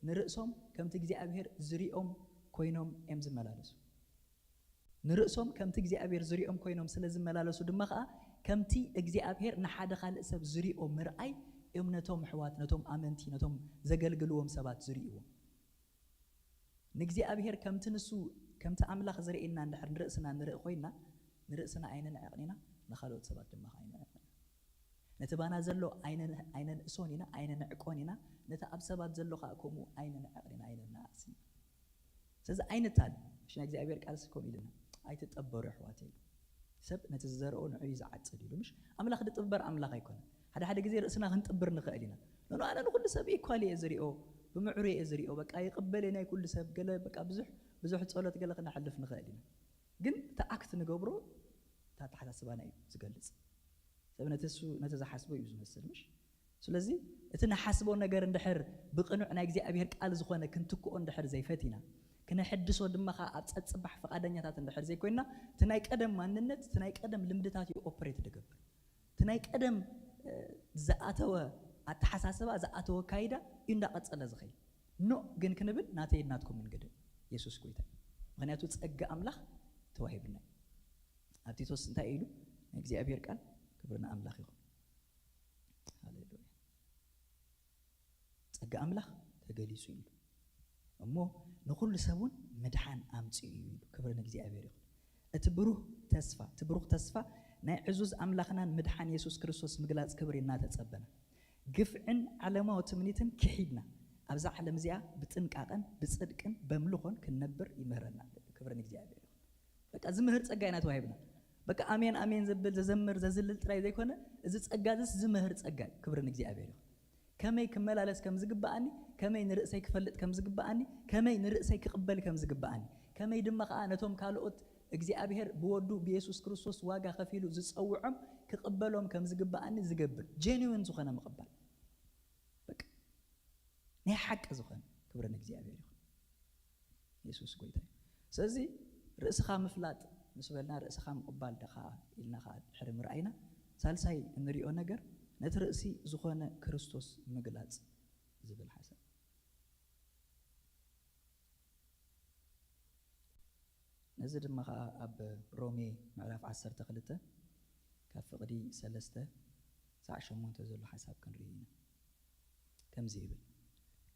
ንርእሶም ከምቲ እግዚኣብሔር ዝሪኦም ኮይኖም እዮም ዝመላለሱ። ንርእሶም ከምቲ እግዚኣብሔር ዝሪኦም ኮይኖም ስለ ዝመላለሱ ድማ ከዓ ከምቲ እግዚኣብሔር ንሓደ ካልእ ሰብ ዝሪኦ ምርኣይ እዮም ነቶም ኣሕዋት፣ ነቶም ኣመንቲ፣ ነቶም ዘገልግልዎም ሰባት ዝርእይዎም። ንእግዚኣብሔር ከምቲ ንሱ ከምቲ ኣምላኽ ዝርእየና እንድሕር ንርእስና ንርኢ ኮይና ንርእስና ኣይንንዕቕን ኢና፣ ንኻልኦት ሰባት ድማ ከዓ ኣይንንዕቕን ኢና። ነቲ ባና ዘሎ ኣይነንእሶን ኢና ኣይነንዕቆን ኢና፣ ነቲ ኣብ ሰባት ዘሎ ከዓ ከምኡ ኣይንንዕቕን ኢና ኣይነናእስን ኢና። ስለዚ ኣይንታል። እሺ ናይ እግዚኣብሔር ቃልሲ ከምኡ ኢልና ኣይትጠበሩ ኣሕዋተይ። ሰብ ነቲ ዝዘርኦ ንዑ እዩ ዝዓጽድ ኢሉ። ምሽ ኣምላኽ ድጥበር ኣምላኽ ኣይኮነ። ሓደ ሓደ ግዜ ርእስና ክንጥብር ንኽእል ኢና። ኖኖ ኣነ ንኩሉ ሰብ ኢኳል እየ ዝሪኦ፣ ብምዕሩ እየ ዝሪኦ፣ በቃ ይቕበል ናይ ኩሉ ሰብ ገለ በቃ ብዙሕ ብዙሕ ጸሎት ገለ ክነሕልፍ ንኽእል ኢና። ግን እቲ ኣክት ንገብሮ እታ ኣተሓሳስባና እዩ ዝገልጽ። ሰብ ነቲ እሱ ነቲ ዝሓስቦ እዩ ዝመስል ምሽ። ስለዚ እቲ ንሓስቦ ነገር እንድሕር ብቕኑዕ ናይ እግዚኣብሔር ቃል ዝኾነ ክንትክኦ እንድሕር ዘይፈቲና ክነሕድሶ ድማ ከዓ ኣብ ጸጽባሕ ፈቓደኛታት እንድሕር ዘይኮይና እቲ ናይ ቀደም ማንነት እቲ ናይ ቀደም ልምድታት እዩ ኦፕሬት ድገብር። እቲ ናይ ቀደም ዝኣተወ ኣተሓሳስባ ዝኣተወ ካይዳ እዩ እንዳቐጸለ ዝኸይድ። ኖ ግን ክንብል ናተይ ናትኩም እንግድን የሱስ ጎይታ። ምክንያቱ ጸጋ ኣምላኽ ተዋሂብና እዩ። ኣብ ቲቶስ እንታይ ኢሉ ናይ እግዚኣብሔር ቃል ክብሪ ንኣምላኽ ይኹን። ሃሌሉያ። ጸጋ ኣምላኽ ተገሊጹ ኢሉ እሞ ንኹሉ ሰብ እውን ምድሓን ኣምጽኡ እዩ ኢሉ። ክብሪ ንእግዚኣብሔር ይኹን። እቲ ብሩህ ተስፋ እቲ ብሩኽ ተስፋ ናይ ዕዙዝ ኣምላኽናን ምድሓን የሱስ ክርስቶስ ምግላጽ ክብሪ እናተጸበና ግፍዕን ዓለማዊ ትምኒትን ክሒድና ኣብዛ ዓለም እዚኣ ብጥንቃቐን ብጽድቅን በምልኾን ክንነብር ይምህረና። ክብሪ ንእግዚኣብሔር ይኹን። በቃ ዝምህር ጸጋ ኢና ተዋሂብና። በቃ ኣሜን ኣሜን ዘብል ዘዘምር ዘዝልል ጥራይ ዘይኮነ እዚ ጸጋ ዝስ ዝምህር ጸጋ እዩ። ክብሪ ንእግዚኣብሔር ይኹን። ከመይ ክመላለስ ከም ዝግብኣኒ፣ ከመይ ንርእሰይ ክፈልጥ ከም ዝግብኣኒ፣ ከመይ ንርእሰይ ክቕበል ከም ዝግብኣኒ፣ ከመይ ድማ ከዓ ነቶም ካልኦት እግዚኣብሔር ብወዱ ብየሱስ ክርስቶስ ዋጋ ከፊሉ ዝጸውዖም ክቕበሎም ከም ዝግብኣኒ ዝገብር ጀኒዊን ዝኾነ ምቕባል። በቃ ናይ ሓቂ ዝኾነ ክብሪ ንእግዚኣብሔር ይኹን። የሱስ ጎይታ እዩ። ስለዚ ርእስኻ ምፍላጥ ምስ በልና ርእስኻ ምቕባል ደኻ ኢልና ኸዓ ድሕሪ ምርኣይና፣ ሳልሳይ እንሪኦ ነገር ነቲ ርእሲ ዝኾነ ክርስቶስ ምግላጽ ዝብል ሓሳብ። ነዚ ድማ ኸዓ ኣብ ሮሜ ምዕራፍ ዓሰርተ ክልተ ካብ ፍቕዲ ሰለስተ ክሳዕ ሸሞንተ ዘሎ ሓሳብ ክንርኢ ኢና። ከምዚ ይብል፣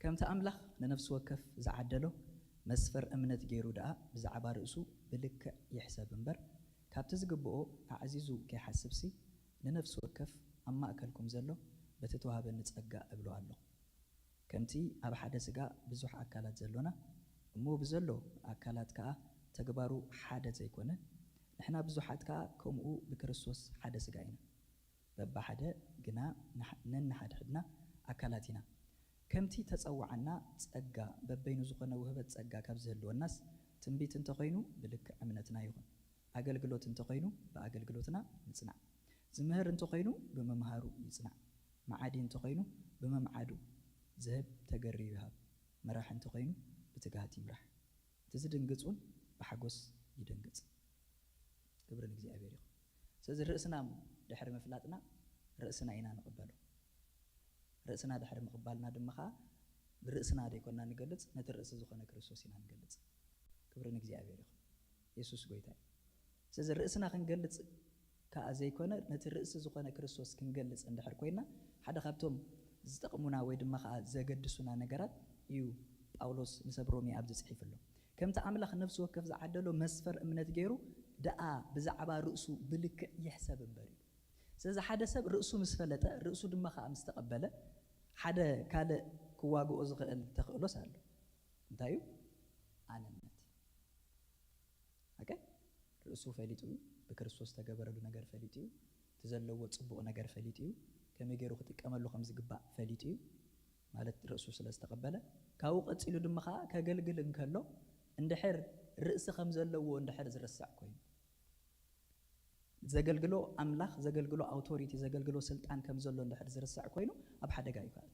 ከምቲ ኣምላኽ ንነፍሲ ወከፍ ዝዓደሎ መስፈር እምነት ገይሩ ደኣ ብዛዕባ ርእሱ ብልክዕ ይሕሰብ እምበር፣ ካብቲ ዝግብኦ ኣዕዚዙ ከይሓስብሲ፣ ንነፍሲ ወከፍ ኣብ ማእከልኩም ዘሎ በቲ ተዋህበኒ ጸጋ እብሎ ኣለኹ። ከምቲ ኣብ ሓደ ስጋ ብዙሕ ኣካላት ዘሎና፣ እሞ ብዘሎ ኣካላት ከኣ ተግባሩ ሓደ ዘይኮነ፣ ንሕና ብዙሓት ከኣ ከምኡ ብክርስቶስ ሓደ ስጋ ኢና። በብሓደ ግና ንሓ-፣ ነንሓድሕድና ኣካላት ኢና። ከምቲ ተጸዋዓና ጸጋ፣ በበይኑ ዝኾነ ውህበት ጸጋ ካብ ዝህልወናስ፣ ትንቢት እንተኾይኑ ብልክዕ እምነትና ይኹን፣ ኣገልግሎት እንተኾይኑ ብኣገልግሎትና ንጽናዕ፣ ዝምህር እንተኾይኑ ብምምሃሩ ይጽናዕ፣ መዓዲ እንተኾይኑ ብምምዓዱ፣ ዝህብ ተገርዩ ይሃብ፣ መራሕ እንተኾይኑ ብትግሃት ይምራሕ። እቲ ዝድንግጽ እውን ብሓጎስ ይደንግጽ። ክብሪ ንእግዚኣብሔር ይኹን። ስለዚ ርእስና ድሕሪ ምፍላጥና ርእስና ኢና ንቕበሎ። ርእስና ድሕሪ ምቕባልና ድማ ኸዓ ንርእስና ዘይኮንና ንገልጽ፣ ነቲ ርእሲ ዝኾነ ክርስቶስ ኢና ንገልጽ። ክብሪ ንእግዚኣብሔር ይኹን። የሱስ ጎይታ እዩ። ስለዚ ርእስና ክንገልጽ ከኣ ዘይኮነ፣ ነቲ ርእሲ ዝኾነ ክርስቶስ ክንገልጽ እንድሕር ኮይና፣ ሓደ ካብቶም ዝጠቕሙና ወይ ድማ ኸዓ ዘገድሱና ነገራት እዩ ጳውሎስ ንሰብ ሮሜ ኣብዚ ጽሒፍሎም። ከምቲ ኣምላኽ ነፍሲ ወከፍ ዝዓደሎ መስፈር እምነት ገይሩ ደኣ ብዛዕባ ርእሱ ብልክዕ ይሕሰብ እምበር እዩ። ስለዚ ሓደ ሰብ ርእሱ ምስ ፈለጠ፣ ርእሱ ድማ ኸዓ ምስ ተቐበለ፣ ሓደ ካልእ ክዋግኦ ዝኽእል ተኽእሎስ ኣሎ። እንታይ እዩ? ኣነነት። ኦኬ? ርእሱ ፈሊጡ እዩ፣ ብክርስቶስ ዝተገበረሉ ነገር ፈሊጡ እዩ፣ እቲ ዘለዎ ጽቡቕ ነገር ፈሊጡ እዩ፣ ከመይ ገይሩ ክጥቀመሉ ከም ዝግባእ ፈሊጡ እዩ፣ ማለት ርእሱ ስለ ዝተቐበለ። ካብኡ ቀጺሉ ድማ ኸዓ ከገልግል እንከሎ፣ እንድሕር ርእሲ ከም ዘለዎ እንድሕር ዝርስዕ ኮይኑ፣ ዘገልግሎ ኣምላኽ፣ ዘገልግሎ ኣውቶሪቲ፣ ዘገልግሎ ስልጣን ከም ዘሎ እንድሕር ዝርስዕ ኮይኑ፣ ኣብ ሓደጋ እዩ ክኣቱ።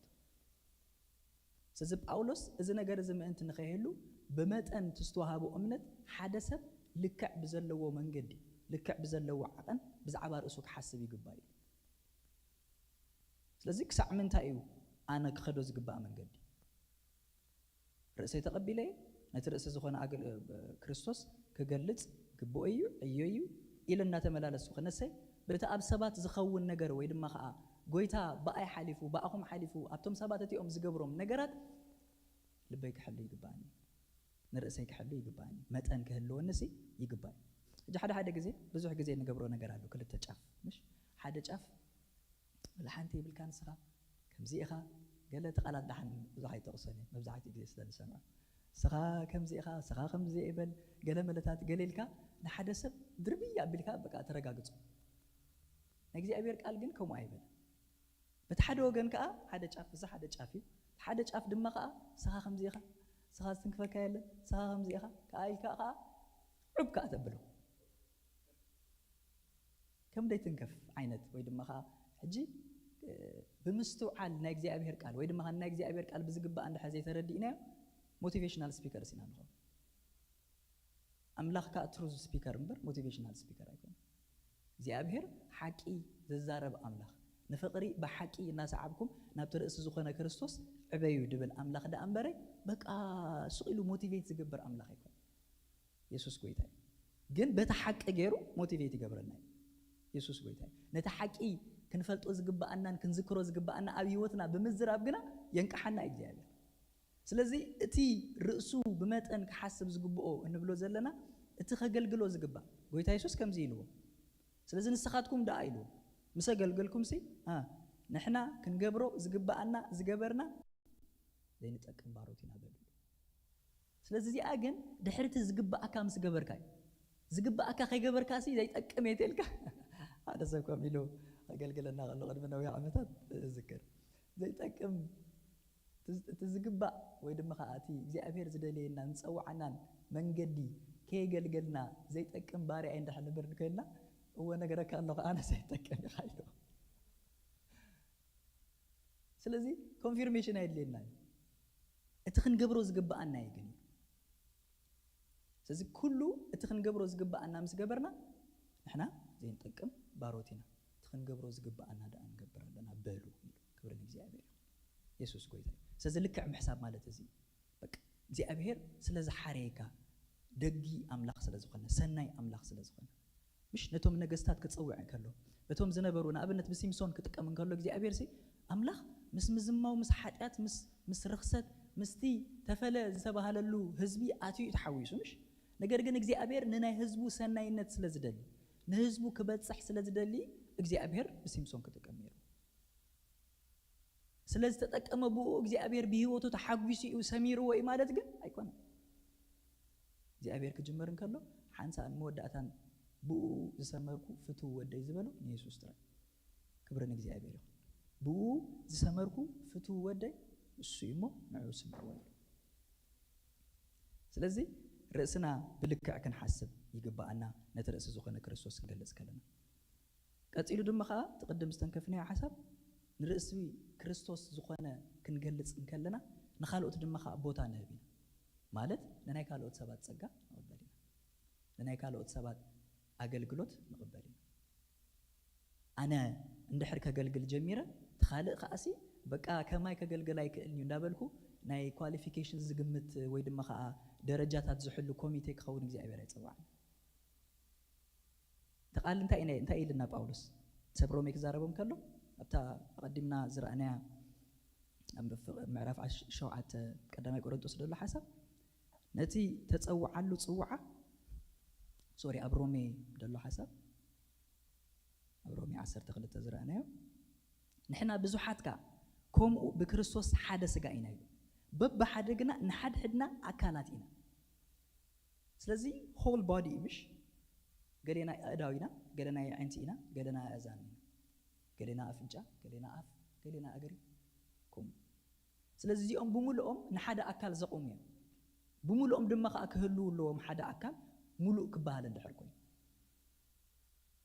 ስለዚ ጳውሎስ እዚ ነገር እዚ ምእንቲ ንኸይህሉ፣ ብመጠን እቲ ዝተዋህቦ እምነት ሓደ ሰብ ልክዕ ብዘለዎ መንገዲ፣ ልክዕ ብዘለዎ ዓቐን ብዛዕባ ርእሱ ክሓስብ ይግባእ እዩ። ስለዚ ክሳዕ ምንታይ እዩ ኣነ ክኸዶ ዝግባእ መንገዲ? ርእሰይ ተቐቢለ እየ፣ ነቲ ርእሲ ዝኾነ ኣገል-፣ ክርስቶስ ክገልጽ ግብኦ እዩ፣ ዕዮ እዩ ኢለ እናተመላለስኩ ክነሰይ፣ በቲ ኣብ ሰባት ዝኸውን ነገር ወይ ድማ ኸዓ ጎይታ ብኣይ ሓሊፉ፣ ብኣኹም ሓሊፉ፣ ኣብቶም ሰባት እቲኦም ዝገብሮም ነገራት ልበይ ክሕሉ ይግባኣኒ፣ ንርእሰይ ክሕሉ ይግባኣኒ፣ መጠን ክህልወኒሲ ይግባእ። ሕጂ ሓደ ሓደ ግዜ፣ ብዙሕ ግዜ እንገብሮ ነገር ኣሎ፣ ክልተ ጫፍ፣ ምሽ? ሓደ ጫፍ ወላ ሓንቲ ይብልካ ንስኻ፣ ከምዚ ኢኻ፣ ገለ እቲ ቃላት ደሓን ብዙሕ ኣይጠቕሶን እየ፣ መብዛሕትኡ ግዜ ስለ ንሰምዖ። ንስኻ ከምዚ ኢኻ፣ ንስኻ ከምዚ ይበል፣ ገለ መለታት ገለ ኢልካ ንሓደ ሰብ ድርብይ ኣቢልካ በቃ ተረጋግጾ። ናይ እግዚኣብሔር ቃል ግን ከምኡ ኣይበል። በቲ ሓደ ወገን ከኣ ሓደ ጫፍ፣ እዚ ሓደ ጫፍ እዩ። እቲ ሓደ ጫፍ ድማ ከኣ ንስኻ ከምዚ ኢኻ፣ ንስኻ ዝትንክፈካ የለን፣ ንስኻ ከምዚ ኢኻ፣ ከኣ ኢልካ ከኣ ዑብ ከኣ ተብሎ። ከም ደይትንከፍ ዓይነት ወይ ድማ ኸዓ ሕጂ፣ እ፣ ብምስትውዓል ናይ እግዚኣብሔር ቃል ወይ ድማ ኸዓ ናይ እግዚኣብሔር ቃል ብዝግባእ እንድሕር ዘይተረዲእናዮ ሞቲቬሽናል ስፒከርስ ኢና ንኸውን። ኣምላኽ ከኣ ትሩዝ ስፒከር እምበር ሞቲቬሽናል ስፒከር ኣይኮነን። እግዚኣብሔር ሓቂ ዝዛረብ ኣምላኽ፣ ንፍቕሪ ብሓቂ እናሰዓብኩም ናብቲ ርእሲ ዝኾነ ክርስቶስ ዕበዩ ድብል ኣምላኽ ደኣ እምበረ፣ በቃ ስቕ ኢሉ ሞቲቬት ዝገብር ኣምላኽ ኣይኮነን። የሱስ ጎይታ እዩ። ግን በቲ ሓቂ ገይሩ ሞቲቬት ይገብረና እዩ። የሱስ ጎይታ እዩ። ነቲ ሓቂ ክንፈልጦ ዝግብኣናን ክንዝክሮ ዝግብኣና ኣብ ህይወትና ብምዝራብ ግና የንቅሓና እዩ እግዚኣብሔር። ስለዚ እቲ ርእሱ ብመጠን ክሓስብ ዝግብኦ እንብሎ ዘለና እቲ ከገልግሎ ዝግባእ፣ ጎይታ የሱስ ከምዚ ኢልዎ፣ ስለዚ ንስኻትኩም ደኣ ኢልዎ፣ ምስ ኣገልገልኩምሲ፣ ኣ፣ ንሕና ክንገብሮ ዝግብኣና ዝገበርና ዘይንጠቅም ባሮት ኢና በሉ። ስለዚ እዚኣ ግን ድሕሪ እቲ ዝግብኣካ ምስ ገበርካ እዩ። ዝግብኣካ ከይገበርካሲ ዘይጠቅም እየ ተልካ። ሓደ ሰብ ከምኡ ኢሉ ኣገልግለና ከሎ ቅድሚ ነዊሕ ዓመታት እዝክር። ዘይጠቅም፣ እቲ፣ እቲ ዝግባእ ወይ ድማ ኸዓ እቲ እግዚኣብሔር ዝደለየናን ዝጸውዓናን መንገዲ ከየገልገልና ዘይጠቅም ባርያ እንድሕር ንብር ኮይንና፣ እወ ነገረካ ኣለኹ ኣነ ዘይጠቅም ኢኻ ኢሉ። ስለዚ ኮንፊርሜሽን ኣየድልየና እዩ። እቲ ክንገብሮ ዝግብኣና እዩ ግን እዩ። ስለዚ ኩሉ እቲ ክንገብሮ ዝግብኣና ምስ ገበርና ንሕና ዘይንጠቅም ባሮት ኢና። እቲ ክንገብሮ ዝግብኣና ደኣ ንገብር ኣለና በሉ። ክብሪ ንእግዚኣብሔር። የሱስ ጎይታ እዩ። ስለዚ ልክዕ ምሕሳብ ማለት እዚ በቃ እግዚኣብሔር ስለ ዝሓረየካ፣ ደጊ ኣምላኽ ስለ ዝኾነ፣ ሰናይ ኣምላኽ ስለ ዝኾነ፣ ምሽ ነቶም ነገስታት ክጽውዕ እንከሎ፣ ነቶም ዝነበሩ ንኣብነት ብሲምሶን ክጥቀም እንከሎ እግዚኣብሔር ሲ ኣምላኽ ምስ ምዝማው፣ ምስ ሓጢኣት፣ ምስ ምስ ርኽሰት፣ ምስቲ ተፈለ ዝተባህለሉ ህዝቢ ኣትዩ እዩ ተሓዊሱ ምሽ። ነገር ግን እግዚኣብሔር ንናይ ህዝቡ ሰናይነት ስለ ዝደሊ፣ ንህዝቡ ክበጽሕ ስለ ዝደሊ እግዚኣብሔር ብሲምሶን ክጥቀም ነይሩ። ስለ ዝተጠቀመ ብኡ እግዚኣብሔር ብህይወቱ ተሓጒሱ እዩ ሰሚርዎ እዩ ማለት ግን ኣይኮነን። እግዚኣብሔር ክጅመር እንከሎ ሓንሳእን መወዳእታን ብኡ ዝሰመርኩ ፍትው ወደይ ዝበሎ ንየሱስ ጥራይ። ክብሪ ንእግዚኣብሔር ይኹን። ብኡ ዝሰመርኩ ፍትው ወደይ እሱ እዩ እሞ ንዕኡ ስምዕዎ እዩ። ስለዚ ርእስና ብልክዕ ክንሓስብ ይግብኣና፣ ነቲ ርእሲ ዝኾነ ክርስቶስ ክንገልጽ ከለና። ቀጺሉ ድማ ኸዓ እቲ ቅድም ዝተንከፍናዮ ሓሳብ ንርእሲ ክርስቶስ ዝኾነ ክንገልጽ እንከለና ንኻልኦት ድማ ኸዓ ቦታ ንህብ ኢና። ማለት ንናይ ካልኦት ሰባት ጸጋ ንቕበል ኢና። ንናይ ካልኦት ሰባት ኣገልግሎት ንቕበል ኢና። ኣነ እንድሕር ከገልግል ጀሚረ እቲ ካልእ ከዓሲ በቃ ከማይ ከገልግል ኣይክእልን እዩ እንዳበልኩ ናይ ኳሊፊኬሽን ዝግምት ወይ ድማ ኸዓ ደረጃታት ዝሕሉ ኮሚቴ ክኸውን እግዚኣብሔር ኣይጸዋዕን። እቲ ቃል እንታይ ኢነ- እንታይ ኢልና ጳውሎስ ሰብ ሮሜ ክዛረቦም ከሎ ኣብታ ኣቐዲምና ዝረኣናያ ኣብ ምዕራፍ ዓሽ- ሸውዓተ ቀዳማይ ቆሮንጦስ ዘሎ ሓሳብ ነቲ ተጸውዓሉ ጽውዓ ሶሪ ኣብ ሮሜ ዘሎ ሓሳብ ኣብ ሮሜ ዓሰርተ ክልተ ዝረኣናዮ ንሕና ብዙሓት ከኣ ከምኡ ብክርስቶስ ሓደ ስጋ ኢና ኢሉ በብሓደ ግና ንሓድሕድና ኣካላት ኢና። ስለዚ ሆል ቦዲ እዩ ምሽ ገሌና ኣእዳው ኢና፣ ገሌና የዕንቲ ኢና፣ ገሌና ኣእዛን ኢና፣ ገሌና ኣፍንጫ፣ ገሌና ኣፍ፣ ገሌና እግሪ ከምኡ። ስለዚ እዚኦም ብምልኦም ንሓደ ኣካል ዘቑሙ እዮም። ብምልኦም ድማ ከዓ ክህልው ኣለዎም ሓደ ኣካል ሙሉእ ክበሃል እንድሕር ኮይኑ።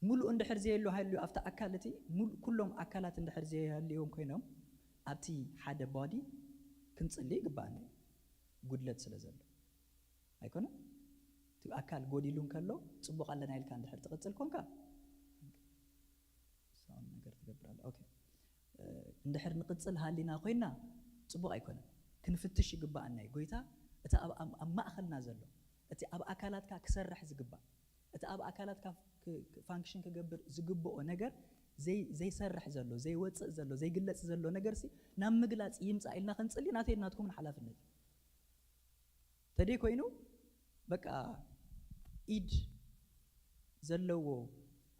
ሙሉእ እንድሕር ዘየሉ ሃልዩ ኣብቲ ኣካል እቲ ሙሉ- ኩሎም ኣካላት እንድሕር ዘየሃልዎም ኮይኖም ኣብቲ ሓደ ቦዲ ክንጽሊ ይግባኣና እዩ። ጉድለት ስለ ዘሎ ኣይኮነን። እቲ ኣካል ጎዲሉ እንከሎ ጽቡቕ ኣለና ኢልካ እንድሕር ትቕጽል ኮንካ ሳውን ነገር ትገብር ኣለ። ኦኬ። እ፣ እንድሕር ንቕጽል ሃሊና ኮይና ጽቡቕ ኣይኮነን። ክንፍትሽ ይግባኣና እዩ። ጎይታ እቲ ኣብ- ኣብ ኣብ ማእኸልና ዘሎ እቲ ኣብ ኣካላትካ ክሰርሕ ዝግባእ እቲ ኣብ ኣካላትካ ክ- ክ- ፋንክሽን ክገብር ዝግብኦ ነገር ዘይ- ዘይሰርሕ ዘሎ ዘይወፅእ ዘሎ ዘይግለፅ ዘሎ ነገር ሲ ናብ ምግላፅ ይምፃእ ኢልና ክንፅሊ ናተይ ናትኩምን ሓላፍነት እዩ። ተደይ ኮይኑ በቃ ኢድ ዘለዎ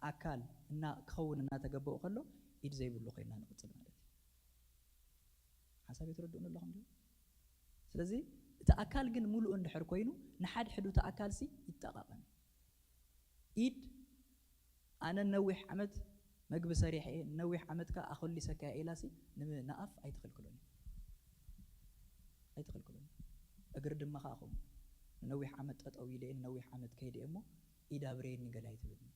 ኣካል እና ክኸውን እናተገበኦ ከሎ ኢድ ዘይብሉ ኮይና ንቕፅል ማለት እዩ። ሓሳብ ትረድኡን ኣለኹም ዶ? ስለዚ እቲ ኣካል ግን ሙሉእ እንድሕር ኮይኑ ንሓድሕዱ እቲ ኣካል ሲ ይጠቃቐም። ኢድ ኣነ ነዊሕ ዓመት መግቢ ሰሪሐ እየ፣ ነዊሕ ዓመት ከኣ ኣኸሊሰካ እየ ኢላ ሲ ንም- ንኣፍ ኣይትኽልክሎን እያ። ኣይትኽልክሎን እያ። እግሪ ድማ ከኣ ከምኡ ንነዊሕ ዓመት ጠጠው ኢለ እየ፣ ንነዊሕ ዓመት ከይደ እየ እሞ ኢድ ኣብረየኒ ገለ ኣይትብልን።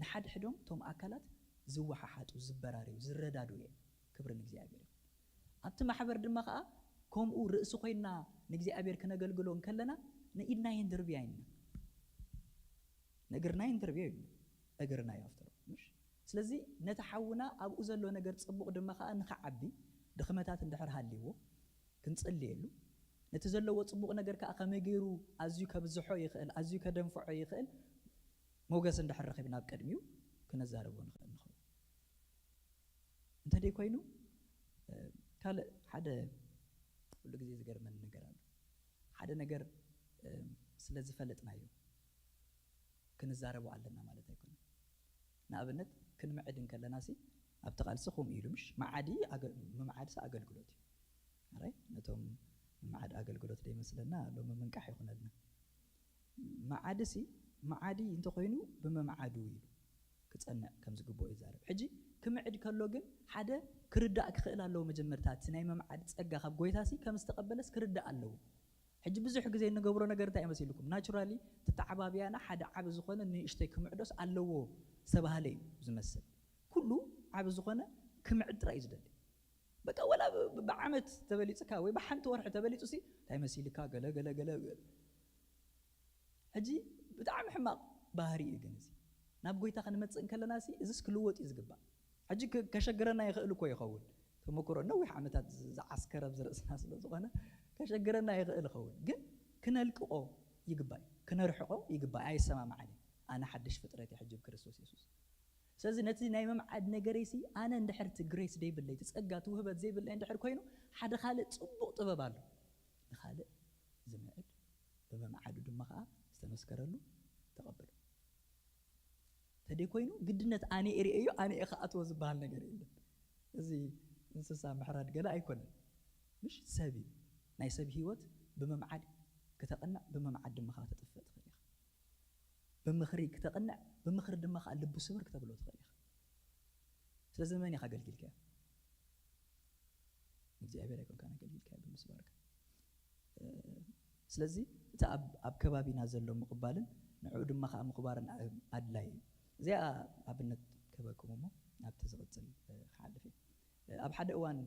ንሓድሕዶም እቶም ኣካላት ዝወሓሓጡ፣ ዝበራርዩ፣ ዝረዳድኡ እዮም። ክብሪ ንእግዚኣብሔር ይኹን። ኣብቲ ማሕበር ድማ ከኣ ከምኡ ርእሲ ኮይንና ንእግዚኣብሔር ክነገልግሎ እንከለና ንኢድና የንድርብያ ኢና። ንእግርና የንድርብዮ እዩ። እግርና እዩ ኣፍተሮ ምሽ። ስለዚ ነቲ ሓውና ኣብኡ ዘሎ ነገር ጽቡቕ ድማ ከኣ ንኽዓቢ ድኽመታት እንድሕር ሃልይዎ ክንጽልየሉ ነቲ ዘለዎ ጽቡቕ ነገር ከኣ ከመይ ገይሩ ኣዝዩ ከብዝሖ ይኽእል ኣዝዩ ከደንፍዖ ይኽእል ሞገስ እንድሕር ረኺብና ኣብ ቅድሚኡ ክነዛርቦ ንኽእል ንኸውን። እንተደይ ኮይኑ ካልእ ሓደ ኩሉ ግዜ ዝገርመኒ ነገር ኣሎ። ሓደ ነገር ስለ ዝፈለጥናዮ ክንዛረቦ ኣለና ማለት ኣይኮነን። ንኣብነት ክንምዕድ እንከለና ሲ ኣብቲ ቃልሲ ከምኡ ኢሉ ምሽ መዓዲ ኣገ- ምምዓድሲ ኣገልግሎት እዩ። ኣራይ ነቶም ምምዓድ ኣገልግሎት ደይመስለና ሎሚ ምንቃሕ ይኹነልና። መዓድሲ መዓዲ እንተኾይኑ ብምምዓዱ ኢሉ ክጸንዕ ከም ዝግብኦ ይዛረብ። ሕጂ ክምዕድ ከሎ ግን ሓደ ክርዳእ ክኽእል ኣለዎ። መጀመርታ እቲ ናይ ምምዓድ ጸጋ ካብ ጎይታሲ ከም ዝተቐበለስ ክርዳእ ኣለዎ። ሕጂ ብዙሕ ግዜ እንገብሮ ነገር እንታይ መሲልኩም? ናቹራሊ ተተዓባብያና ሓደ ዓቢ ዝኾነ ንእሽተይ ክምዕዶስ ኣለዎ ዝተባህለ እዩ ዝመስል። ኩሉ ዓቢ ዝኾነ ክምዕድ ጥራይ እዩ ዝደሊ። በቃ ወላ ብ- ብ- ብዓመት ተበሊጽካ ወይ ብሓንቲ ወርሒ ተበሊጹ ሲ እንታይ መሲልካ ገለ ገለ ገለ ገለ። ሕጂ ብጣዕሚ ሕማቕ ባህሪ እዩ። ግን እዚ ናብ ጎይታ ክንመጽእ እንከለና ሲ እዚስ ክልወጥ እዩ ዝግባእ። ሕጂ ከሸግረና ይኽእል እኮ ይኸውን፣ ተመክሮ ነዊሕ ዓመታት ዝዓስከረ ኣብ ዝርእስና ስለ ዝኾነ ከሸግረና ይኽእል ይኸውን። ግን ክነልቅቖ ይግባእ፣ ክነርሕቆ ይግባእ። ኣይሰማማዕን፣ ኣነ ሓድሽ ፍጥረት እየ ሕጂ ብክርስቶስ የሱስ። ስለዚ ነቲ ናይ መምዓድ ነገረይሲ ኣነ እንድሕር እቲ ግሬስ ዘይብለይ፣ እቲ ጸጋ፣ እቲ ውህበት ዘይብለይ እንድሕር ኮይኑ፣ ሓደ ካልእ ጽቡቕ ጥበብ ኣሎ፣ ንኻልእ ዝምዕድ፣ ብመምዓዱ ድማ ኸዓ ዝተመስከረሉ ተቐበሉ። ተደይ ኮይኑ ግድነት ኣነ እየ ርእዮ፣ ኣነ እየ ክኣትዎ ዝበሃል ነገር የለን። እዚ እንስሳ ምሕራድ ገለ ኣይኮነን። ምሽ ሰብ እዩ። ናይ ሰብ ህይወት ብመምዓድ ክተቕንዕ፣ ብመምዓድ ድማ ከዓ ተጥፍእ ትኽእል ኢኻ። ብምኽሪ ክተቕንዕ፣ ብምኽሪ ድማ ከዓ ልቡ ስብር ክተብሎ ትኽእል ኢኻ። ስለዚ ንመን ኢኻ ኣገልጊልካዮ? እግዚኣብሔር ኣይኮንካን ኣገልጊልካዮ ብምስባርካ። ስለዚ እቲ ኣብ ከባቢና ዘሎ ምቕባልን ንዕኡ ድማ ከዓ ምኽባርን ኣድላይ እዩ። እዚኣ ኣብነት ክህበኩም እሞ ናብቲ ዝቕፅል ክሓልፍ እየ። ኣብ ሓደ እዋን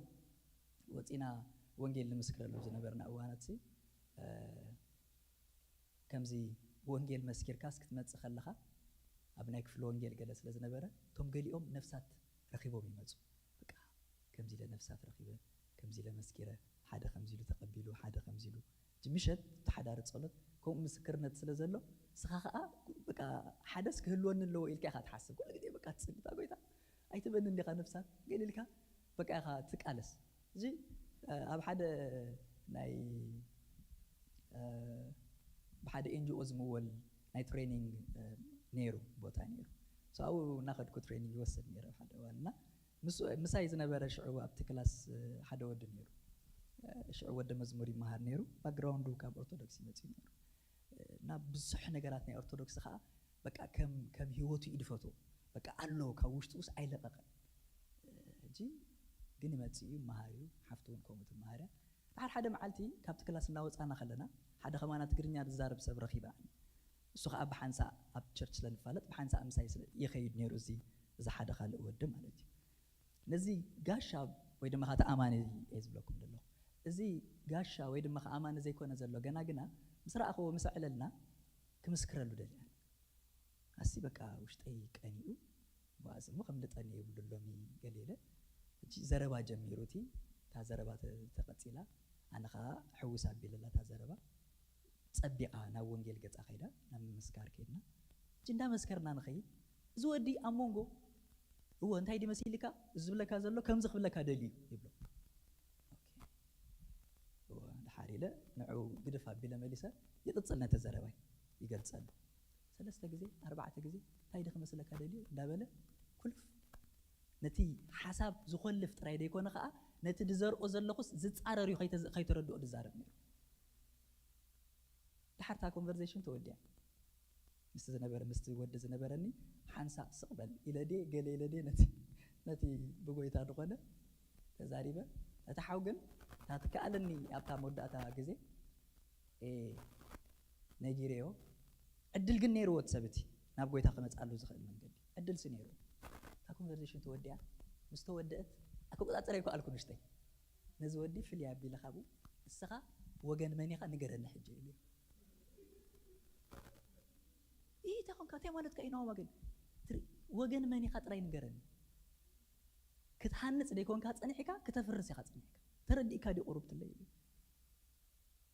ወፂና ወንጌል ንምስክረሉ ዝነበርና እዋናት ሲ ከምዚ ብወንጌል መስኪርካስ ክትመፅእ ከለኻ ኣብ ናይ ክፍሊ ወንጌል ገለ ስለ ዝነበረ እቶም ገሊኦም ነፍሳት ረኺቦም ይመፁ። በቃ ከምዚ ኢለ ነፍሳት ረኺበ፣ ከምዚ ኢለ መስኪረ፣ ሓደ ከምዚ ኢሉ ተቐቢሉ፣ ሓደ ከምዚ ኢሉ። እቲ ምሸት ተሓዳሪ ጸሎት ከምኡ ምስክርነት ስለ ዘሎ ንስኻ ኸዓ በቃ ሓደስ ክህልወኒ ኣለዎ ኢልካ ኢኻ ትሓስብ። ኩሉ ግዜ በቃ ትጽሊ፣ እታ ጎይታ ኣይትበኒ እንዲኻ ነፍሳት ገለ ኢልካ በቃ ኢኻ ትቃለስ። እዚ ኣብ ሓደ ናይ ብሓደ ኤንጂኦ ዝምወል ናይ ትሬኒንግ ነይሩ፣ ቦታ ነይሩ። ኣብኡ እናኸድኩ ትሬኒንግ ይወስድ ነይረ ሓደ እዋን እና ምስ ምሳይ ዝነበረ ሽዑ ኣብቲ ክላስ ሓደ ወዲ ነይሩ። ሽዑ ወዲ መዝሙር ይመሃር ነይሩ። ባክግራውንዱ ካብ ኦርቶዶክስ ይመጽእ ነይሩ። እና ብዙሕ ነገራት ናይ ኦርቶዶክስ ከዓ በቃ ከም ከም ህይወቱ እዩ ድፈትዎ። በቃ ኣሎ ካብ ውሽጡ ውስ ኣይለቀቀን። ሕጂ ግን ይመጽእ እዩ፣ ይመሃር እዩ። ሓፍቲ እውን ከምኡ ትመሃር እያ። ድሓር ሓደ መዓልቲ ካብቲ ክላስ እናወፃና ከለና ሓደ ከማና ትግርኛ ዝዛረብ ሰብ ረኺባ። እሱ ከዓ ብሓንሳእ ኣብ ቸርች ስለንፋለጥ ብሓንሳእ ምሳይ ስለ ይኸይድ ነይሩ እዚ እዚ ሓደ ካልእ ወዲ ማለት እዩ። ነዚ ጋሻ ወይ ድማ ካቲ ኣማኒ እየ ዝብለኩም ዘለኹ። እዚ ጋሻ ወይ ድማ ኣማኒ ዘይኮነ ዘሎ ገና ግና ምስ ረኣኽዎ ምስ ኣዕለልና ክምስክረሉ ደልያ። ኣሲ በቃ ውሽጠይ ቀኒኡ፣ ባእሲ እሞ ከም ልጠኒ የብሉ ሎሚ ገለ ኢለ። ሕጂ ዘረባ ጀሚሩ፣ እቲ እታ ዘረባ ተ- ተቐጺላ፣ ኣነ ኸዓ ሕውስ ኣቢለላ እታ ዘረባ። ጸቢቓ ናብ ወንጌል ገጻ ከይዳ፣ ናብ ምምስካር ከይድና። ሕጂ እንዳመስከርና ንኸይድ፣ እዚ ወዲ ኣብ መንጎ፣ እወ እንታይ ድዩ መሲልካ፣ እዚ ዝብለካ ዘሎ ከምዚ ክብለካ ደልዩ ይብሎ። ኦኬ። እወ፣ ድሓር ኢለ ንዕኡ ግድፍ ኣቢለ መሊሰ፣ ይቕጽል ነቲ ዘረባይ፣ ይገልጸሉ። ሰለስተ ግዜ፣ ኣርባዕተ ግዜ፣ እንታይ ድዩ ክመስለካ ደልዩ እንዳበለ ኩልፍ። ነቲ ሓሳብ ዝኾልፍ ጥራይ ደይኮነ ኸኣ፣ ነቲ ድዘርኦ ዘለኹስ ዝጻረር እዩ ከይተ- ከይተረድኦ ድዛረብ ነይሩ። ድሓር እታ ኮንቨርሴሽን ተወዲኣ። ምስቲ ዝነበረ፣ ምስቲ ወዲ ዝነበረኒ ሓንሳእ ስቕ በል ኢለ ድየ፣ ገለ ኢለ ድየ ነቲ፣ ነቲ ብጎይታ ዝኾነ ተዛሪበ። እቲ ሓው ግን እታ ትከኣለኒ ኣብታ መወዳእታ ግዜ፣ ኤ፣ ነጊረዮ። ዕድል ግን ነይርዎ እቲ ሰብ እቲ ናብ ጎይታ ክመፅኣሉ ዝኽእል መንገዲ። ዕድልሲ ነይርዎ። እታ ኮንቨርሴሽን ተወዲኣ። ምስ ተወደአት፣ ኣቆፃፅረ ኣይከኣልኩን ውሽጠይ። ነዚ ወዲ ፍልይ ኣቢለ ካብኡ፣ "ንስኻ ወገን መን ኢኻ ንገረኒ ሕጂ" ኢሉ። "ኢህ፣ እንታይ ኾንካ? እንታይ ማለትካ እዩ ናሆም ወገን? ትርኢ፣ ወገን መን ኢኻ ጥራይ ንገረኒ። ክትሃንጽ ደይኮንካ ጸኒሕካ፣ ክተፍርስ ኢኻ ጸኒሕካ። ተረዲእካ ድዩ ቁሩብ ትለይ?" ኢሉ።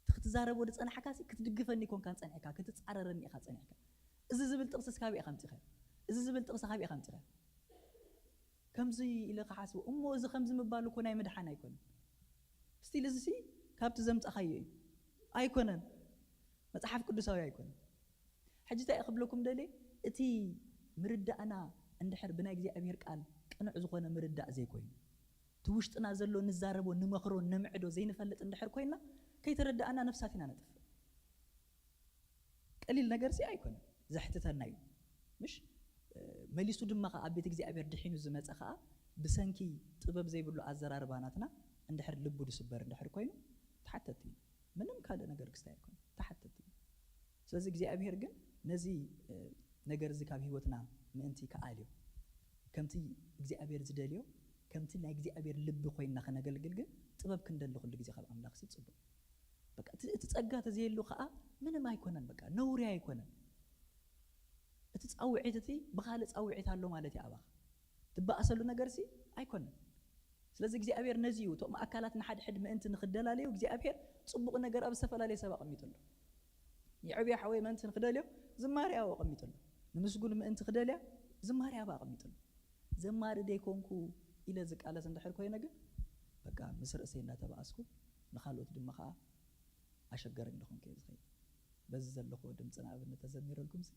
እቲ ክትዛረቦ ዝጸናሕካ ሲ፣ ክትድግፈኒ ኮንካ ጸኒሕካ፣ ክትጻረረኒ ኢኻ ጸኒሕካ። እዚ ዝብል ጥቕሲ ካበይ ኢኻ ኣምጺኻዮ? እዚ ዝብል ጥቕሲ ካበይ ኢኻ ኣምጺኻዮ? ከምዚ ኢለ ክሓስቦ እሞ፣ እዚ ከምዚ ምባል እኮ ናይ ምድሓን ኣይኮነን። ስቲል እዚ ሲ ካብቲ ዘምጻኻዮ እዩ። ኣይኮነን። መጽሓፍ ቅዱሳዊ ኣይኮነን። ሕጂ እንታይ ክብለኩም ደልየ፣ እቲ ምርዳእና እንድሕር ብናይ እግዚኣብሔር ቃል ቅኑዕ ዝኾነ ምርዳእ ዘይኮይኑ፣ እቲ ውሽጥና ዘሎ ንዛረቦ፣ ንመኽሮ፣ ነምዕዶ ዘይንፈልጥ እንድሕር ኮይንና፣ ከይተረዳእና ነፍሳት ኢና ነጥፍእ። ቀሊል ነገር ሲ ኣይኮነን፣ ዘሕትተና እዩ። ምሽ? መሊሱ ድማ ኸዓ ኣብ ቤት እግዚኣብሔር ድሒኑ ዝመጸ ኸዓ ብሰንኪ ጥበብ ዘይብሉ ኣዘራርባ ናትና እንድሕር ልቡ ድስበር እንድሕር ኮይኑ ተሓተቲ እዩ። ምንም ካልእ ነገር ክስታይ ኣይኮነን፣ ተሓተቲ እዩ። ስለዚ እግዚኣብሔር ግን ነዚ ነገር እዚ ካብ ህይወትና ምእንቲ ክኣልዮ፣ ከምቲ እግዚኣብሔር ዝደልዮ፣ ከምቲ ናይ እግዚኣብሔር ልቢ ኮይንና ከነገልግል ግን ጥበብ ክንደሊ ኩሉ ግዜ ካብ ኣምላኽ ሲ ጽቡቕ። በቃ እቲ እቲ ጸጋ ተዘየሉ ኸዓ ምንም ኣይኮነን። በቃ ነውሪ ኣይኮነን። እቲ ጻውዒት እቲ ብኻልእ ጻውዒት ኣሎ ማለት እዩ። ኣባኻ ትበኣሰሉ ነገር ሲ ኣይኮነን። ስለዚ እግዚኣብሔር ነዚ እዩ፣ እቶም ኣካላት ንሓድሕድ ምእንቲ ንክደላለዩ እግዚኣብሔር ጽቡቕ ነገር ኣብ ዝተፈላለየ ሰብ ኣቐሚጡ ኣሎ። የዕብያ ሓወይ ምእንቲ ንክደልዮ ዝማሬ ኣብኡ ኣቐሚጡ ኣሎ። ንምስጉን ምእንቲ ክደልያ ዝማሬ ኣብኡ ኣቐሚጡ ኣሎ። ዘማሪ ደይኮንኩ ኢለ ዝቃለስ እንድሕር ኮይነ ግን በቃ ምስ ርእሰይ እንዳተባኣስኩ ንኻልኦት ድማ ከዓ ኣሸገረኝ ደኾንኩ እየ ዝኸይድ። በዚ ዘለኹዎ ድምፂ ንኣብነት ተዘሚረልኩም ሲ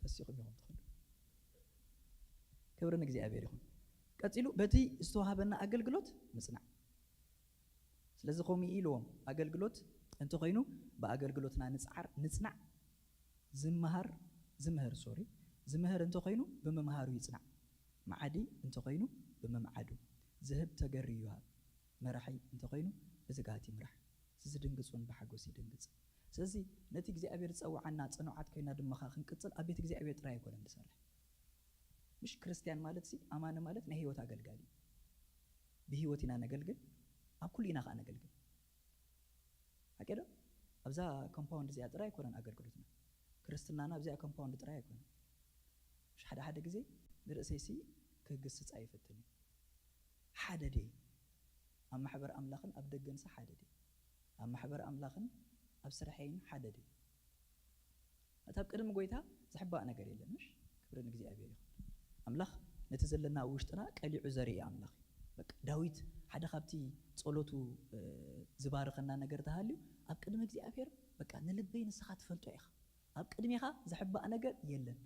ተሲኹም ኢኹም ትኸዱ። ክብሪ ንእግዚኣብሔር ይኹን። ቀፂሉ በቲ ዝተዋህበና ኣገልግሎት ምፅናዕ። ስለዚ ከምኡ ኢልዎም ኣገልግሎት እንተኾይኑ ብኣገልግሎትና ንፅዓር ንፅናዕ። ዝመሃር ዝምህር ሶሪ ዝምህር እንተኾይኑ ብምምሃሩ ይፅናዕ። መዓዲ እንተኾይኑ ብምምዓዱ። ዝህብ ተገሪ ይሃብ። መራሒ እንተኾይኑ ብትግሃት ይምራሕ። ዝድንግፅ እውን ብሓጎስ ይድንግፅ። ስለዚ ነቲ እግዚኣብሔር ዝፀውዓና ፅኑዓት ኮይና ድማ ከዓ ክንቅፅል ኣብ ቤት እግዚኣብሔር ጥራይ ኣይኮነን ንሰርሕ። ምሽ ክርስትያን ማለት ሲ ኣማኒ ማለት ናይ ህይወት ኣገልጋሊ እዩ። ብህይወት ኢና ነገልግል፣ ኣብ ኩሉ ኢና ከዓ ነገልግል። ሓቂ ዶ? ኣብዛ ኮምፓውንድ እዚኣ ጥራይ ኣይኮነን ኣገልግሎትና። ክርስትናና ኣብዚኣ ኮምፓውንድ ጥራይ ኣይኮነን። ምሽ ሓደ ሓደ ግዜ ንርእሰይ ሲ ክግስጽ ኣይፈትን እዩ። ሓደ ድየ? ኣብ ማሕበር ኣምላኽን ኣብ ደገንሲ ሓደ ድየ? ኣብ ማሕበር ኣምላኽን ኣብ ስርሐይን ሓደ ድየ? እቲ ኣብ ቅድሚ ጎይታ ዝሕባእ ነገር የለን። ምሽ ክብሪ ንእግዚኣብሔር ይኹን። ኣምላኽ ነቲ ዘለና ኣብ ውሽጥና ቀሊዑ ዘርኢ ኣምላኽ እዩ። በቃ ዳዊት ሓደ ካብቲ ጸሎቱ እ፣ ዝባርኸና ነገር ተሃልዩ ኣብ ቅድሚ እግዚኣብሔር በቃ ንልበይ ንስኻ ትፈልጦ ኢኻ። ኣብ ቅድሜኻ ዝሕባእ ነገር የለን።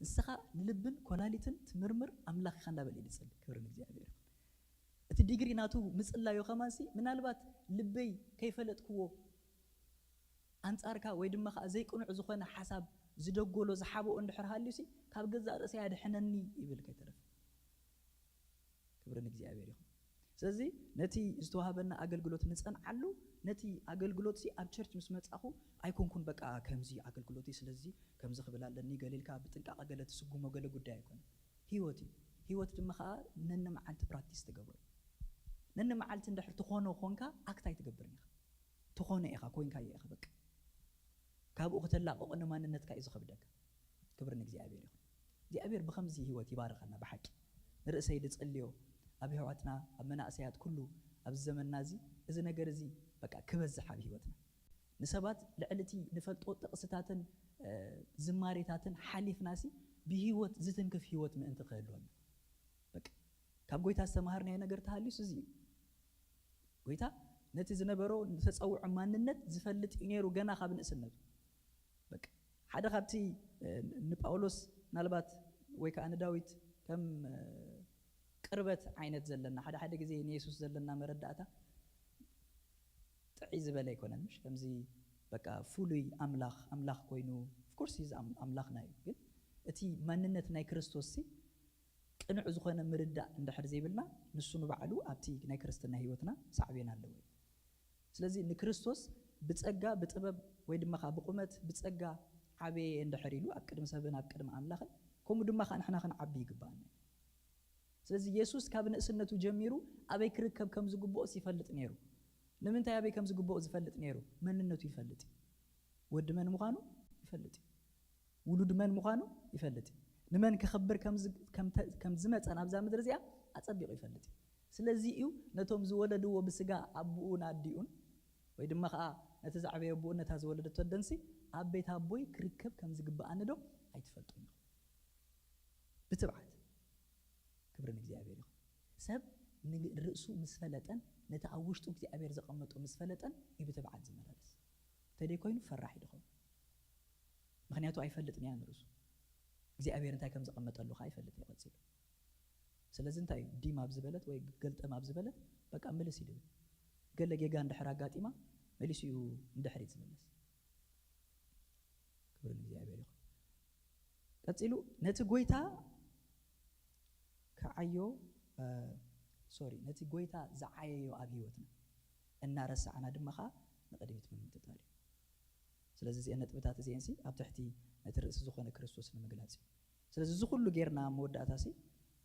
ንስኻ ንልብን ኮላሊትን ትምርምር ኣምላኽ ኢኻ እንዳበለ እዩ ዝጸሊ። ክብሪ ንእግዚኣብሔር ይኹን። እቲ ዲግሪ ናቱ ምጽላዩ ከማንሲ ምናልባት ልበይ ከይፈለጥክዎ ኣንጻርካ ወይ ድማ ከዓ ዘይቅኑዕ ዝኾነ ሓሳብ ዝደጎሎ ዝሓበኦ እንድሕር ሃልዩሲ ካብ ገዛእ ርእሰይ ኣድሕነኒ ይብል ከይተረፈ። ክብሪ ንእግዚኣብሔር ይኹን። ስለዚ ነቲ ዝተዋህበና ኣገልግሎት ንጸንዓሉ። ነቲ ኣገልግሎት ሲ ኣብ ቸርች ምስ መጻኹ ኣይኮንኩን በቃ ከምዚ ኣገልግሎት ስለዚ ከምዚ ክብል ኣለኒ ገለ ኢልካ ብጥንቃቐ ገለ ትስጉሞ ገለ ጉዳይ ኣይኮነ። ህይወት እዩ። ህይወት ድማ ከዓ ነንመዓልቲ ፕራክቲስ ትገብሮ እዩ። ነንመዓልቲ እንድሕር ትኾኖ ኮንካ ኣክት ኣይትገብርን ኢኻ። ትኾኖ ኢኻ፣ ኮይንካዮ ኢኻ በቃ። ካብኡ ክተላቕቆ ንማንነትካ እዩ ዝኸብደካ። ክብሪ ንእግዚኣብሔር ይኹን። እግዚኣብሔር ብኸምዚ ህይወት ይባርኸና ብሓቂ። ንርእሰይ ዝጸልዮ ኣብ ኣሕዋትና ኣብ መናእሰያት ኩሉ ኣብዚ ዘመንና እዚ እዚ ነገር እዚ በቃ ክበዝሕ ኣብ ህይወትና ንሰባት ልዕሊ እቲ ንፈልጦ ጥቕስታትን እ፣ ዝማሬታትን ሓሊፍናሲ ብህይወት ዝትንክፍ ህይወት ምእንቲ ክህልወና በቃ ካብ ጎይታ ዝተማሃርናዮ ነገር ተሃልዩስ እዚ እዩ። ጎይታ ነቲ ዝነበሮ ዝተጸውዖ ማንነት ዝፈልጥ እዩ ነይሩ ገና ካብ ንእስነቱ። በቃ ሓደ ካብቲ እ፣ ንጳውሎስ ምናልባት ወይ ከዓ ንዳዊት ከም እ፣ ቅርበት ዓይነት ዘለና ሓደ ሓደ ግዜ ንየሱስ ዘለና መረዳእታ ጥዕይ ዝበለ ኣይኮነን። ምሽ ከምዚ በቃ ፍሉይ ኣምላኽ ኣምላኽ ኮይኑ ኦፍኮርስ ኣምላኽና እዩ፣ ግን እቲ ማንነት ናይ ክርስቶስ ሲ ቅኑዕ ዝኾነ ምርዳእ እንድሕር ዘይብልና ንሱ ንባዕሉ ኣብቲ ናይ ክርስትና ህይወትና ሳዕቤን ኣለዎ እዩ። ስለዚ ንክርስቶስ ብጸጋ ብጥበብ ወይ ድማ ከዓ ብቁመት ብጸጋ ዓበየ እንድሕር ኢሉ ኣብ ቅድሚ ሰብን ኣብ ቅድሚ ኣምላኽን ከምኡ ድማ ከዓ ንሕና ክንዓቢ ይግባኣና እዩ። ስለዚ የሱስ ካብ ንእስነቱ ጀሚሩ ኣበይ ክርከብ ከም ዝግብኦስ ይፈልጥ ነይሩ። ንምንታይ ኣበይ ከም ዝግብኦ ዝፈልጥ ነይሩ? መንነቱ ይፈልጥ እዩ። ወዲ መን ምዃኑ ይፈልጥ እዩ። ውሉድ መን ምዃኑ ይፈልጥ እዩ። ንመን ክኽብር ከም ዝ- ከም ተ- ከም ዝመጸ ናብዛ ምድሪ እዚኣ ኣጸቢቑ ይፈልጥ እዩ። ስለዚ እዩ ነቶም ዝወለድዎ ብስጋ ኣቦኡን ኣዲኡን ወይ ድማ ከዓ ነቲ ዘዕበየ ኣቦኡን ነታ ዝወለደቶ ኣደንሲ ኣብ ቤት ኣቦይ ክርከብ ከም ዝግብኣኒ ዶ ኣይትፈልጡን ኢኹም? ብትብዓት ክብሪ ንእግዚኣብሔር ይኹን። ሰብ ንርእሱ ምስ ፈለጠን ነቲ ኣብ ውሽጡ እግዚኣብሔር ዘቐመጦ ምስ ፈለጠን እዩ ብትብዓት ዝመላለስ። እንተደይ ኮይኑ ፈራሕ እዩ ድኸውን። ምክንያቱ ኣይፈልጥን እያ ንርእሱ እግዚኣብሔር እንታይ ከም ዘቐመጠሉ ከዓ ይፈልጥ እዩ ቀፂሉ። ስለዚ እንታይ እዩ ዲም ኣብ ዝበለት ወይ ገልጠም ኣብ ዝበለት በቃ ምልስ ይድብል። ገለ ጌጋ እንድሕር ኣጋጢማ መሊሱ እዩ እንድሕሪት ዝምለስ። ክብሪ ንእግዚኣብሔር ይኹን። ቀፂሉ ነቲ ጎይታ ክዓዮ ሶሪ ነቲ ጎይታ ዝዓየዮ ኣብ ህይወትና እናረሳዕና ድማ ከዓ ንቕድሚት ምምጥጣል እዩ። ስለዚ እዚአን ነጥብታት እዚአን ሲ ኣብ ትሕቲ ነቲ ርእሲ ዝኾነ ክርስቶስ ንምግላፅ እዩ። ስለዚ እዚ ኩሉ ጌርና ኣብ መወዳእታ ሲ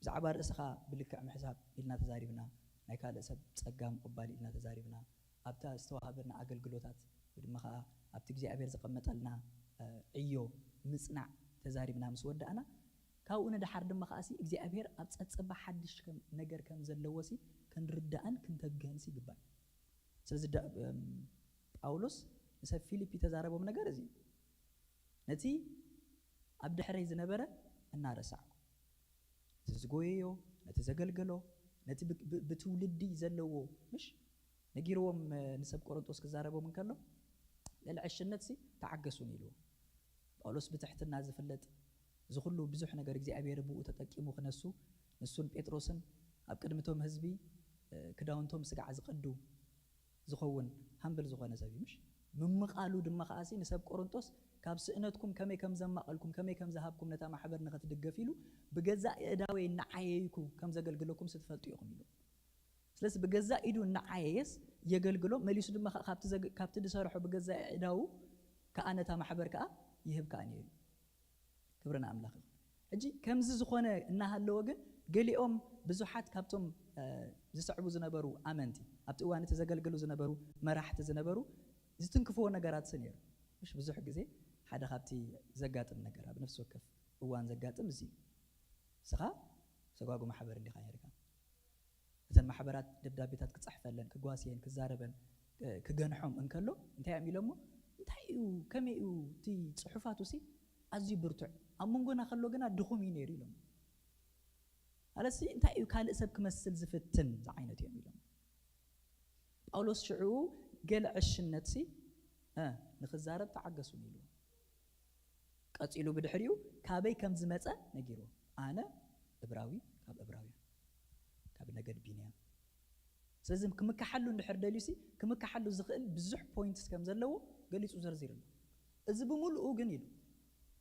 ብዛዕባ ርእስኻ ብልክዕ ምሕሳብ ኢልና ተዛሪብና፣ ናይ ካልእ ሰብ ጸጋ ምቕባል ኢልና ተዛሪብና፣ ኣብታ ዝተዋህበና ኣገልግሎታት ወይ ድማ ከዓ ኣብቲ እግዚኣብሔር ዘቐመጠልና ዕዮ ምጽናዕ ተዛሪብና ምስ ወዳእና፣ ካብኡ ንደሓር ድማ ከዓሲ እግዚኣብሔር ኣብ ጸጽባ ሓድሽ ነገር ከም ዘለዎሲ ክንርዳእን ክንተግህንሲ ይግባእ። ስለዚ ጳውሎስ ንሰብ ፊልፒ ተዛረቦም ነገር እዚ ነቲ ኣብ ድሕረይ ዝነበረ እናረሳዕኩ፣ ነቲ ዝጎየዮ፣ ነቲ ዘገልገሎ፣ ነቲ ብትውልዲ ዘለዎ ምሽ ነጊርዎም ንሰብ ቆሮንጦስ ክዛረቦም እንከሎ፣ ልዕሊ ዕሽነትሲ ተዓገሱን ኢልዎ። ጳውሎስ ብትሕትና ዝፍለጥ፣ እዚ ኩሉ ብዙሕ ነገር እግዚኣብሔር ብኡ ተጠቂሙ ክነሱ፣ ንሱን ጴጥሮስን ኣብ ቅድሚቶም ህዝቢ ክዳውንቶም ስጋዕ ዝቀዱ ዝኸውን ሃምብል ዝኾነ ሰብ እዩ። ምሽ ምምቓሉ ድማ ከዓሲ ንሰብ ቆሮንጦስ ካብ ስእነትኩም ከመይ ከም ዘማቐልኩም፣ ከመይ ከም ዝሃብኩም ነታ ማሕበር ንኸትድገፍ ኢሉ ብገዛእ እዳወይ እናዓየይኩ ከም ዘገልግለኩም ስትፈልጡ ኢኹም ኢሉ። ስለዚ ብገዛእ ኢዱ እናዓየየስ የገልግሎ፣ መሊሱ ድማ ካብቲ ዝሰርሖ ብገዛእ እዳዉ ከዓ ነታ ማሕበር ከዓ ይህብ ከዓ ነይሩ። ክብሪ ንኣምላኽ ይኹን። ሕጂ ከምዚ ዝኾነ እናሃለወ ግን ገሊኦም ብዙሓት ካብቶም ዝስዕቡ ዝነበሩ ኣመንቲ፣ ኣብቲ እዋን እቲ ዘገልግሉ ዝነበሩ መራሕቲ ዝነበሩ ዝትንክፍዎ ነገራት ሲ ነይሩ። ምሽ ብዙሕ ግዜ ሓደ ካብቲ ዘጋጥም ነገር ኣብ ነፍሲ ወከፍ እዋን ዘጋጥም እዚ እዩ። ንስኻ ሰጓጉ ማሕበር እንዲኻ ነይርካ። እተን ማሕበራት ደብዳቤታት ክጻሕፈለን ክጓስየን ክዛረበን ክገንሖም እንከሎ እንታይ እዮም ኢሎሞ? እንታይ እዩ ከመይ እዩ እቲ ጽሑፋቱ ሲ ኣዝዩ ብርቱዕ ኣብ መንጎና ከሎ ግና ድኹም እዩ ነይሩ ኢሎም። ኣለሲ እንታይ እዩ ካልእ ሰብ ክመስል ዝፍትን ዝዓይነት እዮም ኢሎም። ጳውሎስ ሽዑ ገለ ዕሽነት ሲ ንክዛረብ ተዓገሱን ኢሉ ቀጺሉ ብድሕሪኡ ካበይ ከም ዝመጸ ነጊርዎ። ኣነ እብራዊ ካብ እብራውያን ካብ ነገድ ቢንያም። ስለዚ ክምከሓሉ እንድሕር ደልዩ ሲ ክምከሓሉ ዝኽእል ብዙሕ ፖይንትስ ከም ዘለዎ ገሊጹ ዘርዚሩ ኣሎ። እዚ ብምሉኡ ግን ኢሉ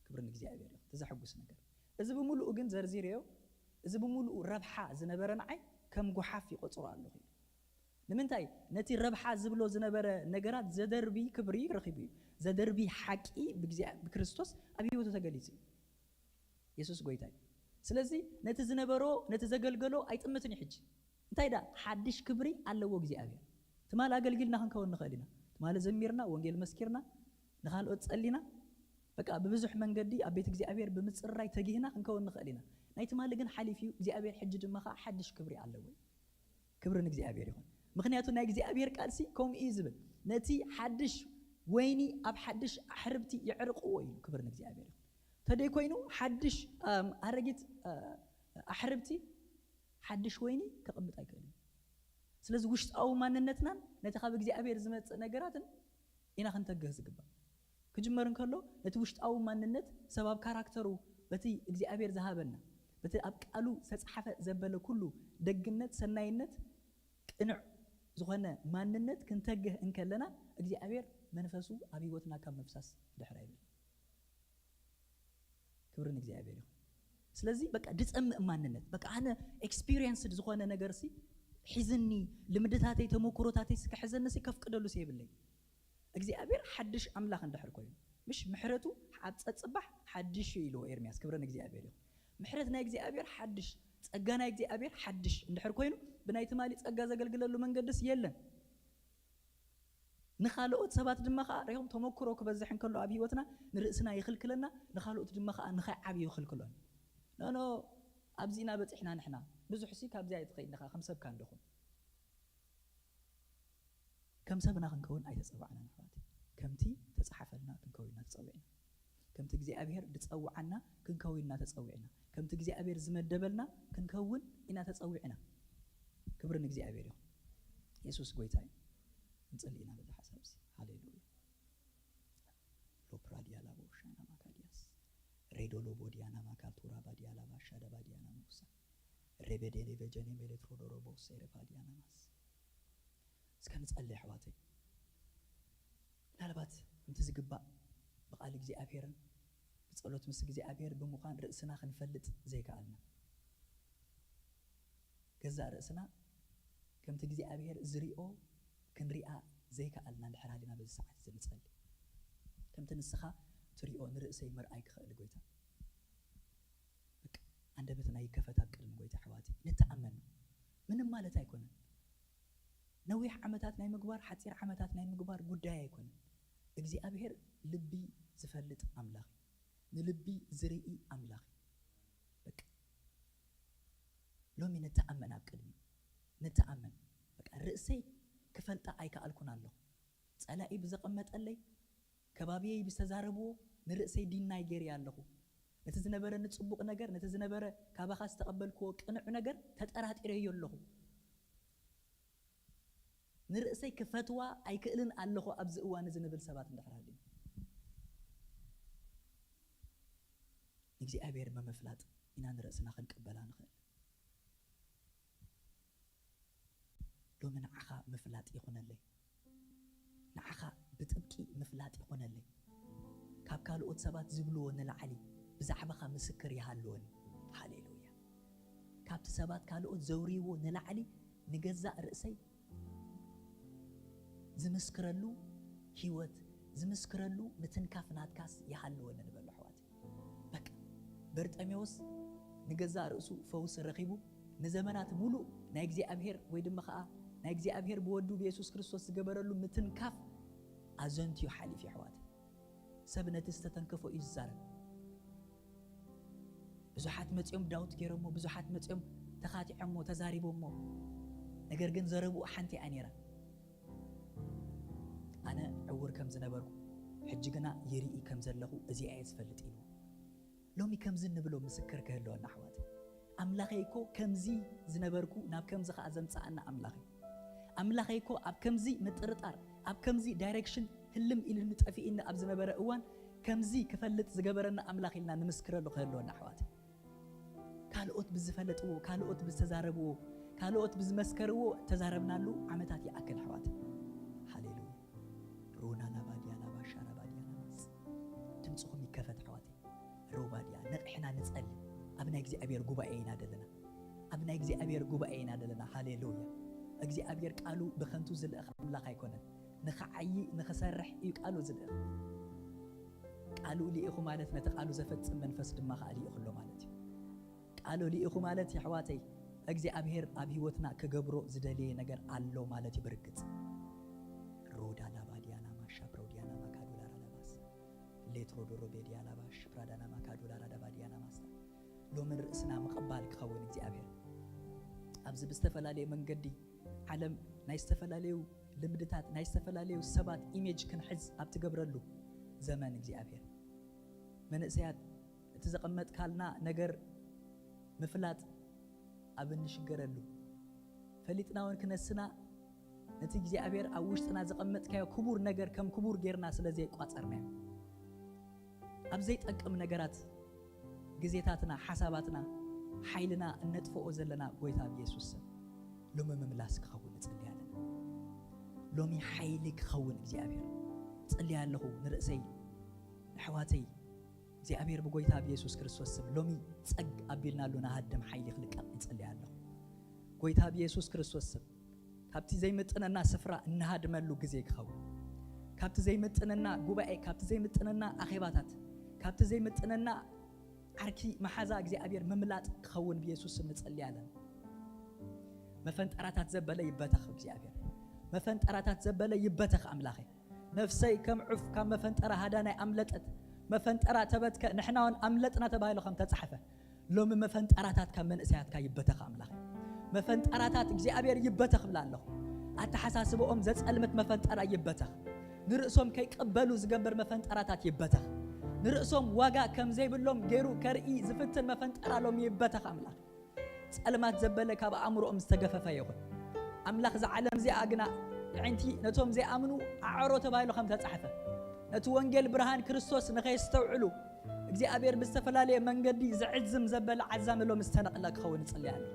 ክብሪ ንእግዚኣብሔር እዩ። እቲ ዘሐጉስ ነገር እዚ ብምሉኡ ግን ዘርዚረዮ እዚ ብምሉኡ ረብሓ ዝነበረ ንዓይ ከም ጓሓፍ ይቆጽሮ ኣለኹ ኢሉ። ንምንታይ ነቲ ረብሓ ዝብሎ ዝነበረ ነገራት ዘደርቢ ክብሪ ረኺቡ እዩ። ዘደርቢ ሓቂ ብክርስቶስ ኣብ ህይወቱ ተገሊጹ እዩ። የሱስ ጎይታ እዩ። ስለዚ ነቲ ዝነበሮ ነቲ ዘገልገሎ ኣይጥምትን እዩ። ሕጂ እንታይ ዳ ሓድሽ ክብሪ ኣለዎ እግዚኣብሔር። ትማሊ ኣገልጊልና ክንከውን ንኽእል ኢና። ትማሊ ዘሚርና፣ ወንጌል መስኪርና፣ ንኻልኦት ጸሊና፣ በቃ ብብዙሕ መንገዲ ኣብ ቤት እግዚኣብሔር ብምጽርራይ ተጊህና ክንከውን ንኽእል ኢና። ናይ ትማሊ ግን ሓሊፍ እዩ። እግዚኣብሔር ሕጂ ድማ ከዓ ሓድሽ ክብሪ ኣለዎ። ክብሪ ንእግዚኣብሔር ይኹን። ምክንያቱ ናይ እግዚኣብሔር ቃልሲ ከምኡ እዩ ዝብል፣ ነቲ ሓድሽ ወይኒ ኣብ ሓድሽ ኣሕርብቲ የዕርቅዎ እዩ። ክብሪ ንእግዚኣብሔር ይኹን። ተደይ ኮይኑ ሓድሽ ኣረጊት ኣሕርብቲ ሓድሽ ወይኒ ከቐምጥ ኣይክእልን። ስለዚ ውሽጣዊ ማንነትናን ነቲ ካብ እግዚኣብሔር ዝመፅእ ነገራትን ኢና ክንተግህ ዝግባእ። ክጅመር እንከሎ ነቲ ውሽጣዊ ማንነት ሰብ ኣብ ካራክተሩ በቲ እግዚኣብሔር ዝሃበና በቲ ኣብ ቃሉ ዝተፃሓፈ ዘበለ ኩሉ ደግነት ሰናይነት ቅኑዕ ዝኾነ ማንነት ክንተግህ እንከለና እግዚኣብሔር መንፈሱ ኣብ ህይወትና ካብ ምፍሳስ ድሕር ኣይብል። ክብሪ ንእግዚኣብሔር ይኹን። ስለዚ በቃ ድጸምእ ማንነት በቃ ኣነ ኤክስፒሪየንስድ ዝኾነ ነገር ሲ ሒዝኒ ልምድታተይ ተመክሮታተይ ሲ ክሕዘኒ ሲ ከፍቅደሉ ሲ የብለይ። እግዚኣብሔር ሓድሽ ኣምላኽ እንድሕር ኮይኑ ምሽ ምሕረቱ ኣብ ጸጽባሕ ሓድሽ እዩ ኢልዎ ኤርምያስ። ክብሪ ንእግዚኣብሔር ይኹን። ምሕረት ናይ እግዚኣብሔር ሓድሽ ጸጋ ናይ እግዚኣብሔር ሓድሽ እንድሕር ኮይኑ ብናይ ትማሊ ጸጋ ዘገልግለሉ መንገድስ የለን። ንኻልኦት ሰባት ድማ ከዓ ሪኹም ተመክሮ ክበዝሕ እንከሎ ኣብ ህይወትና ንርእስና ይኽልክለና፣ ንኻልኦት ድማ ከዓ ንኸይዓብዩ ይኽልክሎም። ኖኖ ኣብዚና በፂሕና ንሕና ብዙሕ ሲ ካብዚ ኣይትኸይድንኻ ከም ሰብካ እንደኹም ከም ሰብና ክንከውን ኣይተፀዋዕናን ኣሕዋት። ከምቲ ተፃሓፈልና ክንከውን ኢና ተፀዊዕና። ከምቲ እግዚኣብሔር ዝፀውዓና ክንከውን ኢና ተፀዊዕና። ከምቲ እግዚኣብሔር ዝመደበልና ክንከውን ኢና ተፀዊዕና። ክብሪ ንእግዚኣብሔር ይኹን። የሱስ ጎይታ እዩ። እንፅሊ ኢና በዚ ሓሳብ እዚ። ሃሌሉያ። ሎፕራዲያ ላቦሻና ማካዲያስ ሬዶሎ ቦዲያና ማካልቱራ ባዲያ ላባሻ ደባዲያና ሙሳ ሬቤዴኔ ቬጀኔ ሜሌትሮዶሮቦ ሴረፋዲያና ማስ እስከ ንጸሊ ኣሕዋተይ። ምናልባት ከምቲ ዝግባእ ብቓል እግዚኣብሔርን ብጸሎት ምስ እግዚኣብሔር ብምዃን ርእስና ክንፈልጥ ዘይከኣልና፣ ገዛእ ርእስና ከምቲ እግዚኣብሔር ዝሪኦ ክንሪኣ ዘይከኣልና እንድሕር ሃሊና በዚ ሰዓት እዚ ንጸሊ። ከምቲ ንስኻ ትሪኦ ንርእሰይ ምርኣይ ክኽእል ጎይታ በቃ ኣንደበትና ይከፈት ኣብ ቅድሚ ጎይታ ኣሕዋተይ። ንተኣመን ምንም ማለት ኣይኮነን። ነዊሕ ዓመታት ናይ ምግባር ሓፂር ዓመታት ናይ ምግባር ጉዳይ ኣይኮነን። እግዚኣብሔር ልቢ ዝፈልጥ ኣምላኽ እዩ። ንልቢ ዝርኢ ኣምላኽ እዩ። በቃ ሎሚ ንተኣመን፣ ኣብ ቅድሚ ንተኣመን። በቃ ርእሰይ ክፈልጣ ኣይከኣልኩን ኣለኹ። ጸላኢ ብዘቐመጠለይ፣ ከባቢየይ ብዝተዛረብዎ ንርእሰይ ዲናይ ገይረ ኣለኹ። ነቲ ዝነበረኒ ጽቡቕ ነገር፣ ነቲ ዝነበረ ካባኻ ዝተቐበልክዎ ቅኑዕ ነገር ተጠራጢረዮ ኣለኹ። ንርእሰይ ክፈትዋ ኣይክእልን ኣለኹ ኣብዚ እዋን እዚ ንብል ሰባት እንድሕር ሃልዩ፣ ንእግዚኣብሔር ብምፍላጥ ኢና ንርእስና ክንቅበላ ንኽእል። ሎሚ ንዓኻ ምፍላጥ ይኹነለይ። ንዓኻ ብጥብቂ ምፍላጥ ይኹነለይ። ካብ ካልኦት ሰባት ዝብልዎ ንላዕሊ ብዛዕባኻ ምስክር ይሃልወኒ። ሃሌሉያ። ካብቲ ሰባት ካልኦት ዘውርይዎ ንላዕሊ ንገዛእ ርእሰይ ዝምስክረሉ ህይወት፣ ዝምስክረሉ ምትንካፍ ናትካስ ይሃልወኒ ንበሎ ኣሕዋት። በቃ በርጠሜዎስ ንገዛእ ርእሱ ፈውሲ ረኺቡ ንዘመናት ሙሉእ ናይ እግዚኣብሔር ወይ ድማ ኸዓ ናይ እግዚኣብሔር ብወዱ ብየሱስ ክርስቶስ ዝገበረሉ ምትንካፍ ኣዘንትዩ ሓሊፉ ኣሕዋት። ሰብ ነቲ ዝተተንከፎ እዩ ዝዛረብ። ብዙሓት መጺኦም ዳውት ገይሮሞ፣ ብዙሓት መጺኦም ተኻቲዖሞ፣ ተዛሪቦሞ። ነገር ግን ዘረብኡ ሓንቲ እያ ነይራ። ኣነ ዕውር ከም ዝነበርኩ፣ ሕጂ ግና ይርኢ ከም ዘለኹ እዚኣ እየ ዝፈልጥ ኢሉ። ሎሚ ከምዚ እንብሎ ምስክር ክህልወና ኣሕዋት። ኣምላኸይ እኮ ከምዚ ዝነበርኩ ናብ ከምዚ ኸዓ ዘምጽኣና ኣምላኽ እዩ። ኣምላኸይ እኮ ኣብ ከምዚ ምጥርጣር፣ ኣብ ከምዚ ዳይሬክሽን ህልም ኢሉኒ ጠፊእኒ ኣብ ዝነበረ እዋን ከምዚ ክፈልጥ ዝገበረና ኣምላኽ ኢልና ንምስክረሉ ክህልወና ኣሕዋት። ካልኦት ብዝፈለጥዎ፣ ካልኦት ብዝተዛረብዎ፣ ካልኦት ብዝመስከርዎ ተዛረብናሉ ዓመታት ይኣክል ኣሕዋት። ሃሌሉያ። ሮና ላባድያ ላባሻ ላባድያ ላባስ። ድምፅኹም ይከፈት ኣሕዋት። ሮባድያ ነቕሕና ንጸሊ። ኣብ ናይ እግዚኣብሔር ጉባኤ ኢና ደለና። ኣብ ናይ እግዚኣብሔር ጉባኤ ኢና ደለና። ሃሌሉያ። እግዚኣብሔር ቃሉ ብኸንቱ ዝልእኽ ኣምላኽ ኣይኮነን። ንኽዓዪ ንኽሰርሕ እዩ ቃሉ ዝልእኽ። ቃሉ ልኢኹ ማለት ነቲ ቃሉ ዘፈጽም መንፈስ ድማ ኸዓ ልኢኹ ኣሎ ማለት እዩ። ቃሉ ልኢኹ ማለት የሕዋተይ እግዚኣብሔር ኣብ ህይወትና ክገብሮ ዝደልየ ነገር ኣሎ ማለት እዩ። ብርግጽ ሮዳ ላባዲያና ማሻ ፕሮዲያና ማካዱላ ራዳባስ ሌትሮ ዶሮ ቤዲያ ላባሽ ፕራዳና ማካዱላ ራዳባዲያና ማስታ ሎምን ርእስና ምቕባል ክኸውን እግዚኣብሔር ኣብዚ ብዝተፈላለየ መንገዲ ዓለም ናይ ዝተፈላለዩ ልምድታት ናይ ዝተፈላለዩ ሰባት ኢሜጅ ክንሕዝ ኣብ ትገብረሉ ዘመን እግዚኣብሔር መንእሰያት እቲ ዘቐመጥካልና ነገር ምፍላጥ ኣብ እንሽገረሉ ፈሊጥና እውን ክነስና ነቲ እግዚኣብሔር ኣብ ውሽጥና ዘቐመጥካዮ ክቡር ነገር ከም ክቡር ጌርና ስለ ዘይቋጸርናዮ ኣብ ዘይጠቅም ነገራት ግዜታትና ሓሳባትና ሓይልና እነጥፍኦ ዘለና ጎይታ ብየሱስ ስም ሎሚ ምምላስ ክኸውን ንጽሊ ኣለና። ሎሚ ሓይሊ ክኸውን እግዚኣብሔር ጽሊ ኣለኹ ንርእሰይ ንኣሕዋተይ እግዚኣብሔር ብጎይታ ብየሱስ ክርስቶስ ስም ሎሚ ጸግ ኣቢልናሉ ንሃድም ሓይሊ ክልቀቕ ይጽሊ ኣለኹ። ጎይታ ብየሱስ ክርስቶስ ስም ካብቲ ዘይምጥነና ስፍራ እንሃድመሉ ግዜ ክኸውን ካብቲ ዘይምጥነና ጉባኤ ካብቲ ዘይምጥነና ኣኼባታት ካብቲ ዘይምጥነና ዓርኪ መሓዛ እግዚኣብሔር ምምላጥ ክኸውን ብየሱስ ስም ንጸሊ ኣለና። መፈንጠራታት ዘበለ ይበተኽ እግዚኣብሔር መፈንጠራታት ዘበለ ይበተኽ ኣምላኸ ነፍሰይ ከም ዑፍ ካብ መፈንጠራ ሃዳናይ ኣምለጠት መፈንጠራ ተበትከ ንሕና እውን ኣምለጥና ተባሂሉ ከም ተጻሕፈ ሎሚ መፈንጠራታት ካብ መንእሰያትካ ይበተኽ ኣምላኸ መፈንጠራታት እግዚኣብሔር ይበተኽ ብላ ኣለኹ ኣተሓሳስበኦም ዘጸልምት መፈንጠራ ይበተኽ ንርእሶም ከይቀበሉ ዝገብር መፈንጠራታት ይበተኽ ንርእሶም ዋጋ ከም ዘይብሎም ገይሩ ከርኢ ዝፍትን መፈንጠራ ሎም ይበተኽ ኣምላኽ ጸልማት ዘበለ ካብ ኣእምሮኦም ዝተገፈፈ ይኹን። ኣምላኽ እዛ ዓለም እዚኣ ግና ኣዒንቲ ነቶም ዘይኣምኑ ኣዕሮ ተባሂሉ ከም ተጻሕፈ ነቲ ወንጌል ብርሃን ክርስቶስ ንኸየስተውዕሉ እግዚኣብሔር ብዝተፈላለየ መንገዲ ዝዕዝም ዘበለ ዓዛሚ ሎም ዝተነቕለ ክኸውን እጽሊ ኣለኹ።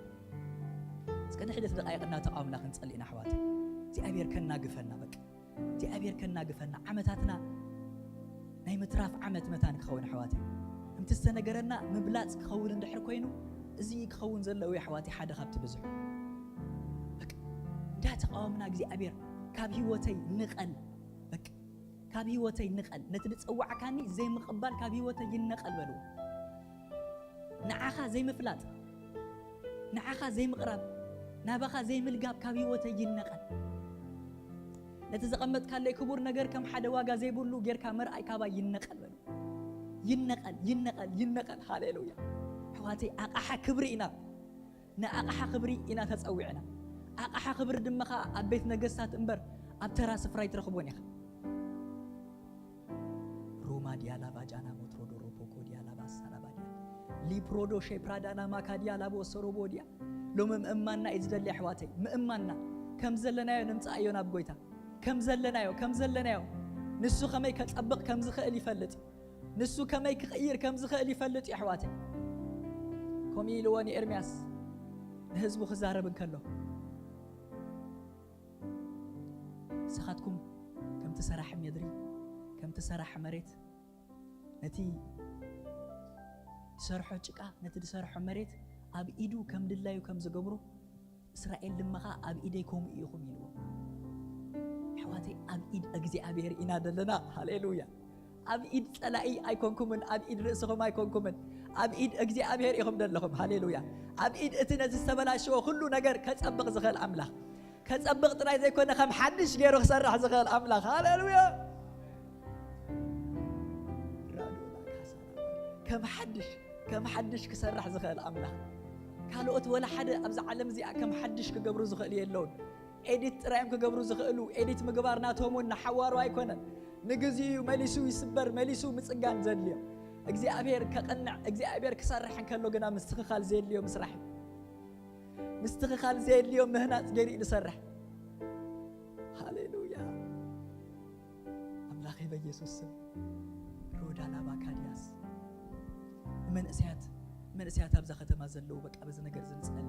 እስከ ንሕደት ደቃይቕ እናተቃወምና ክንጸሊ ኢና ኣሕዋት። እግዚኣብሔር ከናግፈና በቃ እግዚኣብሔር ከናግፈና ዓመታትና ናይ ምትራፍ ዓመት መታን ክኸውን ኣሕዋተይ ከምቲ ዝተነገረና ምብላፅ ክኸውን እንድሕር ኮይኑ እዚ ክኸውን ዘለዎ ኣሕዋተይ ሓደ ካብቲ ብዙሕ እንዳተቃወምና እግዚኣብሔር ካብ ህይወተይ ንቐል በቃ ካብ ህይወተይ ንቐል ነቲ ዝፀዋዕካኒ ዘይምቕባል ካብ ህይወተይ ይነቐል በልዎ ንዓኻ ዘይምፍላጥ ንዓኻ ዘይምቕራብ ናባኻ ዘይምልጋብ ካብ ህይወተይ ይነቐል ነቲ ዘቐመጥካለይ ክቡር ነገር ከም ሓደ ዋጋ ዘይብሉ ጌርካ ምርኣይ ካባይ ይነቐል በሉ። ይነቐል፣ ይነቐል፣ ይነቐል። ሃሌሉያ። ኣሕዋተይ፣ ኣቕሓ ክብሪ ኢና። ንኣቕሓ ክብሪ ኢና ተጸዊዕና። ኣቕሓ ክብሪ ድማ ኸኣ ኣብ ቤት ነገስታት እምበር ኣብ ተራ ስፍራ ኣይትረኽቦን ኢኻ። ሮማ ዲያላ ባጃና ሞትሮዶ ሮፖኮ ዲያላ ባሳላ ባዲያ ሊፕሮዶ ሼፕራዳና ማካዲያ ላቦ ሰሮቦ ዲያ። ሎሚ ምእማንና እዩ ዝደሊ ኣሕዋተይ፣ ምእማንና። ከም ዘለናዮ ንምጻእዮ ናብ ጎይታ። ከም ዘለናዮ፣ ከም ዘለናዮ። ንሱ ከመይ ከጸብቕ ከም ዝኽእል ይፈልጥ እዩ። ንሱ ከመይ ክቕይር ከም ዝኽእል ይፈልጥ እዩ ኣሕዋተይ። ከምኡ ኢልዎ ንኤርምያስ፣ ንህዝቡ ክዛረብ እንከሎ፣ ንስኻትኩም ከምቲ ሰራሕ ምድሪ፣ ከምቲ ሰራሕ መሬት፣ ነቲ ዝሰርሖ ጭቃ፣ ነቲ ዝሰርሖ መሬት ኣብ ኢዱ ከም ድላዩ ከም ዝገብሮ፣ እስራኤል ድማ ኸኣ ኣብ ኢደይ ከምኡ ኢኹም ኢልዎ። ኣሕዋተይ፣ ኣብ ኢድ እግዚኣብሔር ኢና ዘለና። ሃሌሉያ። ኣብ ኢድ ጸላኢ ኣይኮንኩምን፣ ኣብ ኢድ ርእስኹም ኣይኮንኩምን፣ ኣብ ኢድ እግዚኣብሔር ኢኹም ዘለኹም። ሃሌሉያ። ኣብ ኢድ እቲ ነዚ ዝተበላሸወ ኩሉ ነገር ከጸብቕ ዝኽእል ኣምላኽ፣ ከጸብቕ ጥራይ ዘይኮነ ከም ሓድሽ ገይሩ ክሰርሕ ዝኽእል ኣምላኽ። ሃሌሉያ። ራዶላ ካሳ፣ ከም ሓድሽ፣ ከም ሓድሽ ክሰርሕ ዝኽእል ኣምላኽ። ካልኦት ወላ ሓደ ኣብዛ ዓለም እዚኣ ከም ሓድሽ ክገብሩ ዝኽእሉ የለውን። ኤዲት ጥራዮም ክገብሩ ዝኽእሉ፣ ኤዲት ምግባር ናቶም እውን ንሓዋሩ ኣይኮነን። ንግዚኡ እዩ መሊሱ ይስበር፣ መሊሱ ምጽጋን ዘድልዮ። እግዚኣብሔር ከቕንዕ፣ እግዚኣብሔር ክሰርሕ እንከሎ ግና ምስትኽኻል ዘየድልዮ ምስራሕ እዩ። ምስትኽኻል ዘየድልዮ ምህናጽ ገይሩ እዩ ዝሰርሕ። ሃሌሉያ። ኣምላኸይ በኢየሱስ ስም፣ ሮዳ ላባ ካዲያስ፣ ንመንእሰያት፣ መንእሰያት ኣብዛ ከተማ ዘለዉ በቃ በዚ ነገር እዚ ንጽለሊ።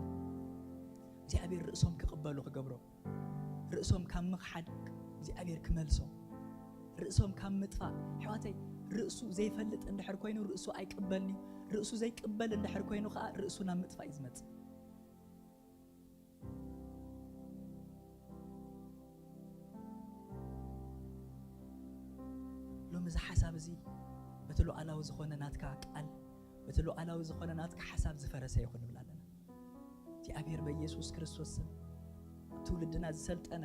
እግዚኣብሔር ርእሶም ክቕበሉ ክገብሮም፣ ርእሶም ካብ ምኽሓድ እግዚኣብሔር ክመልሶም፣ ርእሶም ካብ ምጥፋእ። ኣሕዋተይ፣ ርእሱ ዘይፈልጥ እንድሕር ኮይኑ ርእሱ ኣይቅበልን እዩ። ርእሱ ዘይቅበል እንድሕር ኮይኑ ኸኣ ርእሱ ናብ ምጥፋእ እዩ ዝመጽእ። ሎሚ እዚ ሓሳብ እዚ በቲ ሉዓላዊ ዝኾነ ናትካ ቃል፣ በቲ ሉዓላዊ ዝኾነ ናትካ ሓሳብ ዝፈረሰ ይኹን ንብል ኣለና። እግዚኣብሔር በኢየሱስ ክርስቶስ ስም ኣብ ትውልድና ዝሰልጠነ፣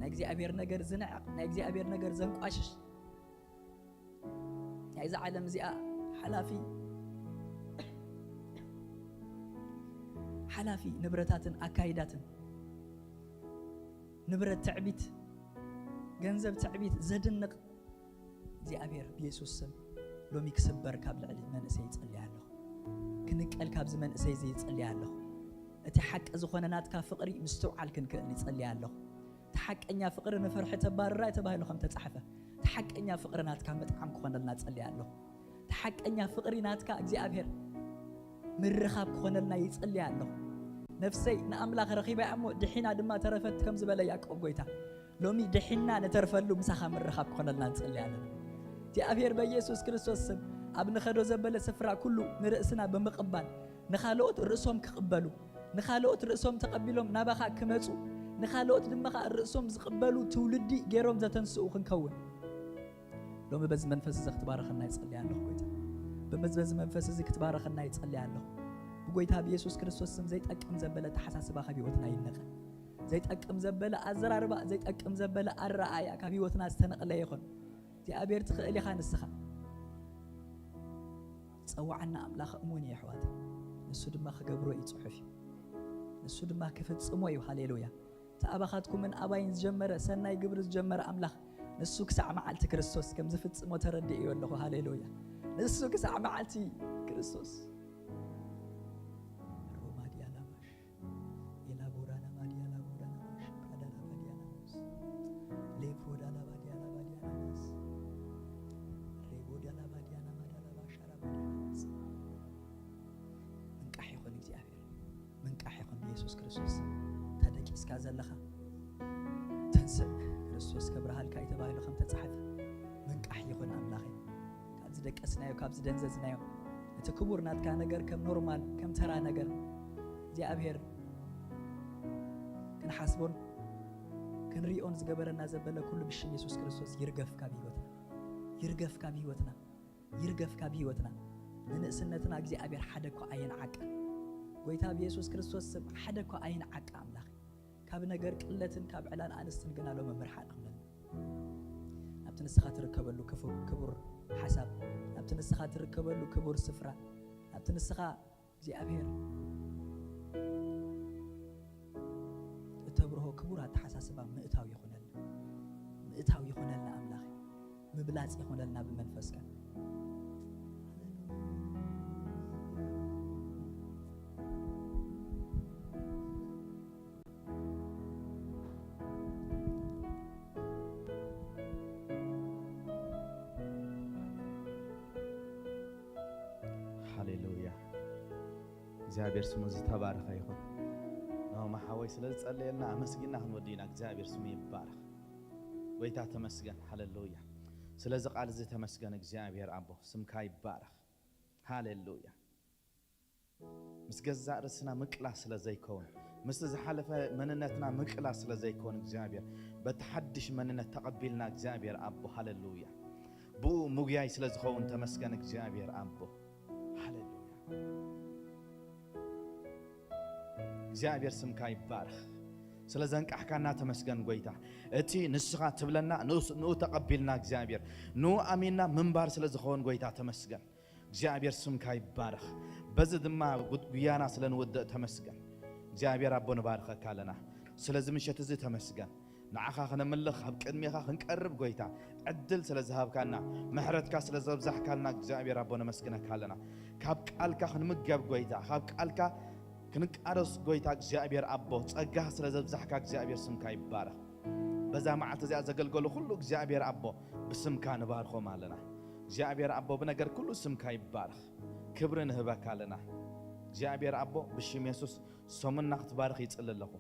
ናይ እግዚኣብሔር ነገር ዝንዕቕ፣ ናይ እግዚኣብሔር ነገር ዘንቋሽሽ፣ ናይዛ ዓለም እዚኣ ሓላፊ፣ ሓላፊ ንብረታትን ኣካይዳትን፣ ንብረት ትዕቢት፣ ገንዘብ ትዕቢት ዘድንቕ እግዚኣብሔር ብየሱስ ስም ሎሚ ክስበር ካብ ልዕሊ መንእሰይ ይጸልይ ኣለኹ። ክንቀል ካብዚ መንእሰይ እዚ ይጸልይ ኣለኹ። እቲ ሓቂ ዝኾነ ናትካ ፍቕሪ ምስትውዓል ክንክእል ይጸልይ ኣለኹ። እቲ ሓቀኛ ፍቕሪ ንፍርሒ ተባርራ ተባሂሉ ከም ተጻሕፈ፣ እቲ ሓቀኛ ፍቕሪ ናትካ ምጥዓም ክኾነልና ጸልይ ኣለኹ። እቲ ሓቀኛ ፍቕሪ ናትካ እግዚኣብሔር ምርኻብ ክኾነልና ይጸልይ ኣለኹ። ነፍሰይ ንኣምላኽ ረኺባ እያ እሞ ድሒና ድማ ተረፈት ከም ዝበለ ያዕቆብ ጎይታ፣ ሎሚ ድሒና ንተርፈሉ ምሳኻ ምርኻብ ክኾነልና ንጸልይ ኣለና። እግዚኣብሔር በኢየሱስ ክርስቶስ ስም ኣብ ንኸዶ ዘበለ ስፍራ ኩሉ ንርእስና ብምቕባል ንኻልኦት ርእሶም ክቕበሉ፣ ንኻልኦት ርእሶም ተቐቢሎም ናባኻ ክመጹ፣ ንኻልኦት ድማ ኸኣ ርእሶም ዝቕበሉ ትውልዲ ገይሮም ዘተንስኡ ክንከውን ሎሚ በዚ መንፈስ እዚ ክትባረኸና ይጸልይ ኣለኹ ጎይታ። በዚ በዚ መንፈስ እዚ ክትባረኸና ይጸልይ ኣለኹ። ብጎይታ ብየሱስ ክርስቶስ ስም ዘይጠቅም ዘበለ ኣተሓሳስባ ካብ ህይወትና ይነቐል። ዘይጠቅም ዘበለ ኣዘራርባ፣ ዘይጠቅም ዘበለ ኣረኣእያ ካብ ህይወትና ዝተነቕለ ይኹን። እግዚኣብሔር ትኽእል ኢኻ ንስኻ። ዝጸውዓና ኣምላኽ እሙን እዩ ኣሕዋተይ። ንሱ ድማ ክገብሮ እዩ ጽሑፍ እዩ። ንሱ ድማ ክፍጽሞ እዩ። ሃሌሉያ። እቲ ኣባኻትኩምን ኣባይን ዝጀመረ ሰናይ ግብሪ ዝጀመረ ኣምላኽ ንሱ ክሳዕ መዓልቲ ክርስቶስ ከም ዝፍጽሞ ተረዲእዮ ኣለኹ። ሃሌሉያ። ንሱ ክሳዕ መዓልቲ ክርስቶስ። ሮማ ዲያላባሽ፣ ኤላቦራና ማዲያላቦራና ማሽ፣ ፕራዳና ማዲያላባስ፣ ሌፕሮዳና ማዲያላባዲያላባስ፣ ሬቦዳና ማዲያና ማዳላባሻራ ማዲያላባስ። ምንቃሕ ይኹን እግዚኣብሔር፣ ምንቃሕ ይኹን ብየሱስ ክርስቶስ። ተደቂስካ ዘለኻ ተንስእ፣ ክርስቶስ ከብርሃልካ እዩ ተባሂሉ ከም ተጻሕፈ፣ ምንቃሕ ይኹን ኣምላኸይ። ካብ ዝደቀስናዮ፣ ካብ ዝደንዘዝናዮ፣ እቲ ክቡር ናትካ ነገር ከም ኖርማል፣ ከም ተራ ነገር እግዚኣብሔር ክንሓስቦን ክንሪኦን ዝገበረና ዘበለ ኩሉ ብሽም የሱስ ክርስቶስ ይርገፍ ካብ ህይወትና። ይርገፍ ካብ ህይወትና። ይርገፍ ካብ ህይወትና። ንንእስነትና እግዚኣብሔር ሓደ እኳ ኣይንዓቀ። ጎይታ ብየሱስ ክርስቶስ ስም ሓደ እኳ ኣይንዓቀ ኣምላኽ። ካብ ነገር ቅለትን ካብ ዕላል ኣንስትን ግን ኣሎ መምርሓ ኣቕምለልና። ናብቲ ንስኻ ትርከበሉ ክፉ-፣ ክቡር ሓሳብ፣ ናብቲ ንስኻ ትርከበሉ ክቡር ስፍራ፣ ናብቲ ንስኻ እግዚኣብሔር እተብርሆ ክቡር ኣተሓሳስባ ምእታው ይኹነልና። ምእታው ይኹነልና ኣምላኽ። ምብላጽ ይኹነልና ብመንፈስካ። ሃሌሉያ። እግዚኣብሔር ስሙ ዝተባረኸ ይኹን። ናሆም ሓወይ ስለ ዝጸለየልና ኣመስጊና ክንወዲ ኢና። እግዚኣብሔር ስሙ ይባረኽ። ጎይታ ተመስገን። ሃሌሉያ። ስለዚ ቃል እዚ ተመስገን እግዚኣብሔር ኣቦ፣ ስምካ ይባረኽ። ሃሌሉያ። ምስ ገዛእ ርእስና ምቅላስ ስለ ዘይከውን፣ ምስቲ ዝሓለፈ መንነትና ምቅላስ ስለ ዘይከውን እግዚኣብሔር፣ በቲ ሓድሽ መንነት ተቐቢልና እግዚኣብሔር ኣቦ፣ ሃሌሉያ። ብኡ ምጉያይ ስለ ዝኸውን ተመስገን እግዚኣብሔር ኣቦ። ሃሌሉያ። እግዚኣብሔር ስምካ ይባረኽ። ስለ ዘንቃሕካና ተመስገን ጎይታ። እቲ ንስኻ ትብለና ንኡስ-፣ ንኡ ተቐቢልና እግዚኣብሔር። ንኡ ኣሚንና ምንባር ስለ ዝኸውን ጎይታ ተመስገን። እግዚኣብሔር ስምካ ይባረኽ። በዚ ድማ ጉድ-፣ ጉያና ስለ ንውድእ ተመስገን። እግዚኣብሔር ኣቦ ንባርኸካ ኣለና። ስለዚ ምሸት እዚ ተመስገን። ንዓኻ ክነምልኽ ኣብ ቅድሜኻ ክንቀርብ ጎይታ ዕድል ስለ ዝሃብካና፣ ምሕረትካ ስለ ዘብዛሕካልና እግዚኣብሔር ኣቦ ነመስግነካ ኣለና። ካብ ቃልካ ክንምገብ ጎይታ፣ ካብ ቃልካ ክንቃረስ ጎይታ እግዚኣብሔር ኣቦ ጸጋ ስለ ዘብዛሕካ እግዚኣብሔር ስምካ ይባረኽ። በዛ መዓልቲ እዚኣ ዘገልገሉ ኩሉ እግዚኣብሔር ኣቦ ብስምካ ንባርኾም ኣለና። እግዚኣብሔር ኣቦ ብነገር ኩሉ ስምካ ይባረኽ። ክብሪ ንህበካ ኣለና። እግዚኣብሔር ኣቦ ብሽም የሱስ ሰሙንና ክትባርኽ ይጽሊ ኣለኹ።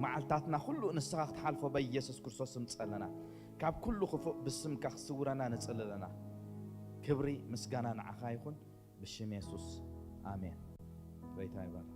መዓልታትና ኩሉ ንስኻ ክትሓልፎ በኢየሱስ ክርስቶስ ስም ጸለና። ካብ ኩሉ ክፉእ ብስምካ ክትስውረና ንጽሊ ኣለና። ክብሪ ምስጋና ንዓኻ ይኹን ብሽም የሱስ ኣሜን። ጎይታ ይባርኽ።